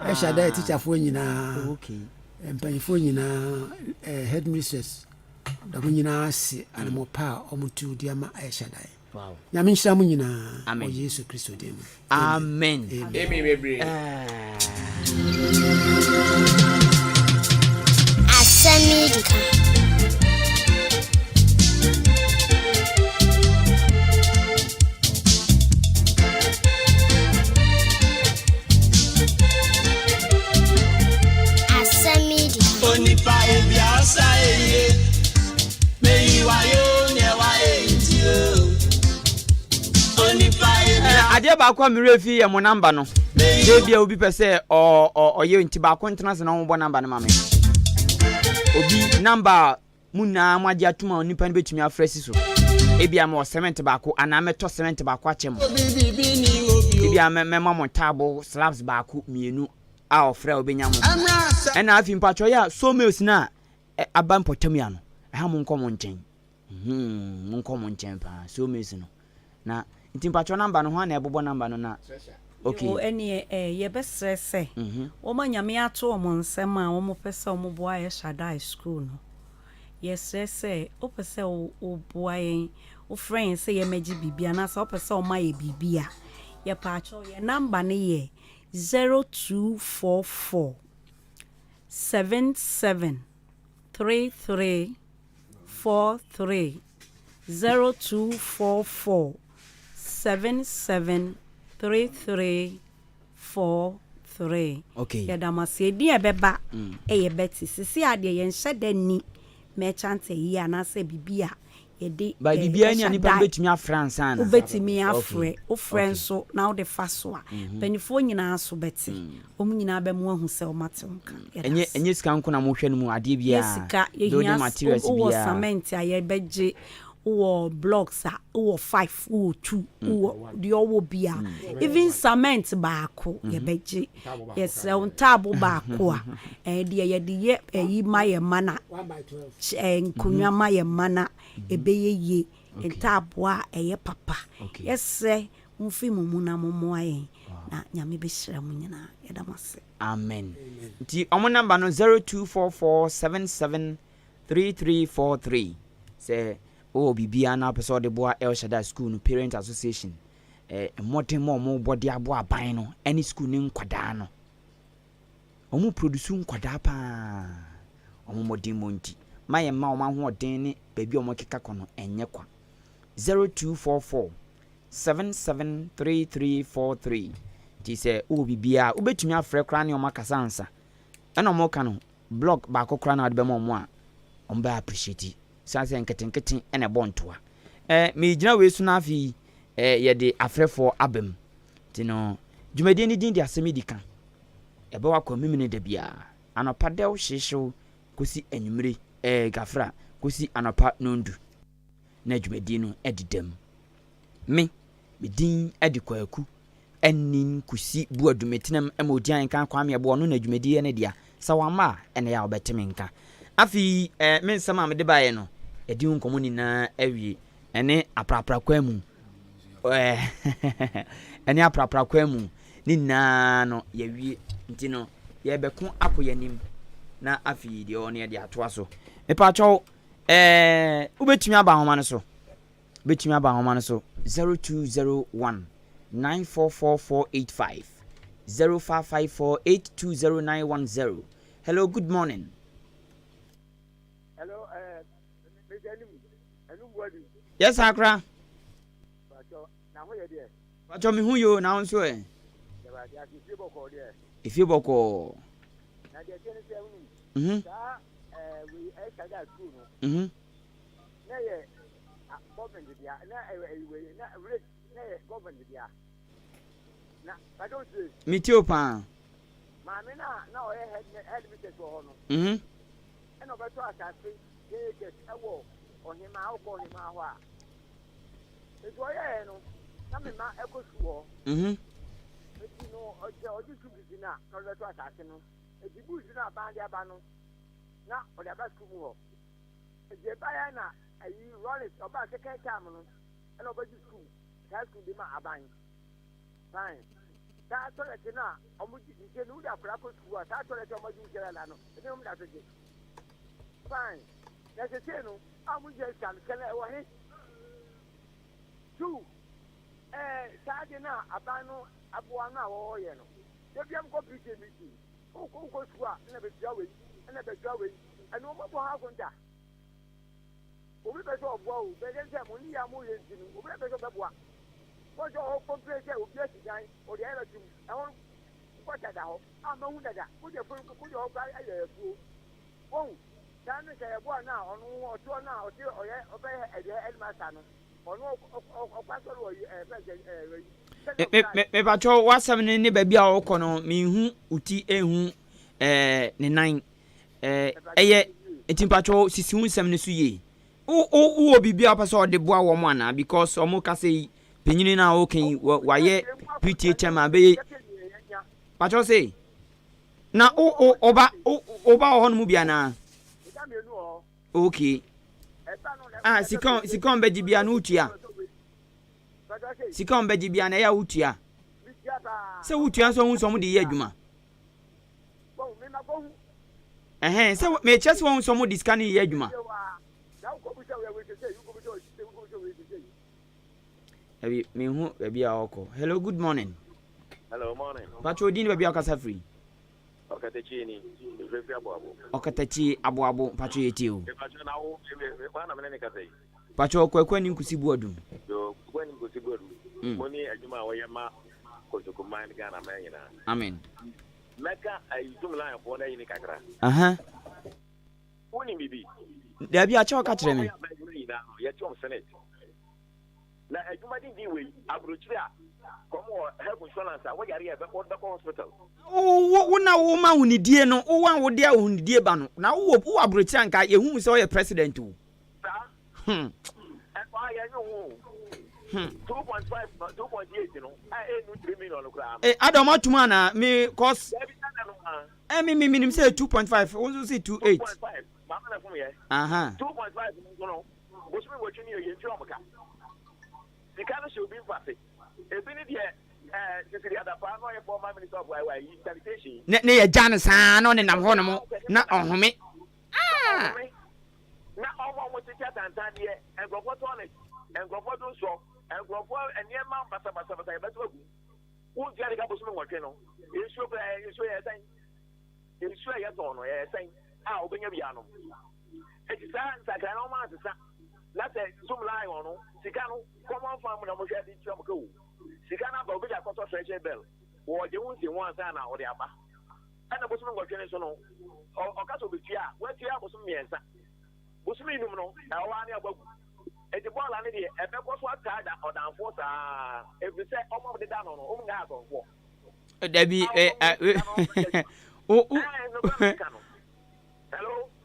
Ɛhyɛ dɛ tikyafoɔ nyinaa. Okay. Mpanyinfoɔ nyinaa headmistress dɔm nyinaa ase anamɔ pa a wɔn tu de ama ɛhyɛ dan. Nyame nhyira mo nyinaa wɔ Yesu Kristo din mu. Amen. Amen bebree. Asɛm yi di ka. Asɛm yi di ka. Onipa ebiasa eye. Adeɛ baako a me werɛ fi yɛ mo namba no. Sɛ ebia obi pɛ sɛ ɔyɛ nti baako ntena ase na ɔmmobɔ namba no ma me. Obi namba a mo nyinaa mo agye atom a onipa no bɛtumi afrɛ si so. Ebia mewɔ cement baako anaa mɛtɔ cement baako akyɛ mo. Ebia mɛma mo ntaabo slabs baako mmienu a ɔfrɛ a ɔbɛnya mo. Ɛna afei mpakyɛw yɛ a sawmills no a aba mpɔtam yi ano, ɛha monkɔ mo nkyɛn. Hmm, monkɔ mo nkyɛn paa, sawmills no. Na, nti mpakyɛw number no, hwan na ɛbobɔ number no na, okay. Yoo ɛneɛ eh yɛbɛsrɛ sɛ wɔn a Nyame ato wɔn nsam a wɔn pɛ sɛ wɔn boa El Shaddai school no yɛsrɛ sɛ wopɛ sɛ wo boa yɛn wo frɛ yɛn sɛ yɛmɛgye biribi anaasɛ wopɛ sɛ wɔma yɛ biribi a yɛpaakyɛw yɛn number no yɛ 0244 77 33 43 0244 77 33 43. Okay. Yɛda mo ase. Edin a ɛbɛba yɛ Betty. Sisi a deɛ yɛnhyɛ da nni merchant ayi anaasɛ biribi a yɛde By eh, biribiara ni a ɛhyɛ nipa no da bɛtumi afrɛ ansa na. wobɛtumi afrɛ Okay. wofrɛ Okay. nso na wode fa so a mpanimfoɔ nyinaa so bɛte wɔn nyinaa bɛmo ahu sɛ wɔate wo nka yɛda Ɛnyɛ ase ɛnyɛ sika nko na mohwɛ no mu adeɛ yɛ biara sika building yɛhia materials wowɔ biara. cement a yɛbɛgye wowɔ blocks a wowɔ five wowɔ two wowɔ deɛ ɔwɔ bia even cement baako yɛbɛgye yɛsrɛ wo ntaabo baako a ɛɛ deɛ yɛde yɛ ɛyi ma yɛ ma na ɛɛ nkonnwa ma yɛ ma na ɛbɛyɛ yie ntaaboa a ɛyɛ papa yɛsrɛ momfiri mo mu na mommoa yɛn na Nyame bɛhyira mo nyinaa yɛda mo ase. Amen nti ɔmo number no 0244773343 sɛ wowɔ biribiara na wopɛ sɛ ɔde boa El Shaddai school no parent association eh, mmɔden ma ɔmo bɔ de aboa aban no ɛne school ne nkwadaa no ɔmo produce nkwadaa paa ɔmo mmɔden mmɔ nti ma yɛn mma ɔmo ahoɔden ne baabi a ɔmo keka kɔ no ɛnyɛ kwa 0244 773343 nti sɛ wowɔ biribiara a wobɛtumi afrɛ koraa ne ɔmo akasa ansa ɛna ɔmo ka no blog baako koraa na wode bɛma ɔmo a ɔmo bɛ appreciate san sɛ nketenkete ɛna ɛbɔ ntoa ɛɛ megyina wei so na afei ɛɛ yɛde afrɛfoɔ aba mu nti no dwumadie no din de asɛm yi di ka ɛbɛwɔ akɔ memene da biara anɔpa dɛw hyehyew kɔsi anwummere ɛɛ gafra kɔsi anɔpa nondu na dwumadie no ɛdeda mu Me, me din de Kwaku Anin Kusi Buadu Metenam ma ɔdi ahenka Kwame Ɛboɔ ɔno na dwumadie yɛ ne dea Sɛ wamma a, ɛna ɛyɛ a wobɛte me nka Afei eh, me nsɛm a mede baeɛ no, yɛadi ho nkɔmmɔ nyinaa awie Ɛne aprapra kwan mu. Ɛne aprapra kwan mu ne nyinaa no yɛawie nti no yɛbɛko akɔ yɛn anim na afei deɛ ɔno yɛde atoa so. Mepaakyɛw ɛɛ wobɛtumi aba ahoma no so wobɛtumi aba ahoma no so 0201 944485 0554 820910. Hello, good morning. Hello, Mr. Anim, Anim Buadu. Yes, Akra. Na ho yɛ deɛ. Patɔ me ho yo na wo nso ɛ. Yɛbɛde ase efie bɔkɔɔ deɛ. Efie bɔkɔɔ. Na deɛ ɛteɛ ne sɛ wonim. Mhm. Saa ɛɛ wei ɛhyɛ da sukuu no. Mhm. Na yɛ government dea na ɛyɛ ɛyɛ wei na rate na yɛ government dea. Na patɔ tie. Me tie o paa. Maame na na ɔyɛ head head mistress wɔ hɔ no. Mhm. Ɛna ɔbɛtɔ asase ten acres ɛwɔ ɔhemaa wokɔ ɔhemaa hɔ a. Nti ɔyɛɛ no na me mma ɛkɔ sukuu hɔ. Mhm. Nti no ɔkyɛ ɔgye sukuu fees no a na ɔde bɛtɔ asase no. Nti books no a aban de aba no na ɔde aba sukuu mu hɔ. Nti ɛbaeɛ na ayi Rawlings ɔbaa second term no ɛna ɔbɛgye sukuu saa sukuu de ma aban. Fine. Saa toilet no a wɔn gye nti no wode akwadaa kɔ sukuu a saa toilet a wɔn agye wo dada no ebi wɔn da so gye. Fine. Na sesei no a wɔn gye sika no sika no ɛwɔ he? Two, ɛɛ saa ade no a aban no aboa no a wɔyɛ no, da biara mokɔ PTA meeting, wokɔ wokɔ sukuu a ɛna bɛtua wei, ɛna bɛtua wei, ɛno wɔn abɔ ho akonta. Obi pɛ sɛ ɔboa o, bɛyɛ sɛ mo nneyɛɛ a moyɛ nti no, obi pɛ sɛ ɔbɛboa. Wɔn sɛ ɔhɔ complain sɛ obi asi dan, ɔde ayɛ bɛtum, ɛhɔ no gutter da hɔ a mahu dada, wode afuo no wode hɔ koraa ayɛ afuo. Wohu, saa no sɛ yɛboa no a ɔno ɔte hɔ no a ɔte ɔyɛ ɔbɛyɛ ɛdeɛ headmaster no, ɔno ɔkɔ asɔre wɔ ɛɛ fɛn sɛ ɛɛ Mepakyɛw w'asɛm no ne baabi a ɔkɔ no menhu wo ti nhu ɛɛ ne nan ɛɛ ɛyɛ nti mpakyɛw sisi wo nsɛm no so yie. Wo wo wowɔ biribi a wopɛ sɛ ɔde boa wɔn anaa because wɔn kasa yi panyini no a ɔka yi wayɛ PTA chairman bɛyɛ pakyɛw se na wo wo ɔba wo ɔba wɔ hɔ nom bi anaa? Okay. Ah sika sika ɔmbɛgye bia no wotua. Sika a wɔbɛgye biara no, ɛyɛ a wotua. Sɛ wotua nso a, wohu sɛ wɔde yɛ adwuma. Ɛhɛn, sɛ mekyerɛ sɛ wɔhu sɛ wɔde sika no yɛ adwuma. Ɛbi, mehu baabi a ɔkɔ. Hello, good morning. Hello, morning. Patrɔ odin ne baabi a ɔkasa firi. Ɔkatakyie ni, mefrɛ firi Aboabo. Ɔkatakyie Aboabo, mpakyɛ yɛtie o. Mepakyɛ na wo, hwan na mene ne kasa yi? Mpakyɛ Kwaku Anim Kusi Boadu. Yoo, Kwaku Anim Kusi Boadu, mo ne adwuma a wɔyɛ ma Kotoko man ne Ghana man nyinaa. Amen. Mɛka ayi Zoom line foɔ no ayi ne kakra. Aha. Wonim biribi? Dabi, akyɛ ɔka kyerɛ me. Wɔn a wɔyɛ aban adwuma nyinaa no, yɛte wɔn senate. Na adwuma denden wei, aburokyire a kɔm wɔ health insurance a woyare a wɔde bɛkɔ hospital. Wo wo wo na woma ahonidie no, wo a wode ahonidie ba no, na wowɔ wowɔ aburokyire a nka yɛhu wo sɛ woyɛ president o. Saa. Hmm. Ɛkɔ a yɛnwe ho o. Hmm. 2.5 no 2.8 no a ɛnnu 3 million no koraa no. Eh, ada ɔmo atum anaa? Me cause. Dabi ada no a. Eh, me me menim sɛ 2.5, wo nso sɛ 2.8. 2.5, maame na fom yɛ. Aha. 2.5 no nso no. Bosome nwɔtwe ni yɛntua wɔn ka. Sika no hyɛ obi mfase. Ebi ne deɛ ɛɛ Sisiri Adapaa na ɔyɛ former minister of ayi sanitation yi. Ne ne yɛgya no saa na ɔnenam hɔ nom na ɔhome. Ah! Ɔhome. Na wɔn a wɔtete atantandeɛ, nkurɔfoɔ toilet, nkurɔfoɔ donsɔ, nkurɔfoɔ nneɛma basabasabasa yɛbɛto agu. Wontua ne ka bosome nwɔtwe no. Nsuo koraa nsuo yɛ sɛn? Nsuo a yɛtɔn no yɛ sɛn a wobɛnya bi anom? Enti saa nsakrae no wɔn ansesa. Na sɛ Zoom Lion no, sika no, common fund mu na wɔhwɛ de tua mo ka o. Sika no aba, obi de akɔtɔ treasury bill, wɔgye ho nsiho ansa na ɔde aba. Ɛna bosome nwɔtwe no nso no, ɔka sɛ obetua a, watua bosome mmiɛnsa. Bosome nnum no, ɛwɔ hɔ ara ne abɔ agu. Enti bɔɔla no deɛ, ɛbɛkɔ so ataa da ɔdanfoɔ saa, ɛfiri sɛ wɔn a wɔde da no no, wɔn nyinaa yɛ akɔmfoɔ. Dabi, ɛ, ɛ, o, o.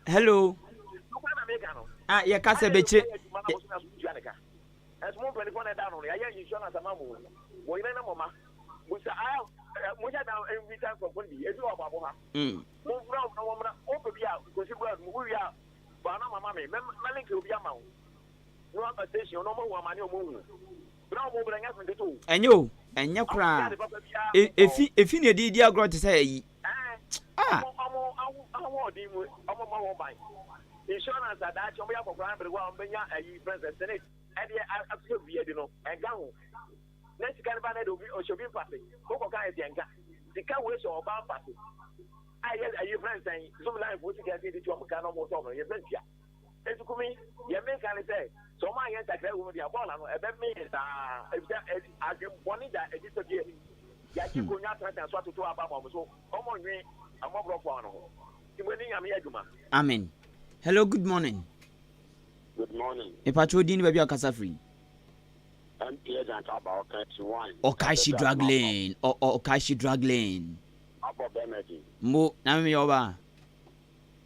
Hello. Ah, yɛ kasa bɛkyire. Mm. Na wɔaba station hɔ na wɔahu amane a wɔahu. Berɛ a wɔbrɛ nyɛ asɛm ketewa o. Ɛnyɛ o, ɛnyɛ koraa. E, efi, efi na yɛde di agorɔ te sɛ ayi. Ah! Wɔn, wɔn aho, ahoɔden mu, wɔn mmɔ ho ban. Insurance a daakye wɔyɛ akɔkora no berewa a wɔbɛnya ayi, frɛ no sɛ senate, ɛde asosɔ biribi adi no, ɛnka ho. Na sika no ba na ɛde obi, ɔhyɛ obi mfase. Wokɔka ayɛ sɛ ɛnka. Sika wei hyɛ ɔbaa mfase. A ɛyɛ ayi, frɛ no sɛn, zoom line foɔ sika ɛsɛ yɛde tua wɔn ka na wɔtɔ wɔn no, yɛmfa ntua. Enti Kumi, deɛ meka ne sɛ, sɛ wɔn anyɛ nsakrae wɔ mu deɛ a, bɔɔla no, ɛbɛmee yɛn saa, efisɛ adwemmɔne da nnipa bi anim. Yɛagye nkonnwa atenatena so atoto aba ama wɔn, so wɔnnwen mmɔborɔfoɔ no ho? Nti mo ani Nyame yɛ adwuma. Amen. Hello good morning. Good morning. Mepakyɛ wo din ne baabi a wokasa firi. MP Agent Aba Ɔkaakyi one. Ɔkaakyi drug lane ɔ ɔ Ɔkaakyi drug lane. Abɔ bɛrima din. Mo na me meyɛ ɔbaa.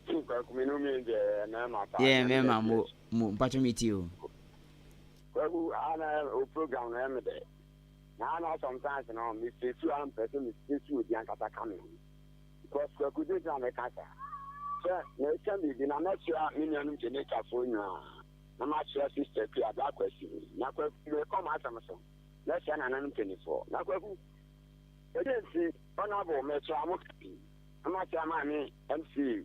Kwaku me no mi deɛ yɛ mɛɛma paa. Yɛ mɛɛma mo mo mpatsɔ mi ti o. Kwaku aha na o program no ɛmi dɛ na aha na sometimes no mi fesu a mpɛ sɛ mi fesu obi ankasa ka mi ho because kwaku di ntina mi ka saa sɛ na ɛka biribi na mɛkyia me nuanom Jamaica foɔ nyinaa na makyia sister Kua Black Kwasi na kwaku mekɔ m'asɛm so mɛkyia nananom mpanimfoɔ na kwaku ɛdeɛ nti honorable mɛkyia mo pii. Amasia maame MC,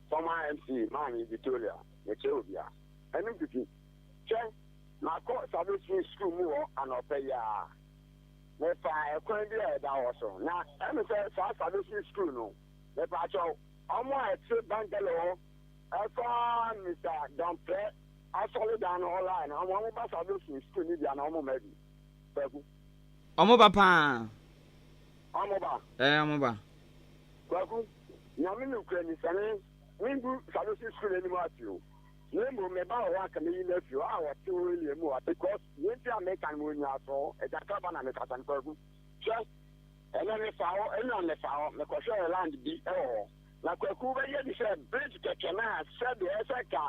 former MC maame Victoria, mekyerɛ obia. Ɛno ntiti, hwɛ, makɔ Salvation School mu hɔ anɔpa yi ara. Mefaa ɛkwan bi a ɛda hɔ so, na ɛme sɛ saa Salvation School no, mepaakyɛw, ɔmo a ɛte bungalow hɔ ɛfa Mister Domprɛ asɔredan no hɔ line no, ɔmo ɔmo ba Salvation School no bi anaa ɔmo mma bi? Kwaku. Ɔmo ba paa. Ɔmo ba. Ɛɛ ɔmo ba. Kwaku, Nyame nokorɛ ni sɛ me mengu Salvation school anim ase o, na mmom me ba wɔ hɔ a nka mɛyi no afi hɔ a ɔte hɔ area mu hɔ because deɛ nti a meka no mewɔ nyinasoɔ, Agya Kraba na mekasa no Kwaku, hwɛ ɛnɛ mefa hɔ, ɛnura mefa hɔ, mekɔhwɛɛ land bi wɔ hɔ, na Kwaku wobɛyɛ bi sɛ bridge kɛkɛ no a sɛdeɛ ɛsɛ ka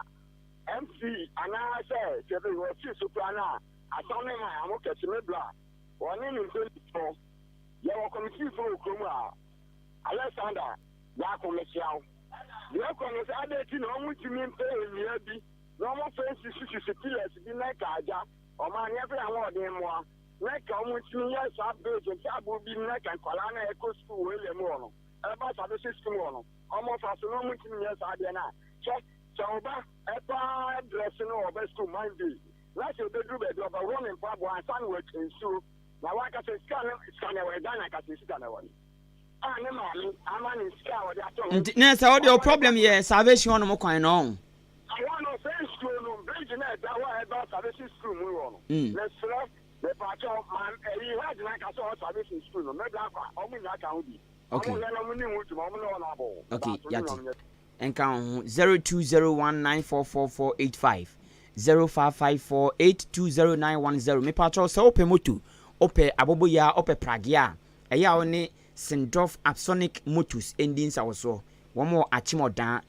MC anaa sɛ sɛbe wɔsi so koraa no a Asane man ano kɛse me bra wɔne ne mpanyinfoɔ Yɛwɔ kɔmitiifoɔ wɔ kurom ha. Alexander Darko mekyea wo. Deɛ ɛkɔ ne sɛ adɛn nti na wɔn ntumi mpɛ nnua bi na wɔn fa nsisi sisi pillars bi na ɛka agya ɔman no yɛmfa yɛn ahoɔden mmoa na ɛka wɔn ntumi nyɛ saa bridge ntaaboo bi na ɛka nkwadaa no a ɛkɔ sukuu wɔ area mu hɔ no ɛba saa bɛhyɛ sukuu mu hɔ no wɔn fa so na wɔn ntumi nyɛ saa adeɛ no a kyɛ sɛ ɔba ɛba dress no ɔba sukuu Monday na sɛ ɛbɛduru baabi ɔbɛwɔ ne mpaboa ansa na watwa nsuo Na wankasa sika no sika na ɛwɔ Ghana ankasa sika na ɛwɔ no a ne maame ama ne sika a ɔde atɔ ho. Nti na sɛ ɔde o problem yɛ salvation hɔ nom kwan no ɔn. Ɛhɔ no sɛ nsuo no bridge no a ɛda hɔ a ɛba salvation school mu hɔ no mesrɛ mepaakyɛw ma ɛyi head no ankasa ɔwɔ salvation school no mɛda akɔ a ɔmo nyinaa ka ho bi ɔmo hwɛ na ɔmo ni ho dwuma ɔmo ne ɔno abɔ Okay yate. Nka wo ho 0201944485 0554820910 Mepakyɛw sɛ wopɛ moto, wopɛ aboboyaa, wopɛ pragea a, ɛyɛ a wo ne Sindorf Apsonic Motors ndi nsawosoɔ. Wɔn wɔ Akyem Ɔdaa.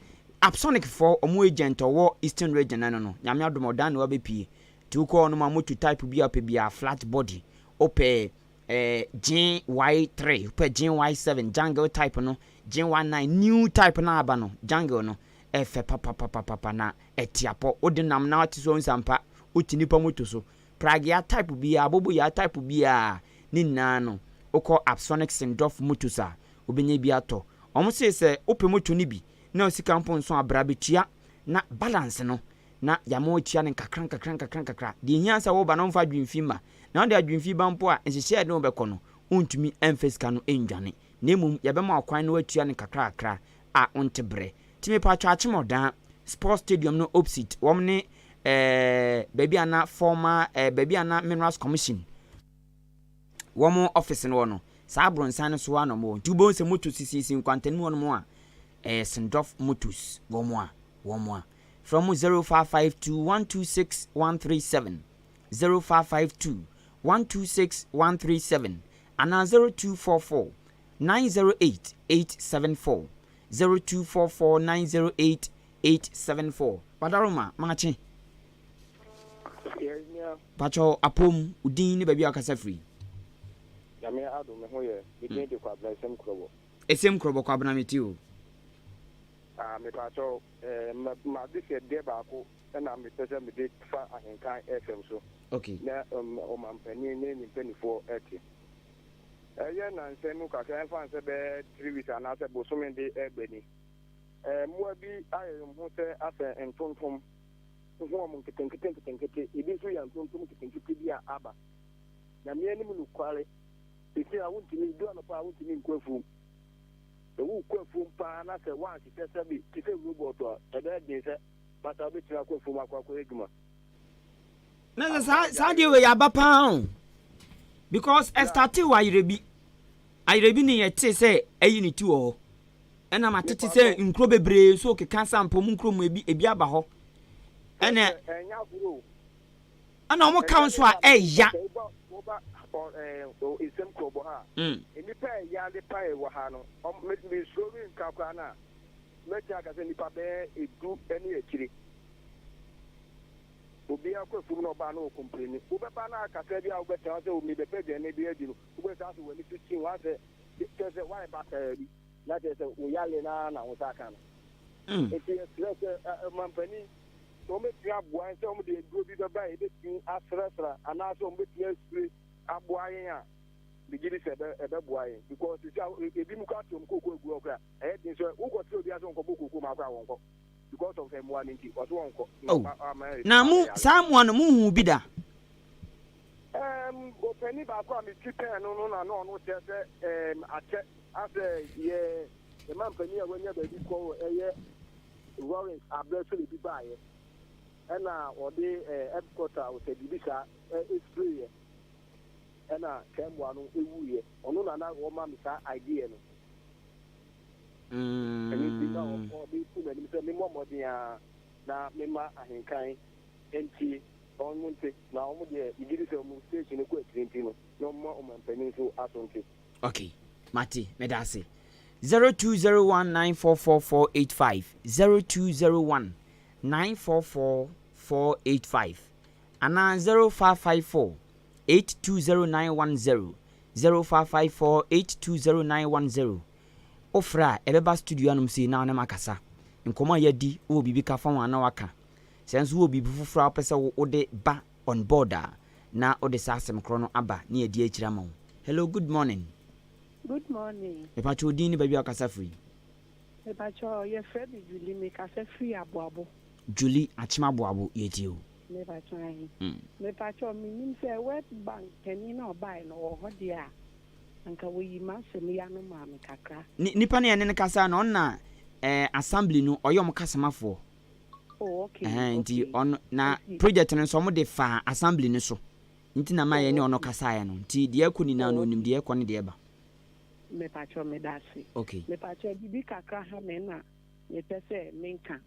Apsonic foɔ wɔn agent a ɔwɔ Eastern Region no no, Nyame adom Ɔdaa na wabɛpue. Nti wokɔ hɔ nom a moto type biara wopɛ biara, flat body, wopɛ eh, GY3, wopɛ GY7, jungle type no, GY9, new type no aba no, jungle no, ɛfɛ papapapapa na ɛte apɔ. Wode nam na wate so nsampa, wote nipa moto so. Pragea type biara, aboboyaa type biara, ne nyinaa no, wokɔ Apsonic Sendorf Motors a, wobɛnya bi atɔ. Wɔn se sɛ wopɛ moto no bi na wo sika mpo nso a, bra bɛtua na balance no na yɛama woatua no nkakra nkakra nkakra nkakra. Deɛ ɛhia sɛ woba na womfa adwemfi mma. Na wode adwemfi ba mpo a, nhyehyɛɛ a ɛde wo bɛkɔ no, wontumi mfa sika no nnwane. Na mmom yɛbɛma wo kwan na woatua no nkakra kakra a wonte berɛ. Nti mepaatwɔ Akyem-Odaa Sports Stadium no opsit, wɔn ne eh, baabi a na former eh, baabi a na Minerals Commission wɔn office no wɔ no, saa abronsan no so ara na wɔwɔ. Nti wobɛhu sɛ moto sisisisi nkwantani mu hɔnom a, ɛyɛ Sendorf Motors wɔn a, wɔn a. Frɛ wɔn 0552 126 137, 0552 126 137 anaa 0244 908 874, 0244 908 874. Wadaroma, makye. Yes nua. Pakyɛw apom, wo din ne baabi a wokasa firi? Nyame adom me ho yɛ, me din de Kwabena Esem Krɔbɔ. Esem Krɔbɔ, Kwabena mete o. Ah mepakyɛw eh, m'adesrɛdeɛ baako. na mepɛ sɛ mede fa Ahenkan FM so Okay. na ɔmampanin ne ne mpanimfoɔ te. Ɛyɛ nnansa yi mu kakra, ɛmfa nsɛ bɛyɛ 3 weeks anaasɛ bosome de reba ni, mmoa bi ayɛ wɔn ho sɛ asɛ ntontom ho wɔn nketenkete nketenkete, ebi nso yɛ ntontom nketenkete bi a aba. Nyame anim nokware, seesei a wontumi, du anɔpa a wontumi nkɔ afuom. Sɛ worekɔ afuom paa na sɛ woanhyehyɛ sɛbe te sɛ robot a, ɛbɛyɛ den sɛ basa wobɛtumi akɔ afuom akɔ akɔyɛ adwuma. Na sɛ saa saa deɛ wei aba paa o because ɛstate wɔ Ayerɛbi. Ayerɛbi ne yɛte sɛ ayi ne ti wɔ hɔ. Ɛna matete sɛ nkuro bebree nso keka sampo mu nkuro mu ebi ebi aba hɔ. Ɛna Ɛnyɛ agorɔ o. Ɛna wɔn ka nso a ɛya. Woba nsɛm kurɔbɔ ha a, nnipa a ɛya de pae wɔ ha no, mesuro renka koraa no a, mɛtumi aka sɛ nnipa bɛyɛ edu ne akyire. Obiara kɔ afuom na ɔbaa na ɔkompleni. Wobɛba na kakra bi a wobɛtena hɔ sɛ mebɛpɛ aduane bi adi no, wobɛsan sɛ w'ani so kyin, woasɛ kyerɛ sɛ woayɛ basaa bi, na kyerɛ sɛ wo yare no ara na wo nsa aka no. Nti yɛsrɛ sɛ ɔmampanin, sɛ wɔbɛtumi aboa yɛn sɛ wɔde aduro bi bɛba a yɛbɛtumi asrasra anaasɛ wɔbɛtumi asure aboa yɛn a, megye di sɛ ɛbɛboa yɛn because sisi a ebi mu koraa te wɔn kooko agu hɔ koraa, ɛyɛ den sɛ wokɔkyerɛ obi ase wɔnkɔbɔ kooko ma koraa wɔnkɔ because of mmoa no nti, ɔso wɔnkɔ. Oh, na mo saa mmoa no monhuu bi da? Um, ɔpanin baako a meti pɛn no no na na ɔno kyerɛ sɛ um, akyɛ asɛ yɛ ɛma mpanin a wanya baabi kɔ wɔ ɛyɛ Lawrence abrɛ so na ebi baeɛ ɛna ɔde ɛɛ headquarter ɔsɛ biribi saa ɛsprayɛ ɛna saa mmoa no ɛwuiɛ. Ɔno na na ɔma me saa idea no. Ɛno nti na ɔde to m'anim sɛ memmɔ mmɔden ara na memma ahenkan ntie na wɔn nte na wɔn deɛ megye di sɛ wɔn station no kɔ akyiri nti no na wɔmma ɔmampanin nso aso nte. Ok mate meda ase. 0201944485 0201944485 anaa 0554 820910 0554 820910 Wofrɛ a ɛbɛba studio anom sei na wo ne makasa. Nkɔmmɔ a yɛadi wowɔ biribi ka fa ho a na waka. Sɛ nso wowɔ biribi foforɔ a wopɛ sɛ wode ba on board a na wode saa asɛm korɔ no aba na yɛadi akyire ama wo. Hello good morning. Good morning. Mepakyɛ wo din ne baabi a wokasa firi. Mepakyɛ yɛfrɛ me Julie mekasa firi Aboabo. Julie Akyem Aboabo yɛtie wo. Mepakyɛ ahe. Mepakyɛ menim sɛ World Bank panin no a ɔbaeɛ no ɔwɔ hɔ deɛ a anka wɔyi m'asɛm yi ano maa me kakra. Ni nipa no a yɛne no kasaeɛ no ɔno na eh, assembly no ɔyɛ wɔn kasamafoɔ. Oh okay Ɛhɛn nti okay. ɔno na Nti project no nso wɔde faa assembly no so. Nti na ma oh yɛne ɔno okay. kasaeɛ no. Nti deɛ ɛkɔ nyinaa no Oh ɔnim okay. deɛ ɛkɔ ne deɛ ɛba. Mepakyɛw medase. Okay. Mepakyɛw biribi kakra ha me na mepɛ sɛ menka.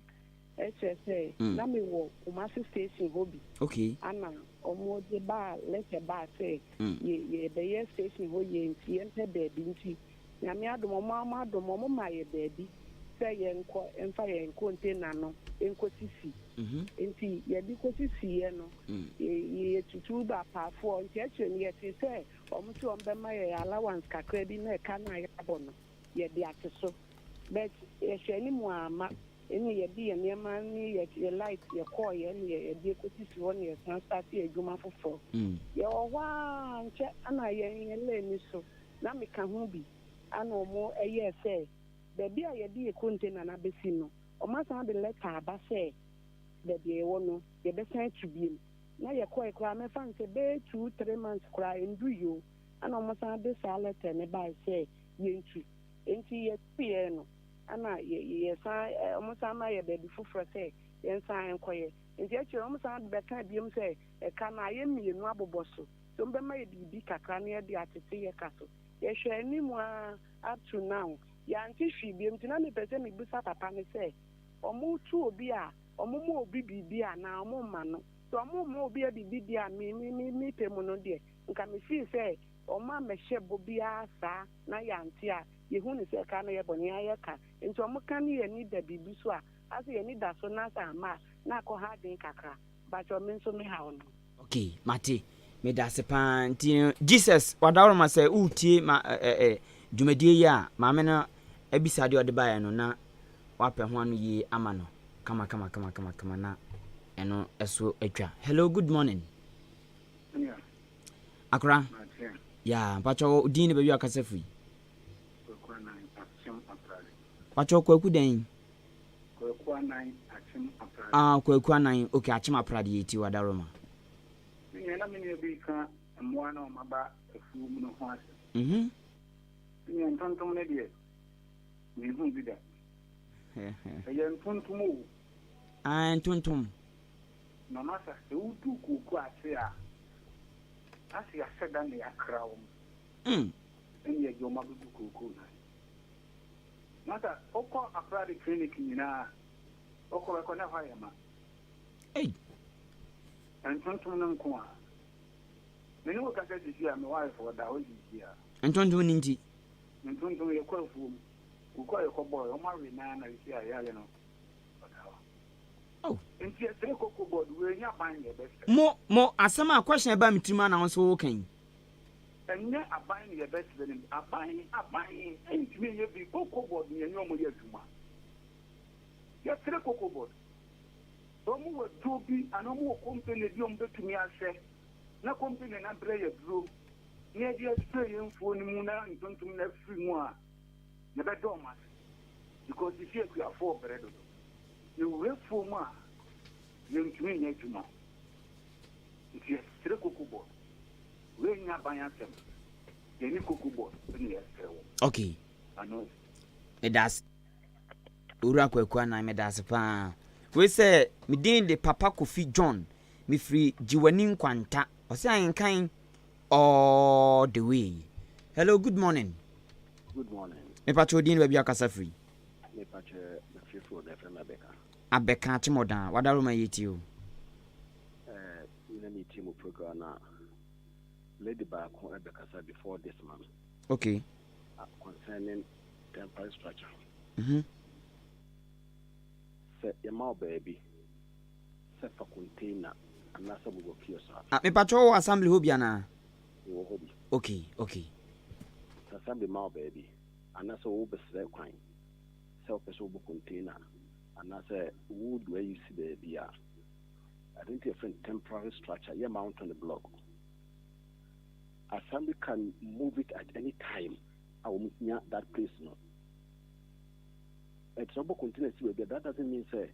Ɛkyerɛ sɛ na mewɔ Kumasi station hɔ bi. Okay. Ana ɔmo de baa letter baa sɛ yɛ yɛbɛyɛ station hɔ yie nti yɛmpɛ baabi nti Nyame adom ɔmo ara ɔmo adom ɔmo maa yɛ baabi sɛ yɛnkɔ mfa yɛn container no nkɔ sisi. Nti yɛde kɔ sisiiɛ no yɛ yɛtutu ba apaafoɔ nti akyire no yɛtee sɛ ɔmo se ɔmo bɛma yɛ allowance kakra bi na ɛka no a yɛabɔ no yɛde ate so but yɛhwɛ anim a amma ɛne yɛde yɛn nneɛma ne yɛ yɛ light yɛkɔɔeɛ ne yɛde kɔsisi hɔ ne yɛsan starte adwuma foforɔ yɛwɔ hɔ ara nkyɛ ana yɛn yɛn lane so na meka ho bi ana ɔmo ɛyɛɛ sɛ baabi a yɛde yɛ container no abɛsi no ɔmo asan de letter aba sɛ baabi a yɛwɔ no yɛbɛsan atu biom na yɛkɔe koraa mɛfa no sɛ bɛyɛ 2, 3 months koraa ɛnduui o ɛna ɔmo san de saa letter no bae sɛ yɛntu nti yɛtuiɛ no ɛna yɛsan ɔmo san ma yɛ baabi foforɔ sɛ yɛnsan nkɔyɛ nti akyire ɔmo san bɛka biom sɛ ɛka no ayɛ mmienu abobɔ so nti ɔmo bɛma yɛ biribi kakra na yɛde atete yɛ ka so. Yɛhwɛ anim a up to now yɛante hwee biom nti na mepɛ sɛ mebusa papa no sɛ ɔmo tu obi a ɔmo ma obi biribi anaa ɔmo mma no sɛ ɔmo ma obi a biribi deɛ a me me me mepɛ mu no deɛ nka me feel sɛ ɔmo ammɛhyɛ bɔ biara saa na yɛante a yɛhu ne sɛ ɛka no yɛ bɔne ayɛ ka nti ɔmo ka ne yɛni da biribi so a asɛ yɛni da so na sɛ amma a na akɔ ha adwen kakra bakyɛ me nso me haw no. Ok mate medase paa nti Jesus wadaworoma sɛ woretie ma ɛ ɛ dwumadie yi a maame no abisa deɛ ɔde baeɛ no na wapɛ ho ano yie ama no kama kama kama kama kama na. Ɛno ɛso atwa. Hello, good morning. Akora. Ya, mpakyɛ din ne baabi a kasa firi. Mpakyɛ Kwaku dɛn? Kwaku Anan Akyem Aprade. Ah, Kwaku Anan, okay, Akyem Aprade yɛ ti wadaroma. Me nua na me nua bi ka mmoa na wɔn aba afuo mu no ho asɛm. Mhm. Me nua ntontom no deɛ, menhuu bi da. Ɛyɛ ntontom o. Ah, ntontom. Na masa, sɛ wodu kooko ase a, ase asɛ da na yɛakra wɔn. Ɛne yɛde wɔn abɛgu kooko no ase. Masa, wokɔ Aprade clinic nyinaa, wokɔ bɛkɔ na ɛhɔ ayɛ ma. Ei. Ntontom no nko a. Me ne wo kasa sisi a, me wife ɔda hɔ sisi a. Ntontom no nti. Ntontom yɛkɔ afuom. Kooko a yɛkɔbɔe, wɔn awe no ara na sisi a yare no ɔda hɔ. Oh. Nti yɛsrɛ Cocoa Board, wei nyɛ aban na yɛbɛsrɛ. Mo, mo, asɛm a question a ɛbaa me tirim a na wo nso woka yi. Ɛnyɛ aban na yɛbɛsrɛ no, aban, aban ntumi nyɛ bi, Cocoa Board na yɛne wɔn yɛ adwuma. Yɛsrɛ Cocoa Board, sɛ wɔn wɔ aduro bi anaa wɔn wɔ company bi a wɔn bɛtumi ahwɛ na company no abrɛ yɛ aduro na yɛde aspray yɛn mfuo no mu na ntontom no afiri mu a, yɛbɛda wɔn ase because sisi akuafoɔ brɛ dodo. Yɛwura afuo mu a, yɛntumi nyɛ adwuma. Nti yɛsrɛ Cocoa Board, wei nyɛ aban asɛm, yɛne Cocoa Board na yɛsrɛ wɔn. Okay. Ano. Meda ase. Owura Kwaku Anan, meda ase paa. Wei sɛ, me din de Papa Kofi John, mefiri Gyiwani Nkwanta. Ɔsɛ ahenkan all the way. Hello, good morning. Good morning. Mepa kyɛw din ne baabi a wokasa firi. Mepa kyɛ mefiri fo na ɛfrɛ me Abɛka. Abɛka Akyemɔdan, wadaroma yɛ tie o. Eh, na me tie mu program na lady baako ɛbɛkasa before this man. Okay. Concerning temporary structure. Mhm. Sɛ yɛma wo baabi sɛ fa container anaasɛ bobɔ kiosk a. Ah, mepa kyɛw wɔ assembly hɔ bi anaa? Mewɔ hɔ bi. Okay, okay. Sɛ assembly ma wo baabi anaasɛ wobɛsrɛ kwan sɛ wopɛ sɛ wobɔ container anaasɛ wode ayi si baabi a, ade nti yɛfrɛ no temporary structure, yɛmma wontɔ no block. Assembly can move it at any time a wɔn hia that place no. Ɛte sɛ wobɔ container si baabi a, that doesn't mean sɛ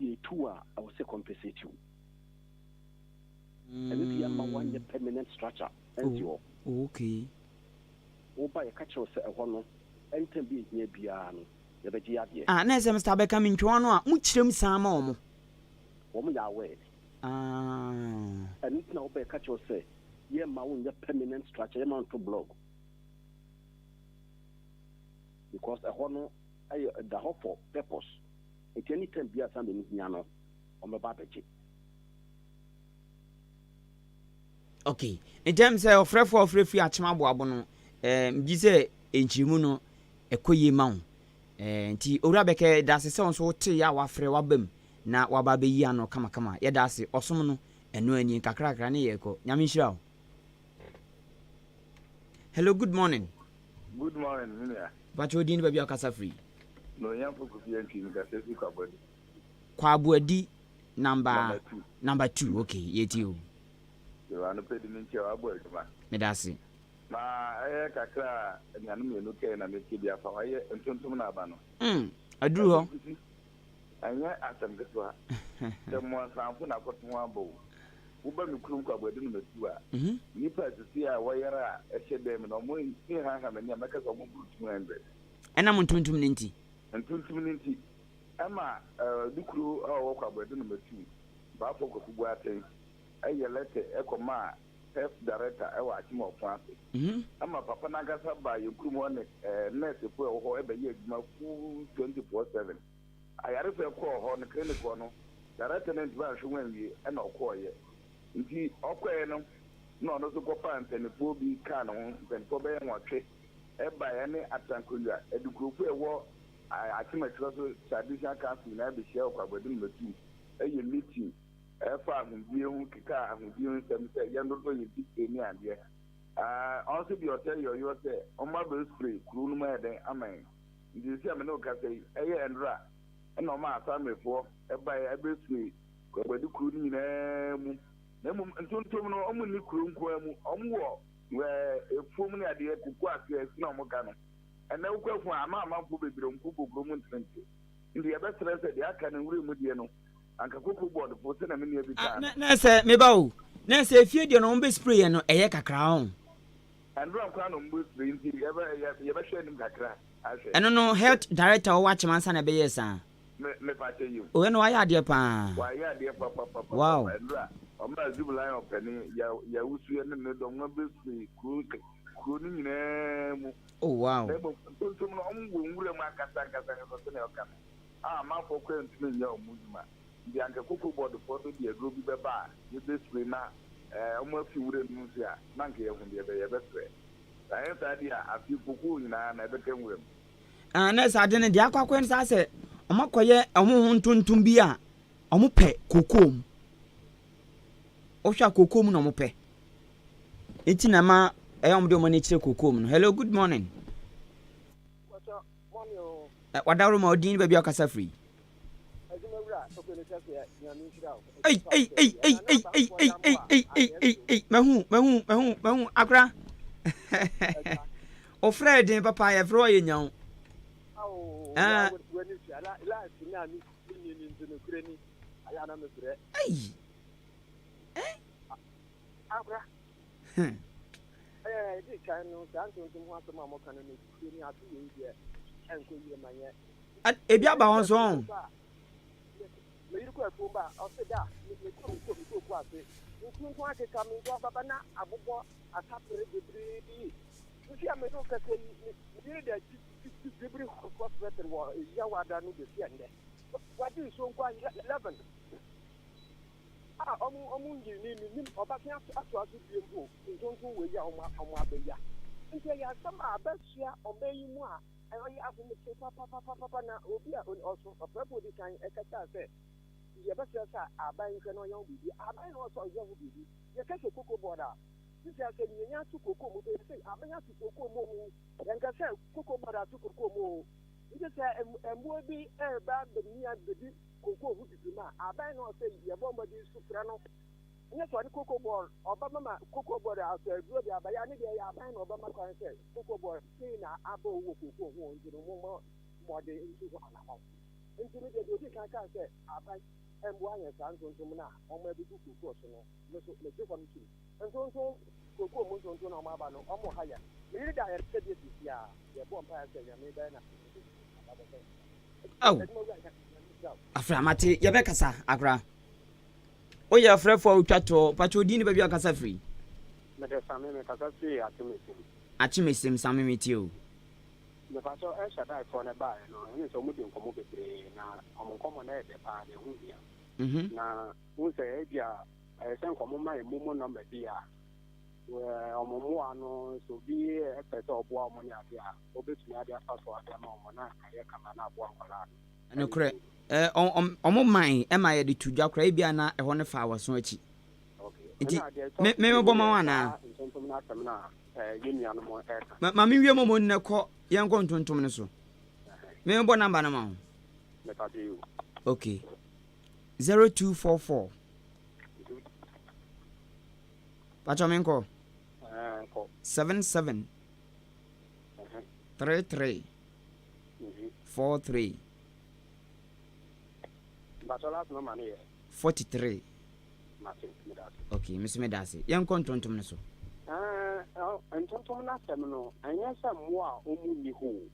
yɛtu a ɛwɔ sɛ compensate you. Ɛno nti yɛmma woanyɛ permanent structure ɛnsi hɔ. Oh, okay. Woba yɛka kyerɛ wo sɛ ɛhɔ no anytime bi ehia biara no yɛbɛgye yɛ adeɛ. Ah, na ɛsɛ Mister Abɛka me ntwewa no a, mo kyerɛ mu saa ma wɔn. Wɔn yɛ aware. Ah. Ɛno nti na woba yɛka kyerɛ wo sɛ yɛmma wo nyɛ permanent structure, yɛmma wo nto blog. Because ɛhɔ no ɛyɛ ɛda hɔ for purpose. Nti anytime biara saa mmienu hia no, wɔn bɛba abɛgye. Okay. Nti ɛm sɛ ɔfrɛfoɔ a ɔfrɛ firi akyem aboabo no, eh, megye sɛ nkyerɛmu no ɛkɔ yie ma wo. Eh, nti Owura Bɛkɛ, yɛda ase sɛ wo nso wotee a wafrɛ waba mu na waba abɛyi ano kamakama. Yɛda ase. Ɔsom no, ɛno ani, nkakrakra ne yɛrekɔ. Nyame nhyira wo. Hello, good morning. Good morning, me nua. Mpakyɛ wo din ne baabi a wokasa firi? Na Onyamfo Kofi Antwi, mekasa firi Kwaboadi. Kwaboadi number Number 2. Number 2, okay, yɛtie o. Yo, anɔpa di me nkyia, wabɔ adwuma. Meda ase. Na ɛyɛ kakra a anuanom mmienu kae na mete bi afa ho, ɛyɛ ntontom no aba no. Mm, aduru hɔ. Ɛno nti, ɛnyɛ asɛm ketewa sɛ mmoasanfo na akɔto ho aba o. Woba me kurom Kwaboadu no matu a, nnipa a sisi a wɔyare a ɛhyɛ dan mu no, wɔn nhaha m'ani a mɛka sɛ wɔn boro 200. Ɛnam ntontom no nti. Ntontom no nti. Ɛma Dukuro a ɔwɔ Kwaboadu no matu, Bafo Kwaku Boateng, yɛ lɛtɛ kɔmaa Health Director wɔ Akyem Ɔko ase. Ɛma papa no ankasa baa yɛn kurom hɔ ne nɛɛsefo a ɛwɔ hɔ bɛyɛɛ adwuma full 24/7. Ayarefo a ɛkɔɔ hɔ no, clinic hɔ no, director no antumi anhwɛ ho anwie ɛna ɔkɔeɛ. Nti ɔkɔeɛ no na ɔno nso kɔfaa mpanimfoɔ bi kaa ne ho, mpanimfoɔ bɛyɛ nwɔtwe baeɛ ne Atrankonnwa, Adukurofo a ɛwɔ Akyem Akyerɛ so Traditional Council nyinaa bɛhyia wɔ Kwaboadu no Matum yɛ meeting ɛfa ahodie ho kekaa ahodie ho nsɛm sɛ yɛndodɔ yɛn titire ne adeɛ. Ɔno nso deɛ ɔsɛ yɔyɔ sɛ ɔmma bɛ spray kuro no mu ayɛ dɛn ama yɛn. Nti sɛ me ne wo kasa yi, ɛyɛ ɛnora ɛna ɔma asamefoɔ ɛbaeɛ ɛbɛ spray. Kwaboadu kuro no nyinaa mu. Na mmom ntontom no, wɔn nni kuro nko ara mu. Wɔn wɔ ɛɛ efuom ne adeɛ, koko aseɛ na wɔn ka no. Ɛnnɛ wokɔ afu a, ama amanfoɔ bebree wɔn koko kuro mu ntene nte. Nti yɛbɛsrɛ sɛ deɛ aka no nwura mu deɛ no, anka koko board foɔ sɛdeɛ me nua bi kaa no. Na sɛ meba o, na sɛ efie deɛ no wɔn bɛ spray yɛ no ɛyɛ kakra ho. Ɛnora nkoa na wɔn bɛ spray nti yɛbɛ yɛbɛhwɛ anim kakra ahwɛ. Ɛno no health director ɔwɔ akyem ansa na ɛbɛyɛɛ saa. Me mepa kyɛ yiw. O ɛna wayɛ adeɛ paa. Wayɛ adeɛ papapapapa. Wow. Ɛnora ɔmaa Zoom lion panin ya yawusu ɛne ne dɔm wɔn bɛ spray kuro kuro no nyinaa mu. Oh wow. Na mmom ntontom no wɔn wɔ nwura mu ankasa ankasa ankasa sɛnea ɔka no a amanfoɔ koraa ntumi nyɛ wɔn dwuma nti anka cocoa board foɔ nso de aduro bi bɛba a yɛbɛ spray na ɛɛ wɔn afi nwura no mu nso a na anka yɛahu deɛ ɛbɛyɛ yɛbɛsrɛ. Sɛ anyɛ saa deɛ a afei cocoa nyinaa na ɛbɛka nwura mu. Ah, na sɛ ade no deɛ akɔ akɔyɛ no saa sɛ wɔn akɔyɛ wɔn ho ntontom bi a wɔn pɛ cocoa mu. Wohwɛ a cocoa mu na wɔn pɛ. Nti na ɛma ɛyɛ wɔn de wɔn ani kyerɛ cocoa mu no. Hello, good morning. Wadaworo ma odin ne baabi a ɔkasa firi. Ei, ei, ei, ei, ei, ei, ei, ei, ei, ei, ei, ei, mahu, mahu, mahu, mahu, akora. Ofrɛ den papa, yɛfrɛ wɔ yɛ nya wo. Ah. Ei. Eh. Akora. Ɛɛ, ɛdi kan no, saa ntontom ho asɛm a wɔka no no, kure ni ato wei deɛ, ɛnkɔ yie ma yɛn. Ebi aba hɔ nso ɔn. Meyere kɔ afuom ba a, ɔse da, mekɔ mekɔ mekɔ kɔ ase. Ntontom akeka me nso ababa na abobɔ asapere bebree. Nti a me ne wo kasa yi, me yere da bibiri hospital wɔ Yawada no besi ɛnnɛ. Wagye nsuo nko a 11. A ɔmo ɔmo ngyee ni minnim ɔbɛsen ato atoa so bio mpo ntontom wei a ɔmo ɔmo abɛya nti ɛyɛ asɛm a abɛsoa ɔman yi mu a ɛyɛ ahomete papapapapa na obi a ɔso ɔprɛko odi kan ɛkasaa sɛ yɛbɛsrɛ sɛ aban nhwɛ na ɔnyɛ ho biribi aban na ɔsɛ ɔyɛ ho biribi yɛka sɛ koko board a sisi asɛ nyanya ato koko mu pɛ yɛsɛ aban ato koko mu o yɛnka sɛ koko board ato koko mu o nti sɛ mmoa bi ɛreba bɛmia bɛdi Kookoo ho didi mu a, aban na ɔsɛ yɛbɔ mmɔden su frɛ no. Nyɛ sɛ ɔde cocoa board ɔbɛma ma cocoa board asɔ aduro de aba ya ne deɛ ɛyɛ aban na ɔbɛma kwan sɛ cocoa board sei na aba wɔ kookoo ho nti no mommɔ mmɔden ntu ho anamɔn. Nti no deɛ deɛ ɔdi kan kaa sɛ aban mmoa yɛn saa ntontom no a wɔn abɛgu kookoo so no, me nso megye hɔ no tom. Ntontom, kookoo mu ntontom na wɔn aba no, wɔn ha yɛn. Me yere da ayaresa seesei a, yɛbɔ mpaeɛ sɛ Nyame bɛyɛ no aba bɛsɛ. Ao, afra mate yɛbɛkasa akora. Woyɛ ɔfrɛfoɔ a wotwa toɔ, pakyɛ odin ne baabi a wokasa firi. Mede Same mekasa firi Achemesim. Achemesim Same metie o. Mepakyɛw El Shaddai foɔ no baeɛ no ɛne sɛ wɔn di nkɔmmɔ bebree na wɔn nkɔmmɔ no ɛyɛ dɛ paa na ɛho hia na wohu sɛ ebia ɛyɛ sɛ nka wɔn ma yɛn momo number bi a wɔn mmoa no sɛ obi pɛ sɛ ɔboa wɔn ne adeɛ a wɔbɛtumi ade afa so ade ama wɔn na ayɛ kama na aboa nkwadaa no. Nokorɛ, wɔn man ma yɛde to dwa koraa, ebia na ɛhɔ no faa wɔso akyi. Nti, me me bɔ ma wɔn anaa? Ntontom no asɛm no a yɛn nuanom ɛreka. Ma me wie mɔmɔ nnɛ kɔ yɛn kɔ ntontom no so. Me bɔ namba no ma wo. Okay. 0244. Pacho me nkɔ. 77. 33 43. 43. Okay, me so me da ase. Yɛnkɔ ntontom no so. Ntontom no asɛm no, ɛnyɛ sɛ mmoa a wɔn nni hɔ o.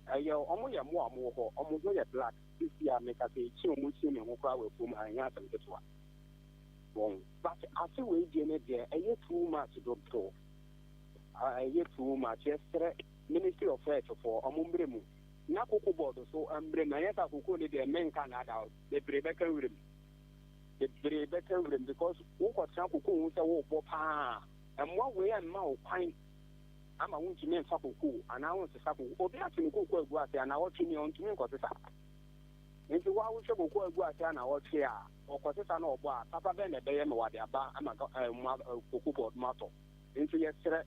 Ɛyɛ wɔn yɛ mmoa a wɔwɔ hɔ, wɔn ho yɛ black. Sisi a meka sɛ ekyi wɔn kyi me ho koraa wɔ afuom ha, ɛnyɛ asɛm ketewa. Wɔn but ase wei deɛ ne deɛ ɛyɛ too much dodo. Ɛyɛ too much yɛsrɛ ministry of health foɔ ɔmo mbrɛ mu na koko board so mbrɛ mu ɛnyɛ saa koko ne deɛ menka naadaa wo bebree bɛka nwura mu bebree bɛka nwura mu because wokɔ tena koko ho sɛ wobɔ paa mmoa wei ɛmma wo kwan ama wontumi nfa koko anaa wonsesa koko obi ato ne koko agu ase anaa ɔtwe ni ɔntumi nkɔsesa nti wo a wohwɛ koko agu ase anaa ɔtwe a ɔkɔsesa na ɔbɔ a papa bɛn na ɛbɛyɛ ma wade aba ama koko board mu atɔ. Nti yɛsrɛ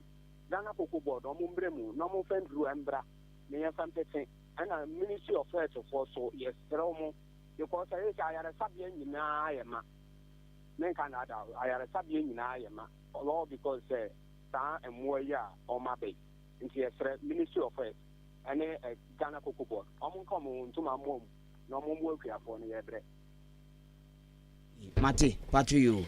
Ghana Cocoa Board ɔmo mbrɛ mu na ɔmo nfa nduru mbra na yɛnfa mpete ɛna Ministry of Health foɔ so yɛsrɛ ɔmo Because ɛyɛ sɛ ayaresabea nyinaa yɛ ma. Menka nnaadaa wo, ayaresabea nyinaa yɛ ma. All because sɛ saa mmoa yi a wɔn aba yi. Nti yɛsrɛ Ministry of Health ɛne Ghana Cocoa Board, wɔn nka wɔn ntoma mmoa mu na wɔn mmoa akuafoɔ no, yɛbrɛ. Mate patro yi o.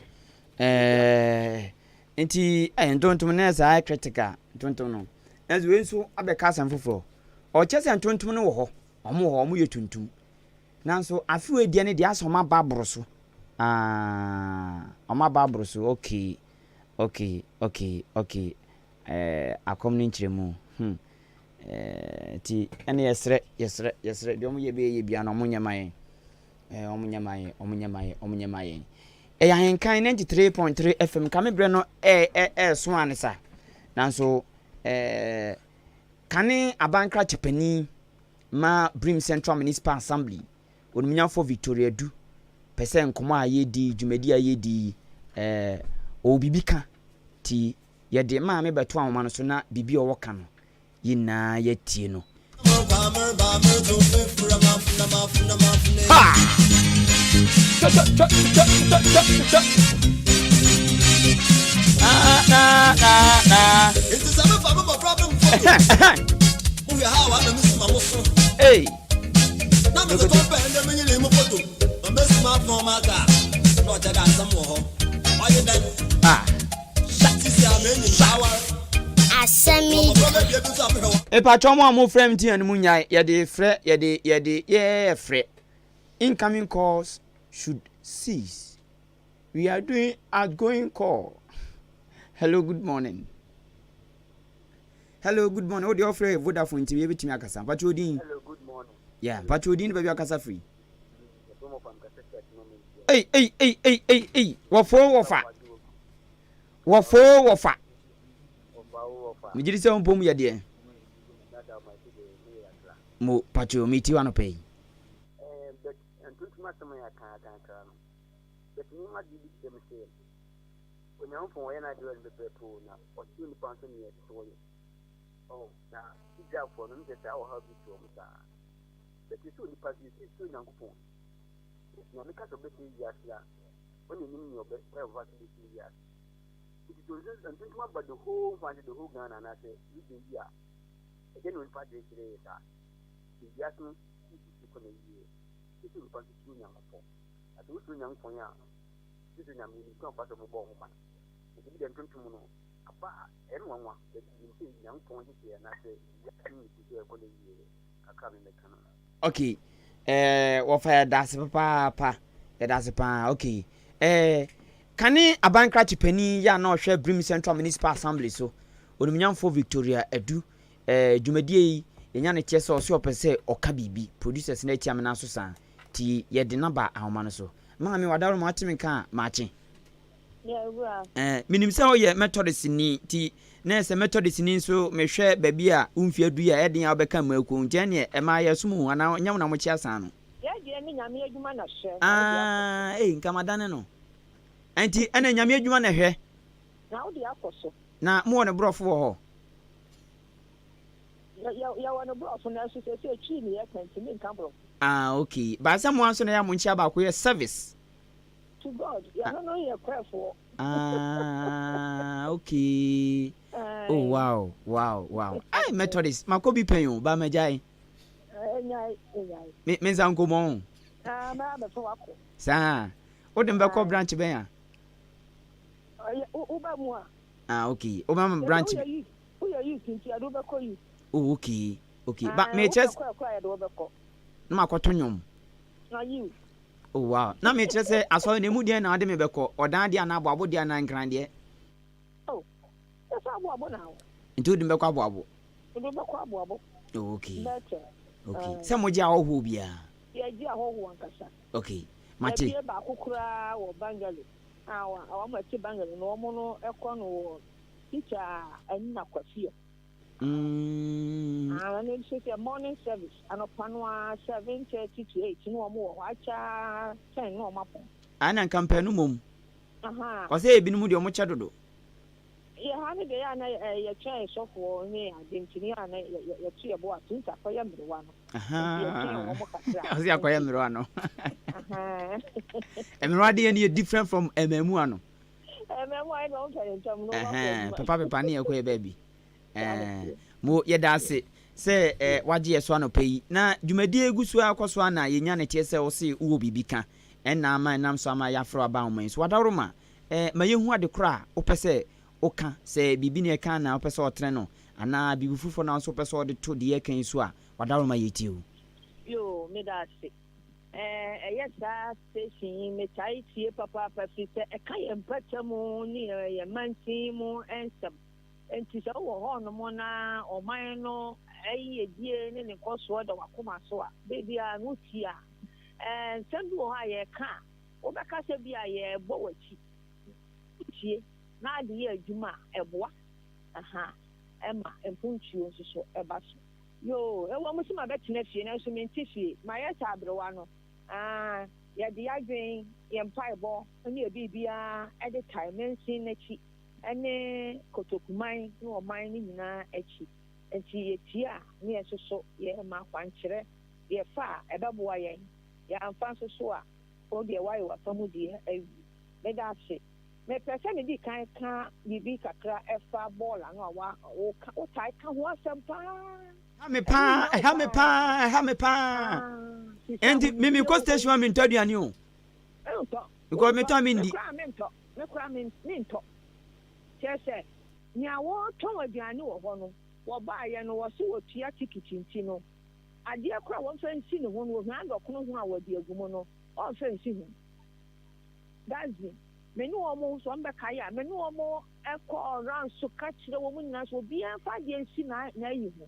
Ɛɛ nti ɛyɛ ntontom no yɛ saa critical ntontom no. Nanso wei nso abɛka asɛm foforɔ. Ɔkyɛ sɛ ntontom no wɔ hɔ, wɔn wɔ hɔ, wɔn yɛ tuntum. Nanso afe wei deɛ no deɛ asɛ wɔn aba aboro so. Ah, wɔn aba aboro so. Okay, okay, okay, okay. Ɛɛ akɔm no nkyerɛmu. Hmm. Ɛɛ nti ɛne yɛsrɛ, yɛsrɛ, yɛsrɛ deɛ wɔn yɛ bɛyɛ yɛ bia no wɔn nyɛ ma yɛn. Eh, wɔn nyɛ ma yɛn, wɔn nyɛ ma yɛn, wɔn nyɛ ma yɛn. Ɛyɛ Ahenkan 93.3 FM, kame berɛ no ɛɛso ane sa. Nanso, eh, kane abankrakye panin ma Brim Central Municipal Assembly, Onimnyafo Victoria Du, pɛ sɛ nkɔmɔ a yɛdi, dwumadi a yɛdi, eh, ɔwɔ biribi ka, ti yɛde maame bɛto ahoma no so na biribi a ɔwɔ ka no, Yɛn nyinaa yɛatie no. Ha! Na na na na. Hey. Ah. Mepakyɛw mo a mo frɛ MTN no mo nyae yɛde frɛ yɛde yɛde yɛɛ frɛ incoming calls should cease we are doing outgoing call hello good morning hello good morning wo deɛ ɔfrɛ yɛ Vodafone nti yɛbɛtumi akasa mpakyɛw odin hello good morning yeah mpakyɛw odin ne baabi akasa firi ei ei ei ei ei ei wɔfo wɔfa Wɔfoo wɔfa. Megye di sɛ wo mpom yɛ deɛ. Mo patio me ti anɔpa yi. Ɔna nim nea ɔbɛ kwan a ɔbɛfa so bɛsi wiase. Nti sɛ ntontom aba the whole mfa nse the whole Ghana anaasɛ region bi a, ɛdeɛ na onipa adwene kyerɛ yɛ saa. Nti wiase no sisi kɔ na yie. Gye sɛ onipa nso suro Nyankopɔn. Na sɛ wosuro Nyankopɔn a, gye sɛ Nyame onim kwan a ɔfa so bɛbɔ wo ho ban. Nti bi deɛ ntontom no aba a, ɛyɛ me nwanwa but menim sɛ Nyankopɔn nhyehyɛeɛ anaasɛ wiase no nniso sɛ ɛkɔ na yie. Kakra a me mɛka no no. Okay eh, wɔfa yɛdase papaapa, yɛdase paa, okay eh, Kane abankrakye panin yi a na ɔhwɛ Brim Central Municipal Assembly so, Onimnyamfoɔ Victoria Adu, eh, dwumadie yi, yɛnya no teɛ sɛ ɔse ɔpɛ sɛ ɔka biribi, producers no atia me nan so saa, nti yɛde no aba ahoma no so. Maame, w'adaworoma ate me nka a, makye. Eh, menim sɛ woyɛ Methodistni, nti na sɛ Methodistni nso mehwɛ baabi a wo mfe adu yi a, ɛyɛ den a wobɛka mmakuo nti ɛneɛ ɛmaa yɛsom o, anaa nyɛ wo na mokyea saa no? Yɛ deɛ ne Nyame adwuma na hwɛ, na wode akɔ so. Ah, ei, nka madane no. Ɛnti ɛne Nyame adwuma na hwɛ. Na wode akɔ so. Na mowɔ ne borɔfo wɔ hɔ? Yɛ, yɛ, yɛwɔ ne borɔfo, nanso seesei Twi ne yɛka nti menka borɔfo. Ah, okay. But sɛ moa nso na ɛyɛ a monkyea baako yɛ service. To God, yɛno no yɛ kwɛfoɔ. Ah, okay. Oh, wow, wow, wow. Hey, Methodist, makɔ bi pɛn o, ba magyae. Enyae, enyae. Me, me nsa nkɔmɔ o. Ah, mɛ abɛfɛ wakɔ. Saa, wode mbɛkɔ branch bɛn a? Woba mu a. Ah, okay. Wobɛma me branch bi. Woyɛ youth nti yɛde wobɛkɔ youth. Oh, okay, okay. Ba, mekyerɛ. Wopɛ kɔ ɛkɔ a yɛde wobɛkɔ. Na makɔto nnwom. Na yiw. Oh wow. Na mekyerɛ sɛ asɔre no emu deɛn na wode me bɛkɔ? Ɔdan deɛ anaa aboabo deɛ anaa nkran deɛ? Oh, yɛsɛ aboabo na wo. Nti wode me bɛkɔ aboabo? Mede wo bɛkɔ aboabo. Oh, okay. Bethel. Okay. Sɛ mogye ahɔhoɔ biara? Yɛgye ahɔhoɔ ankasa. Okay. Mate. Yɛabue baako koraa wɔ Bungalow a wɔn a ɛte Bungalow no wɔn no kɔ no wɔ teacher Anina Kwasi hɔ. Mm. Ah, ɛno nso sɛ morning service anɔpa no ara 7:30 to 8 na wɔn wɔ hɔ akyɛ ara 10 na wɔn apɔn. Ah, na nka mpɛ no mmom. Aha. Ɔsɛ ebinom deɛ wɔn kyɛ dodo. Yɛ ha no deɛ yɛ a na yɛtwɛn sɔfoɔ ne ade nti no yɛ a na yɛto yɛ bo ase nti akɔyɛ mmerewa no. Nti yɛtwɛn wɔn kakra. Ɔsi akɔyɛ mmerewa no. Mmerewa deɛ no yɛ different from mmaamua no. Mmaamua yɛ deɛ wɔn pɛ ne ntɛm no wɔn akɔ adwuma. Pepa pepa ne yɛ kɔ yɛ baabi. Mo yɛda ase sɛ eh, wagye yɛ so anɔpa yi. Na dwumadie gu so ara kɔ so ara na yɛnya ne teɛ sɛ wose wowɔ biribi ka. Ɛna ama ɛnam so ama yɛafrɛ wo aba ahoma yi so. Wadaworoma, eh, ma yɛhu ade korɔ a wopɛ sɛ woka. Sɛ biribi na ɛka na wopɛ sɛ ɔtrɛ no, anaa biribi foforɔ na wo nso wopɛ sɛ ɔde to deɛ yɛka yi so a, wadaworoma yɛtie o. Yoo, meda ase. Ɛɛ, ɛyɛ saa station yi metae tie papaapa firi sɛ ɛka yɛn mpɔtam ne yɛn mansin mu nsɛm. Enti sɛ wowɔ hɔnom na ɔman no yiyedie ne ne nkɔsoɔ da w'akoma so a, berɛ biara no wotie a, nsɛm bi wɔ hɔ a yɛka a, wobɛka sɛ bi a yɛrebɔ w'akyi. Wotie na ade yɛ adwuma a, ɛboa aha ɛma mpuntuo nso so ɛba so. Yoo, ɛwɔ mu sɛ mabɛtena fie nanso mente fie. Mayɛ sɛ aberewa no. Aa, yɛde yɛn adwene, yɛn mpaebɔ ne yɛn biribiara de tae mansin no akyi. ne Kotokuman ne ɔman no nyinaa akyi. Enti yɛtie a, ne yɛn nso so yɛma akwankyerɛ. Yɛfa a, ɛbɛboa yɛn. Yɛamfa nso so a, wo deɛ woayɛ w'afa mu deɛ awie. Meda ase. Mepɛ sɛ medi kan ka biribi kakra ɛfa bɔɔl ano a wa, woka, wotae ka ho asɛm paa. Ɛha me paa, ɛha me paa, ɛha me paa. Enti me mekɔ station a mentɔ aduane o. Mentɔ. Because metɔ a mendi. Me koraa mentɔ. Me koraa me mentɔ. Kyerɛ sɛ, nea wɔretɔn aduane wɔ hɔ no, wɔbaeɛ no, wɔse wɔtua tikiti nti no, adeɛ koraa a wɔmfa nsi ne ho no, wɔhwan dɔkono ho a wɔde agu mu no, wɔmfa nsi ho. Dustbin. Me ne wɔn, sɛ wɔbɛkae a, me ne wɔn kɔɔ round so ka kyerɛ wɔn nyinaa sɛ obiara mfa adeɛ nsi n'ayi ho.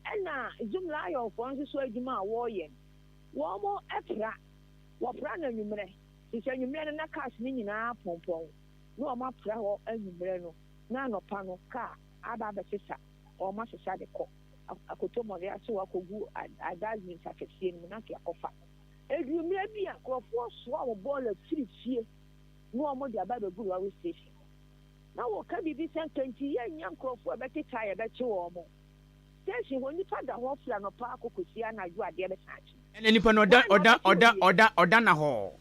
Ɛna Zoom Lionfoɔ nso so adwuma a wɔreyɛ no, wɔpra. Wɔpra no anwummerɛ. Te sɛ anwummerɛ no na cars no nyinaa pɔnpɔn na wɔn apra hɔ anwummerɛ no na anɔpa no car aba abɛsesa wɔn asesa de kɔ akɔtɔ mmɔre ase hɔ akɔgu dustbins akɛseɛ no mu na afei akɔfa. Ɛduru mmerɛ bi a nkurɔfoɔ soa wɔn bɔɔla firi fie na wɔn de aba abɛgu lorry station hɔ na wɔka biribi sɛ nka nti yɛnnya nkurɔfoɔ a ɛbɛkeka a yɛbɛkye wɔn. Station hɔ nnipa da hɔ firi anɔpa akɔ kɔsi anadwo adeɛ bɛsa akye. Ɛna nipa no ɔda ɔda ɔda ɔda ɔda na hɔ.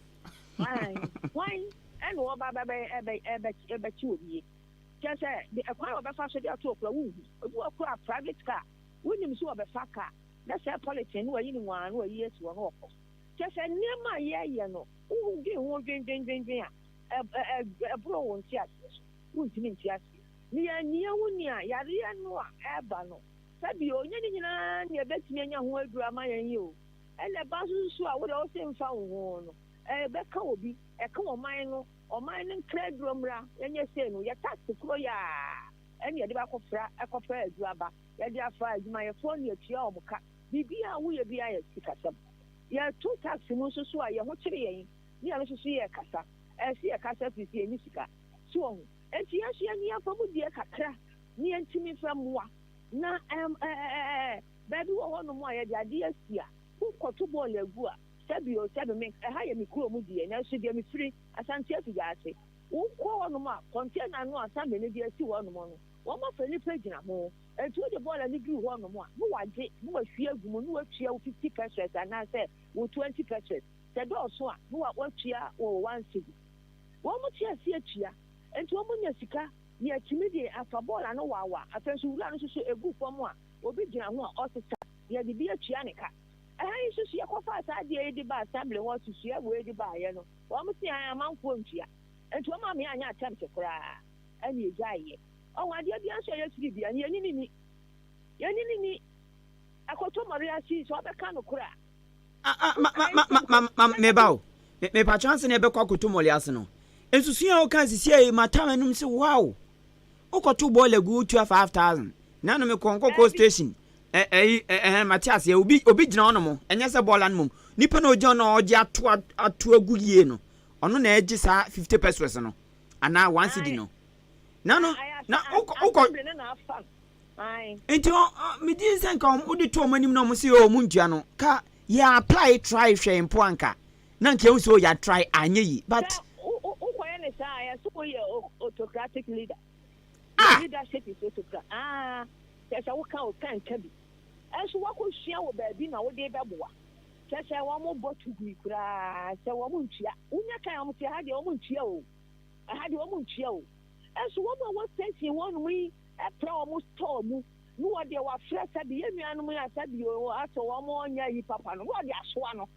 Hwan ɛna ɔba bɛbɛ ɛbɛ ɛbɛ ɛbɛkye obi yi? Kyerɛ sɛ de ɛkwan a ɔbɛfa so de ato okura wonhu. Obi wɔ kura private car wonim sɛ ɔbɛfa car na sɛ polythene no wayi no nwaa na wayi asi hɔ na ɔkɔ. Kyerɛ sɛ nneɛma a yɛyɛ no wodwen ho dwendwendwendwen a ɛ ɛ ɛboro wo nteaseɛ so. Wontumi nte aseɛ. Ne yɛanni yɛn ho ni a yareɛ no a ɛreba no Sɛbi o, nyɛ ne nyinaa na yɛbɛtumi anya ho aduru ama yɛn yi o. Ɛna ɛba nso so a, wo deɛ wose mfa wo ho no, ɛbɛka obi, ɛka ɔman no, ɔman no nkra aduro mmra, yɛnyɛ sei no, yɛ tax koro yi ara ɛna yɛde bɛakɔfra, ɛkɔfa aduro aba, yɛde afa adwumayɛfoɔ na yɛtua wɔn ka, biribiara a woyɛ biara yɛ sikasɛm. Yɛto tax mu nso so a, yɛn ho kyere yɛn, ne yɛn nso so yɛkasa, ɛsɛ sɛ yɛkasa firi sɛ yɛnni sika. So wahu? Enti yɛn nso yɛnye yɛn fa mu deɛ kakra na yɛntumi mfa mmoa. Na ɛm ɛ ɛ ɛ ɛ baabi wɔ hɔnom a yɛde adeɛ asi a, wokɔto bɔɔl agu a, sɛbi o, sɛbi me, ɛha yɛ me kurom deɛ, nanso deɛ mefiri, Asante Afigya-ase. Wokɔ hɔnom a, kɔntena no a Sammy no de asi hɔnom no, wɔafa nnipa gyina ho. Enti wode bɔɔl no duru hɔnom a, na wɔagye, na wɔahwie agu mu, na wɔatua wo 50 pesewas anaasɛ wo 20 pesewas. Sɛ ɛdɔɔso a, na wɔatua wo one cedi. Wɔte aseɛ tua, enti wɔnya sika. Yɛtumi de afa bɔɔl ano waawa, afei nso wura no nso so egu fam a obi gyina ho a ɔsesa, yɛde bi atua ne ka. Ɛha yi nso so yɛkɔfaa saa adeɛ yi de baa assembly hɔ susua wei de baeɛ no, wɔn se ae amanfoɔ ntua. Nti wɔn ame anyɛ attempt koraa ɛna yɛgyaeɛ. Ɔho adeɛ biara nso a ɛyɛ free biara no yɛnni ne ni. Yɛnni ne ni. Ɛkɔtɔ mmɔre ase yi sɛ wɔbɛka nokorɛ a. Ah, ah, ma, ma, ma, ma, ma, ma, meba o. Me, mepatwa ansa na yɛbɛkɔ akɔtɔ mmɔre ase no. Nsusuiɛ a woka sisi a mata m'anum sɛ wow. Wokɔto bɔɔl agu wotua 5000. Na no mekɔ nkɔkɔ station. Ɛyi ɛhɛn mate aseɛ obi obi gyina hɔ nom ɛnyɛ sɛ bɔɔl ano mom. Nipa na ogyina hɔ na ɔgye ato ato agu yie no. Ɔno na ɛgye saa 50 pesos no anaa 1 cedi no. Na no na wokɔ wokɔ Nti ɔ ɔ me di nsɛ nka wɔn wode to wɔn anim na wɔn se o wɔn ntua no ka yɛ apply try hwɛ mpo anka na nka ehu sɛ o yɛ try anyɛ yi but. Sɛ wo wo kɔyɛ ne saa a yɛse wo yɛ autocratic leader. Ah! Your leadership is autocrat. Ah, kyerɛ sɛ wo ka o ka nka bi. Nso woakɔsua wɔ baabi na wode rebɛboa. Kyerɛ sɛ wɔbɔ to gui koraa sɛ wɔntua. Wonya kan a wɔte ɛha deɛ wɔntua o, ɛha deɛ wɔntua o. Nso wɔn a ɛwɔ station hɔnom yi pra wɔn store mu na wɔde wɔafrɛ sɛbi yɛn nuanom yi a sɛbi o asɛ wɔn nyɛ ayi papa no na wɔde asoa no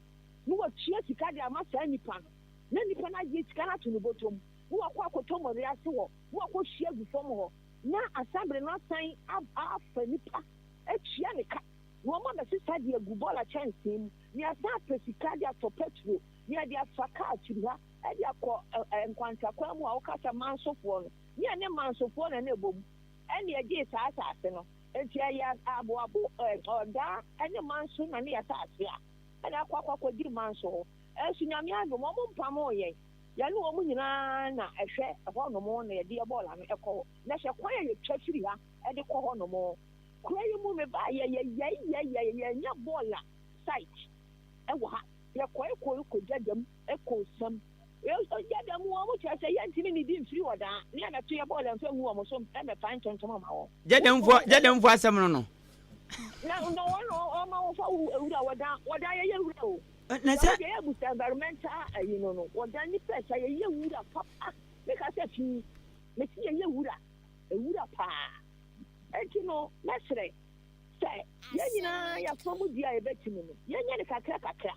na wɔtua sika de ama saa nipa no na nipa no agye sika no ato ne bɔtɔ mu na wakɔ akɔtɔ mmɔre ase hɔ na wakɔhwie agu fam hɔ na assembly no asan afa nipa atua ne ka na wɔn abɛsesa de agu bɔɔla kyɛnsee mu na yɛasan apɛ sika de atɔ pɛtro na yɛde afa kaa firi ha de akɔ nkwantakwan mu a woka sɛ mansofoɔ no ne yɛne mansofoɔ na na ɛbɔ mu ɛne ɛgyee saa asase no nti ɛyɛ aboabo ɔdaa ne manso na ne yɛ asase a ɛna akɔ akɔ akɔdi manso hɔ ɛnso Nyame adom wɔn mpamoo yɛn yɛne wɔn nyinaa na ɛhwɛ ɛhɔ nom na yɛde yɛ bɔɔla no ɛkɔ hɔ na hwɛ kwan a yɛtwa firi ha ɛde kɔ hɔ nom kuro yi mu mebaa yɛ yɛyɛyɛyɛ yɛnyɛ bɔɔla site ɛwɔ ha yɛkɔe kɔe kɔgya dam ɛkɔ sam gya dam wɔn kyerɛ sɛ yɛntumi ne di mfiri wɔ daa ne yɛbɛto yɛ bɔɔla mfa ngu wɔn so ɛmɛfa ntontom ama wɔn. Gyadamfoɔ asɛm no no. Na na wɔn na wɔma wɔfa wura wɔdan wɔdan yɛyɛ wura o. Na sɛ. Yɛyɛ busa environmental ayi no no wɔdan nipa ɛsɛ yɛyɛ wura papa meka sɛ fi mesi yɛyɛ wura ewura paa eti no mɛsrɛ sɛ yɛn nyinaa yɛafa mu di a yɛbɛtumi no yɛnyɛ no kakra kakra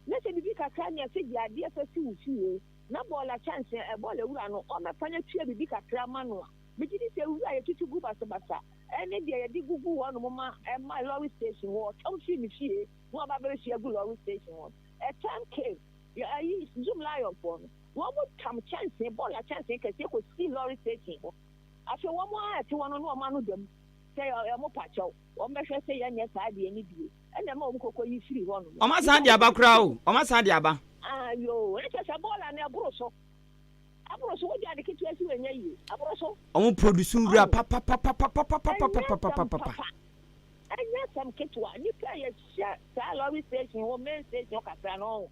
na sɛ biribi kakra ne ɛsɛ gye adeɛ fa si wo fie na bɔɔla kyɛnse bɔɔla wura no ɔmmɛfa no atua biribi kakra ma no a megye di sɛ wura a yɛtutu gu basabasa ɛne deɛ yɛde gugu hɔnom ma ɛma lorry station hɔ ɔtɔm firi ne fie na waba abɛhwie agu lorry station hɔ a time came yɛ ayi zoom lion foɔ no wɔn mo tam kyɛnse bɔɔla kyɛnse kɛseɛ kɔsi lorry station hɔ afei wɔn a ɛte hɔ no na wɔn ano dam sɛ wɔn pa kyɛw wɔn bɛhwɛ sɛ yɛnyɛ saa adeɛ no bio ɛna ɛma wɔn kɔkɔ yi firi hɔ nom. Wɔn asan de aba koraa o, wɔn asan de aba. Ayoo, ɛkyɛ sɛ bɔɔla no ɛboro so, ɛboro so, wode ade ketewa si wɔ ɛnyɛ yie, ɛboro so. Wɔn produce nwura papapapapapapapapapapa. Ɛnyɛ asɛm papa, ɛnyɛ asɛm ketewa, nnipa a yɛhyɛ saa lorry station hɔ, main station hɔ kakra no ɔho,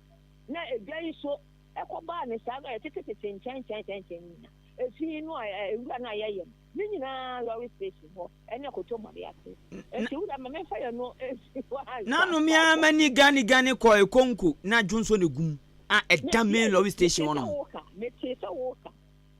na edwa yi so ɛkɔ baa ne saa no a yɛtetetete nkyɛn nkyɛn nkyɛn nkyɛn nyina, efi no a ewura no a yɛyɛ no. Ne nyinaa lɔre station hɔ ɛne kotomɔde ase. Nti wo dɛ ma memfa yɛ no nsi hɔ ansa. Nano me ara m'ani gane gane kɔ Ekonko na dwonsɔ na egum a ɛda main lorry station hɔ nom. Metee sɛ woka,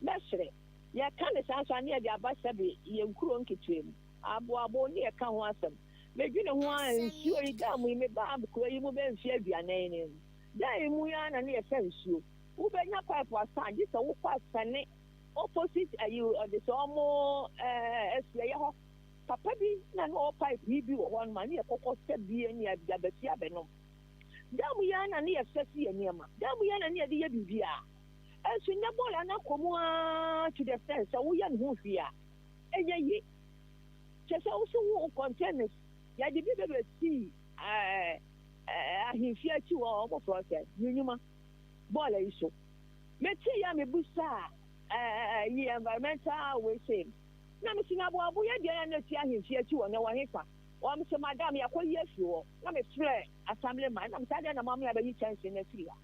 mɛsrɛ. Yɛka no saa nso a ne yɛde aba sɛbe yɛn nkuro nketewa mu. Aboabo ne yɛka ho asɛm. Medwene ho ara nsuo yi, dam yi, mebaa kuro yi mu bɛyɛ mfeɛ aduanan ni no, dan yi mu yi ara na ne yɛsa nsuo. Wobɛnya pipe asa a, gye sɛ wokɔ asane Opposite ayi ɔde sɛ ɔmo ɛɛ asuayɛ hɔ papa bi na na ɔwɔ pipe yi bi wɔ hɔ nom a ne yɛ kɔkɔ sɛ bie ne yɛ abɛsi abɛnom. Dan mu yi ara na ne yɛ sɛ si yɛ nneɛma. Dan mu yi ara na ne yɛde yɛ biribiara. Ɛnso nnɛ bɔɔla no akɔ mu ara to the extent sɛ woyɛ ne ho hwee a ɛnyɛ ye. Kyɛ sɛ wo so wo containers yɛde bi bɛbɛsii ɛɛ ahemfie akyi hɔ ɔmo frɛ sɛ nyunyuma bɔɔla yi so. Metee a mebusaa ɛɛ yi environmental wei sei no, na mese na aboabo yɛ deɛn a na ɛsi ahemfie akyi hɔ na ɛwɔ hefa? Wɔn se madam yɛakɔyi afiri hɔ. Na mefrɛɛ assembly man na mese adɛn na moama yɛabɛyi kyɛnsee no afiri ha?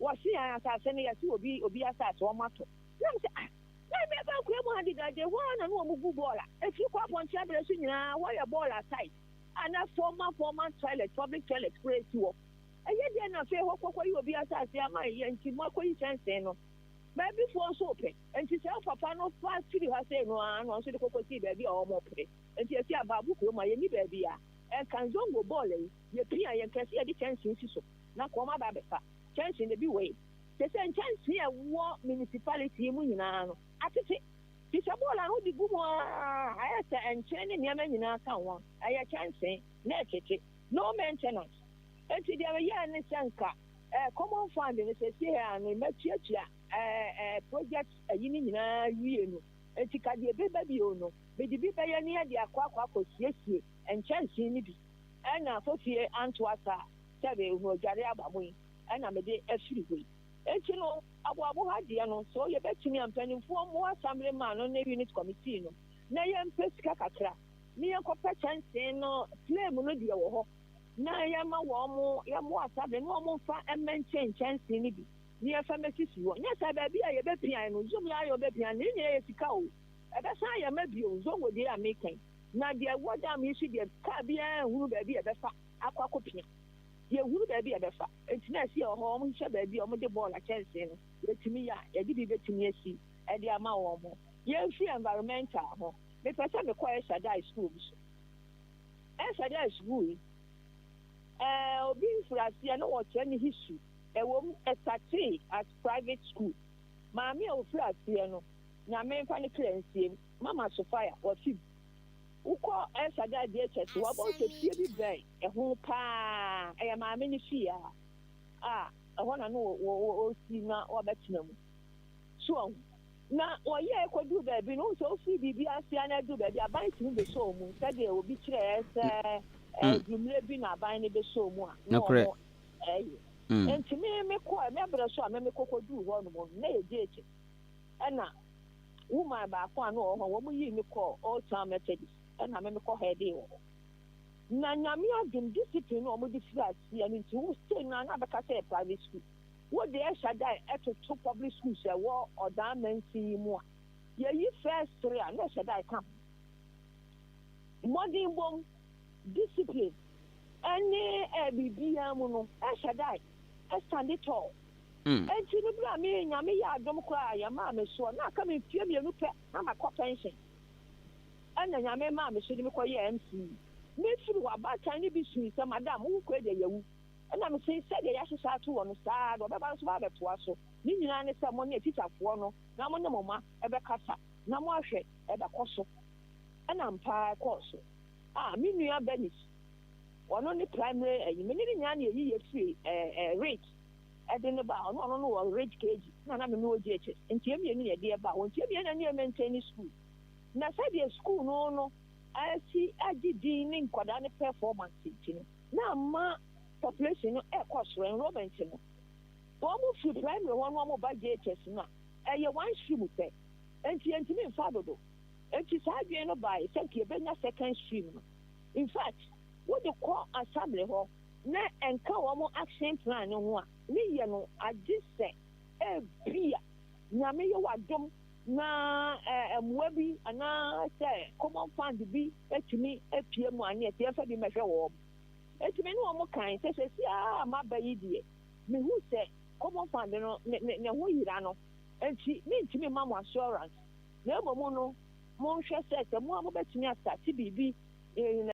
Wɔse yɛn asase no yɛse obi obi asase wɔn atɔ. Na mese ah na meba nkura mu ha dedaada ɛhɔ ara na na wɔn gu bɔɔla ɛfiri kɔ apɔnkye abere so nyinaa hɔ yɛ bɔɔla site a na former former toilet public toilet koraa si hɔ. Ɛyɛ dɛn na afei hɔ kɔkɔyi obi asase ama yɛn nti moakɔyi kyɛnsee no? Baabifoɔ nso repɛ. Enti saa papa no fa firi ha sei no ara na ɔno nso de kɔkɔsii baabi a wɔpere. Enti yɛsi Abaabo kurom a yɛnni baabi a ɛnka Nzongo bɔɔla yi. Yɛpia yɛn kɛse yɛde kyɛnsee si so na anka wɔn aba abɛfa. Kyɛnsee no ebi wei. Te sɛ nkyɛnsee a ɛwɔ municipality yi mu nyinaa no atete. Te sɛ bɔɔla no wode gu mu ara ayɛ sɛ nkyene ne nneɛma nyinaa ka ho a, ɛyɛ kyɛnsee na ɛtete. No maintenance. Enti deɛ meyɛɛ ne sɛ nka eh, common fund no seesei a no matuatua eh, eh, project ayi no nyinaa wie no, enti ka deɛ ɛbɛba bio no, mede bi bɛyɛ ne yɛde akɔ akɔ akɔsiesie nkyɛnsee no bi, ɛna fofie anto asa sɛ mehu adware aba mu yi, ɛna mede afiri hɔ yi. Enti no, aboabo ha deɛ no, so yɛbɛtumi a mpanimfoɔ mmoa assembly man no ne unit committee no, na yɛmpɛ sika kakra, ne yɛnkɔpɛ kyɛnsee no, flame no deɛ wɔ hɔ, na yɛma wɔn, yɛmmoa assembly na wɔn mfa mmɛnkyɛn nkyɛnsee no bi, na yɛmfa mmɛsisi hɔ. Nyɛ saa baabi a yɛbɛpia no, zoom yɛ ayɛ ɔbɛpia no, ne nyinaa yɛ sika o. Ɛbɛsan ayɛ ma bio, zongo deɛ a meka yi. Na deɛ ɛwɔ dam yi so deɛ, kaa biara nhunu baabi a ɛbɛfa akɔ akɔpia. Yɛnhunu baabi a ɛbɛfa. Enti na ɛsɛ yɛwɔ hɔ, wɔhyehyɛ baabi a wɔde bɔɔla kyɛnsee no, yɛtumi yɛ a, yɛde bi bɛtumi asi de ama wɔn. Yɛmfiri environmental ho. Mepɛ sɛ mekɔ El Shaddai School bi so. El Shaddai School yi, ɛɛ, obi mfiri aseɛ na wɔkyerɛ ne history. Ɛwom, ɛstartee as private school. Maame a ɔfiri aseɛ no, Nyame mfa ne kra nsie mu, Mama Sophia, wafi mu. Wokɔ El Shaddai JHS hɔ a, wobɛhu sɛ fie bi bɛn ɛho paa. Ɛyɛ maame no fie a, a ɛhɔ na na ɔresi na wabɛtena mu. So wahu? Na wɔyɛɛ kɔduu baabi no, wohu sɛ wofiri biribi ase a na aduru baabi a, aban tumi bɛsɔɔ mu. Sɛdeɛ obi kyerɛɛ sɛ ɛduru mmerɛ bi na aban no bɛsɔɔ mu a, na Nokorɛ. wɔyɛ. Enti me mekɔɛ, me berɛ so a me mekɔ kɔduu hɔ nom no, na ɛyɛ JHS. Ɛna woman baako a na ɔwɔ hɔ, wɔn yii me kɔɔ Old Town Methodist, ɛna me mekɔ hɛɛdee wɔ hɔ. Na Nyame adom, discipline no a wɔde firi aseɛ no nti, wo stay no a na abɛka sɛ yɛ private school. Wo de ɛhyɛ da ɛtoto public schools a ɛwɔ Ɔdaa mansin yi mu a, yɛyi first three a, na ɛhyɛ da ɛka ho. Mmɔdenbom, discipline, ɛne ɛɛ biribiara mu no, ɛhyɛ da ɛstande tall. Enti no berɛ a me Nyame yɛɛ adom koraa a yɛmaa me soɔ, na aka me mfeɛ mmienu pɛ na makɔ pension, ɛna Nyame maa me so de me kɔyɛɛ MC. Me firi hɔ, abaatan no bi sui sɛ, Madam, wo kɔ yi deɛ yɛawu. Ɛna me se, sɛdeɛ yɛahyehyɛ ato hɔ no, saa ara na ɔbɛba nso abɛtoa so. Ne nyinaa ne sɛ mo ne atikyafoɔ no na mo ne mo mma bɛkasa na moahwɛ ɛbɛkɔ so. Ɛna ampa ara ɛkɔɔ so. Ah, me nua Bernice, ɔno ne primary ayi, me ne no nyinaa na yɛyi yɛ firi ɛɛ ɛɛ Ridge. Ɛde no ba ɔno ɔno no wɔ Ridge KG na na me mewɔ JHS nti yɛn mmienu na yɛde ɛba hɔ nti yɛn mmienu na ne yɛ maintain school na sɛdeɛ school no no asi agye din ne nkwadaa no performance nti no na ama population no ɛkɔ soro enrollment no wɔn mo firi primary hɔ no wɔn ba JHS no a ɛyɛ one stream pɛ nti yɛntumi nfa dodo nti saa adwene no bae sɛ nka yɛbɛnya second stream no in fact wode kɔ assembly hɔ na ɛnka wɔn action plan no ho a, ne yɛ no agye sɛ ebia Nyame yɛ w'adom na mmoa bi anaa sɛ common fund bi atumi apue mu a ne ɛsɛ yɛmfa bi mmɛhwɛ wɔn. Enti me ne wɔn kae sɛ seesei ara a maba yi deɛ, mehu sɛ common fund no ne ne ne ho yera no, enti mentumi mma mo assurance, na mmom no monhwɛ sɛ sɛ mo ara mobɛtumi astate biribi in.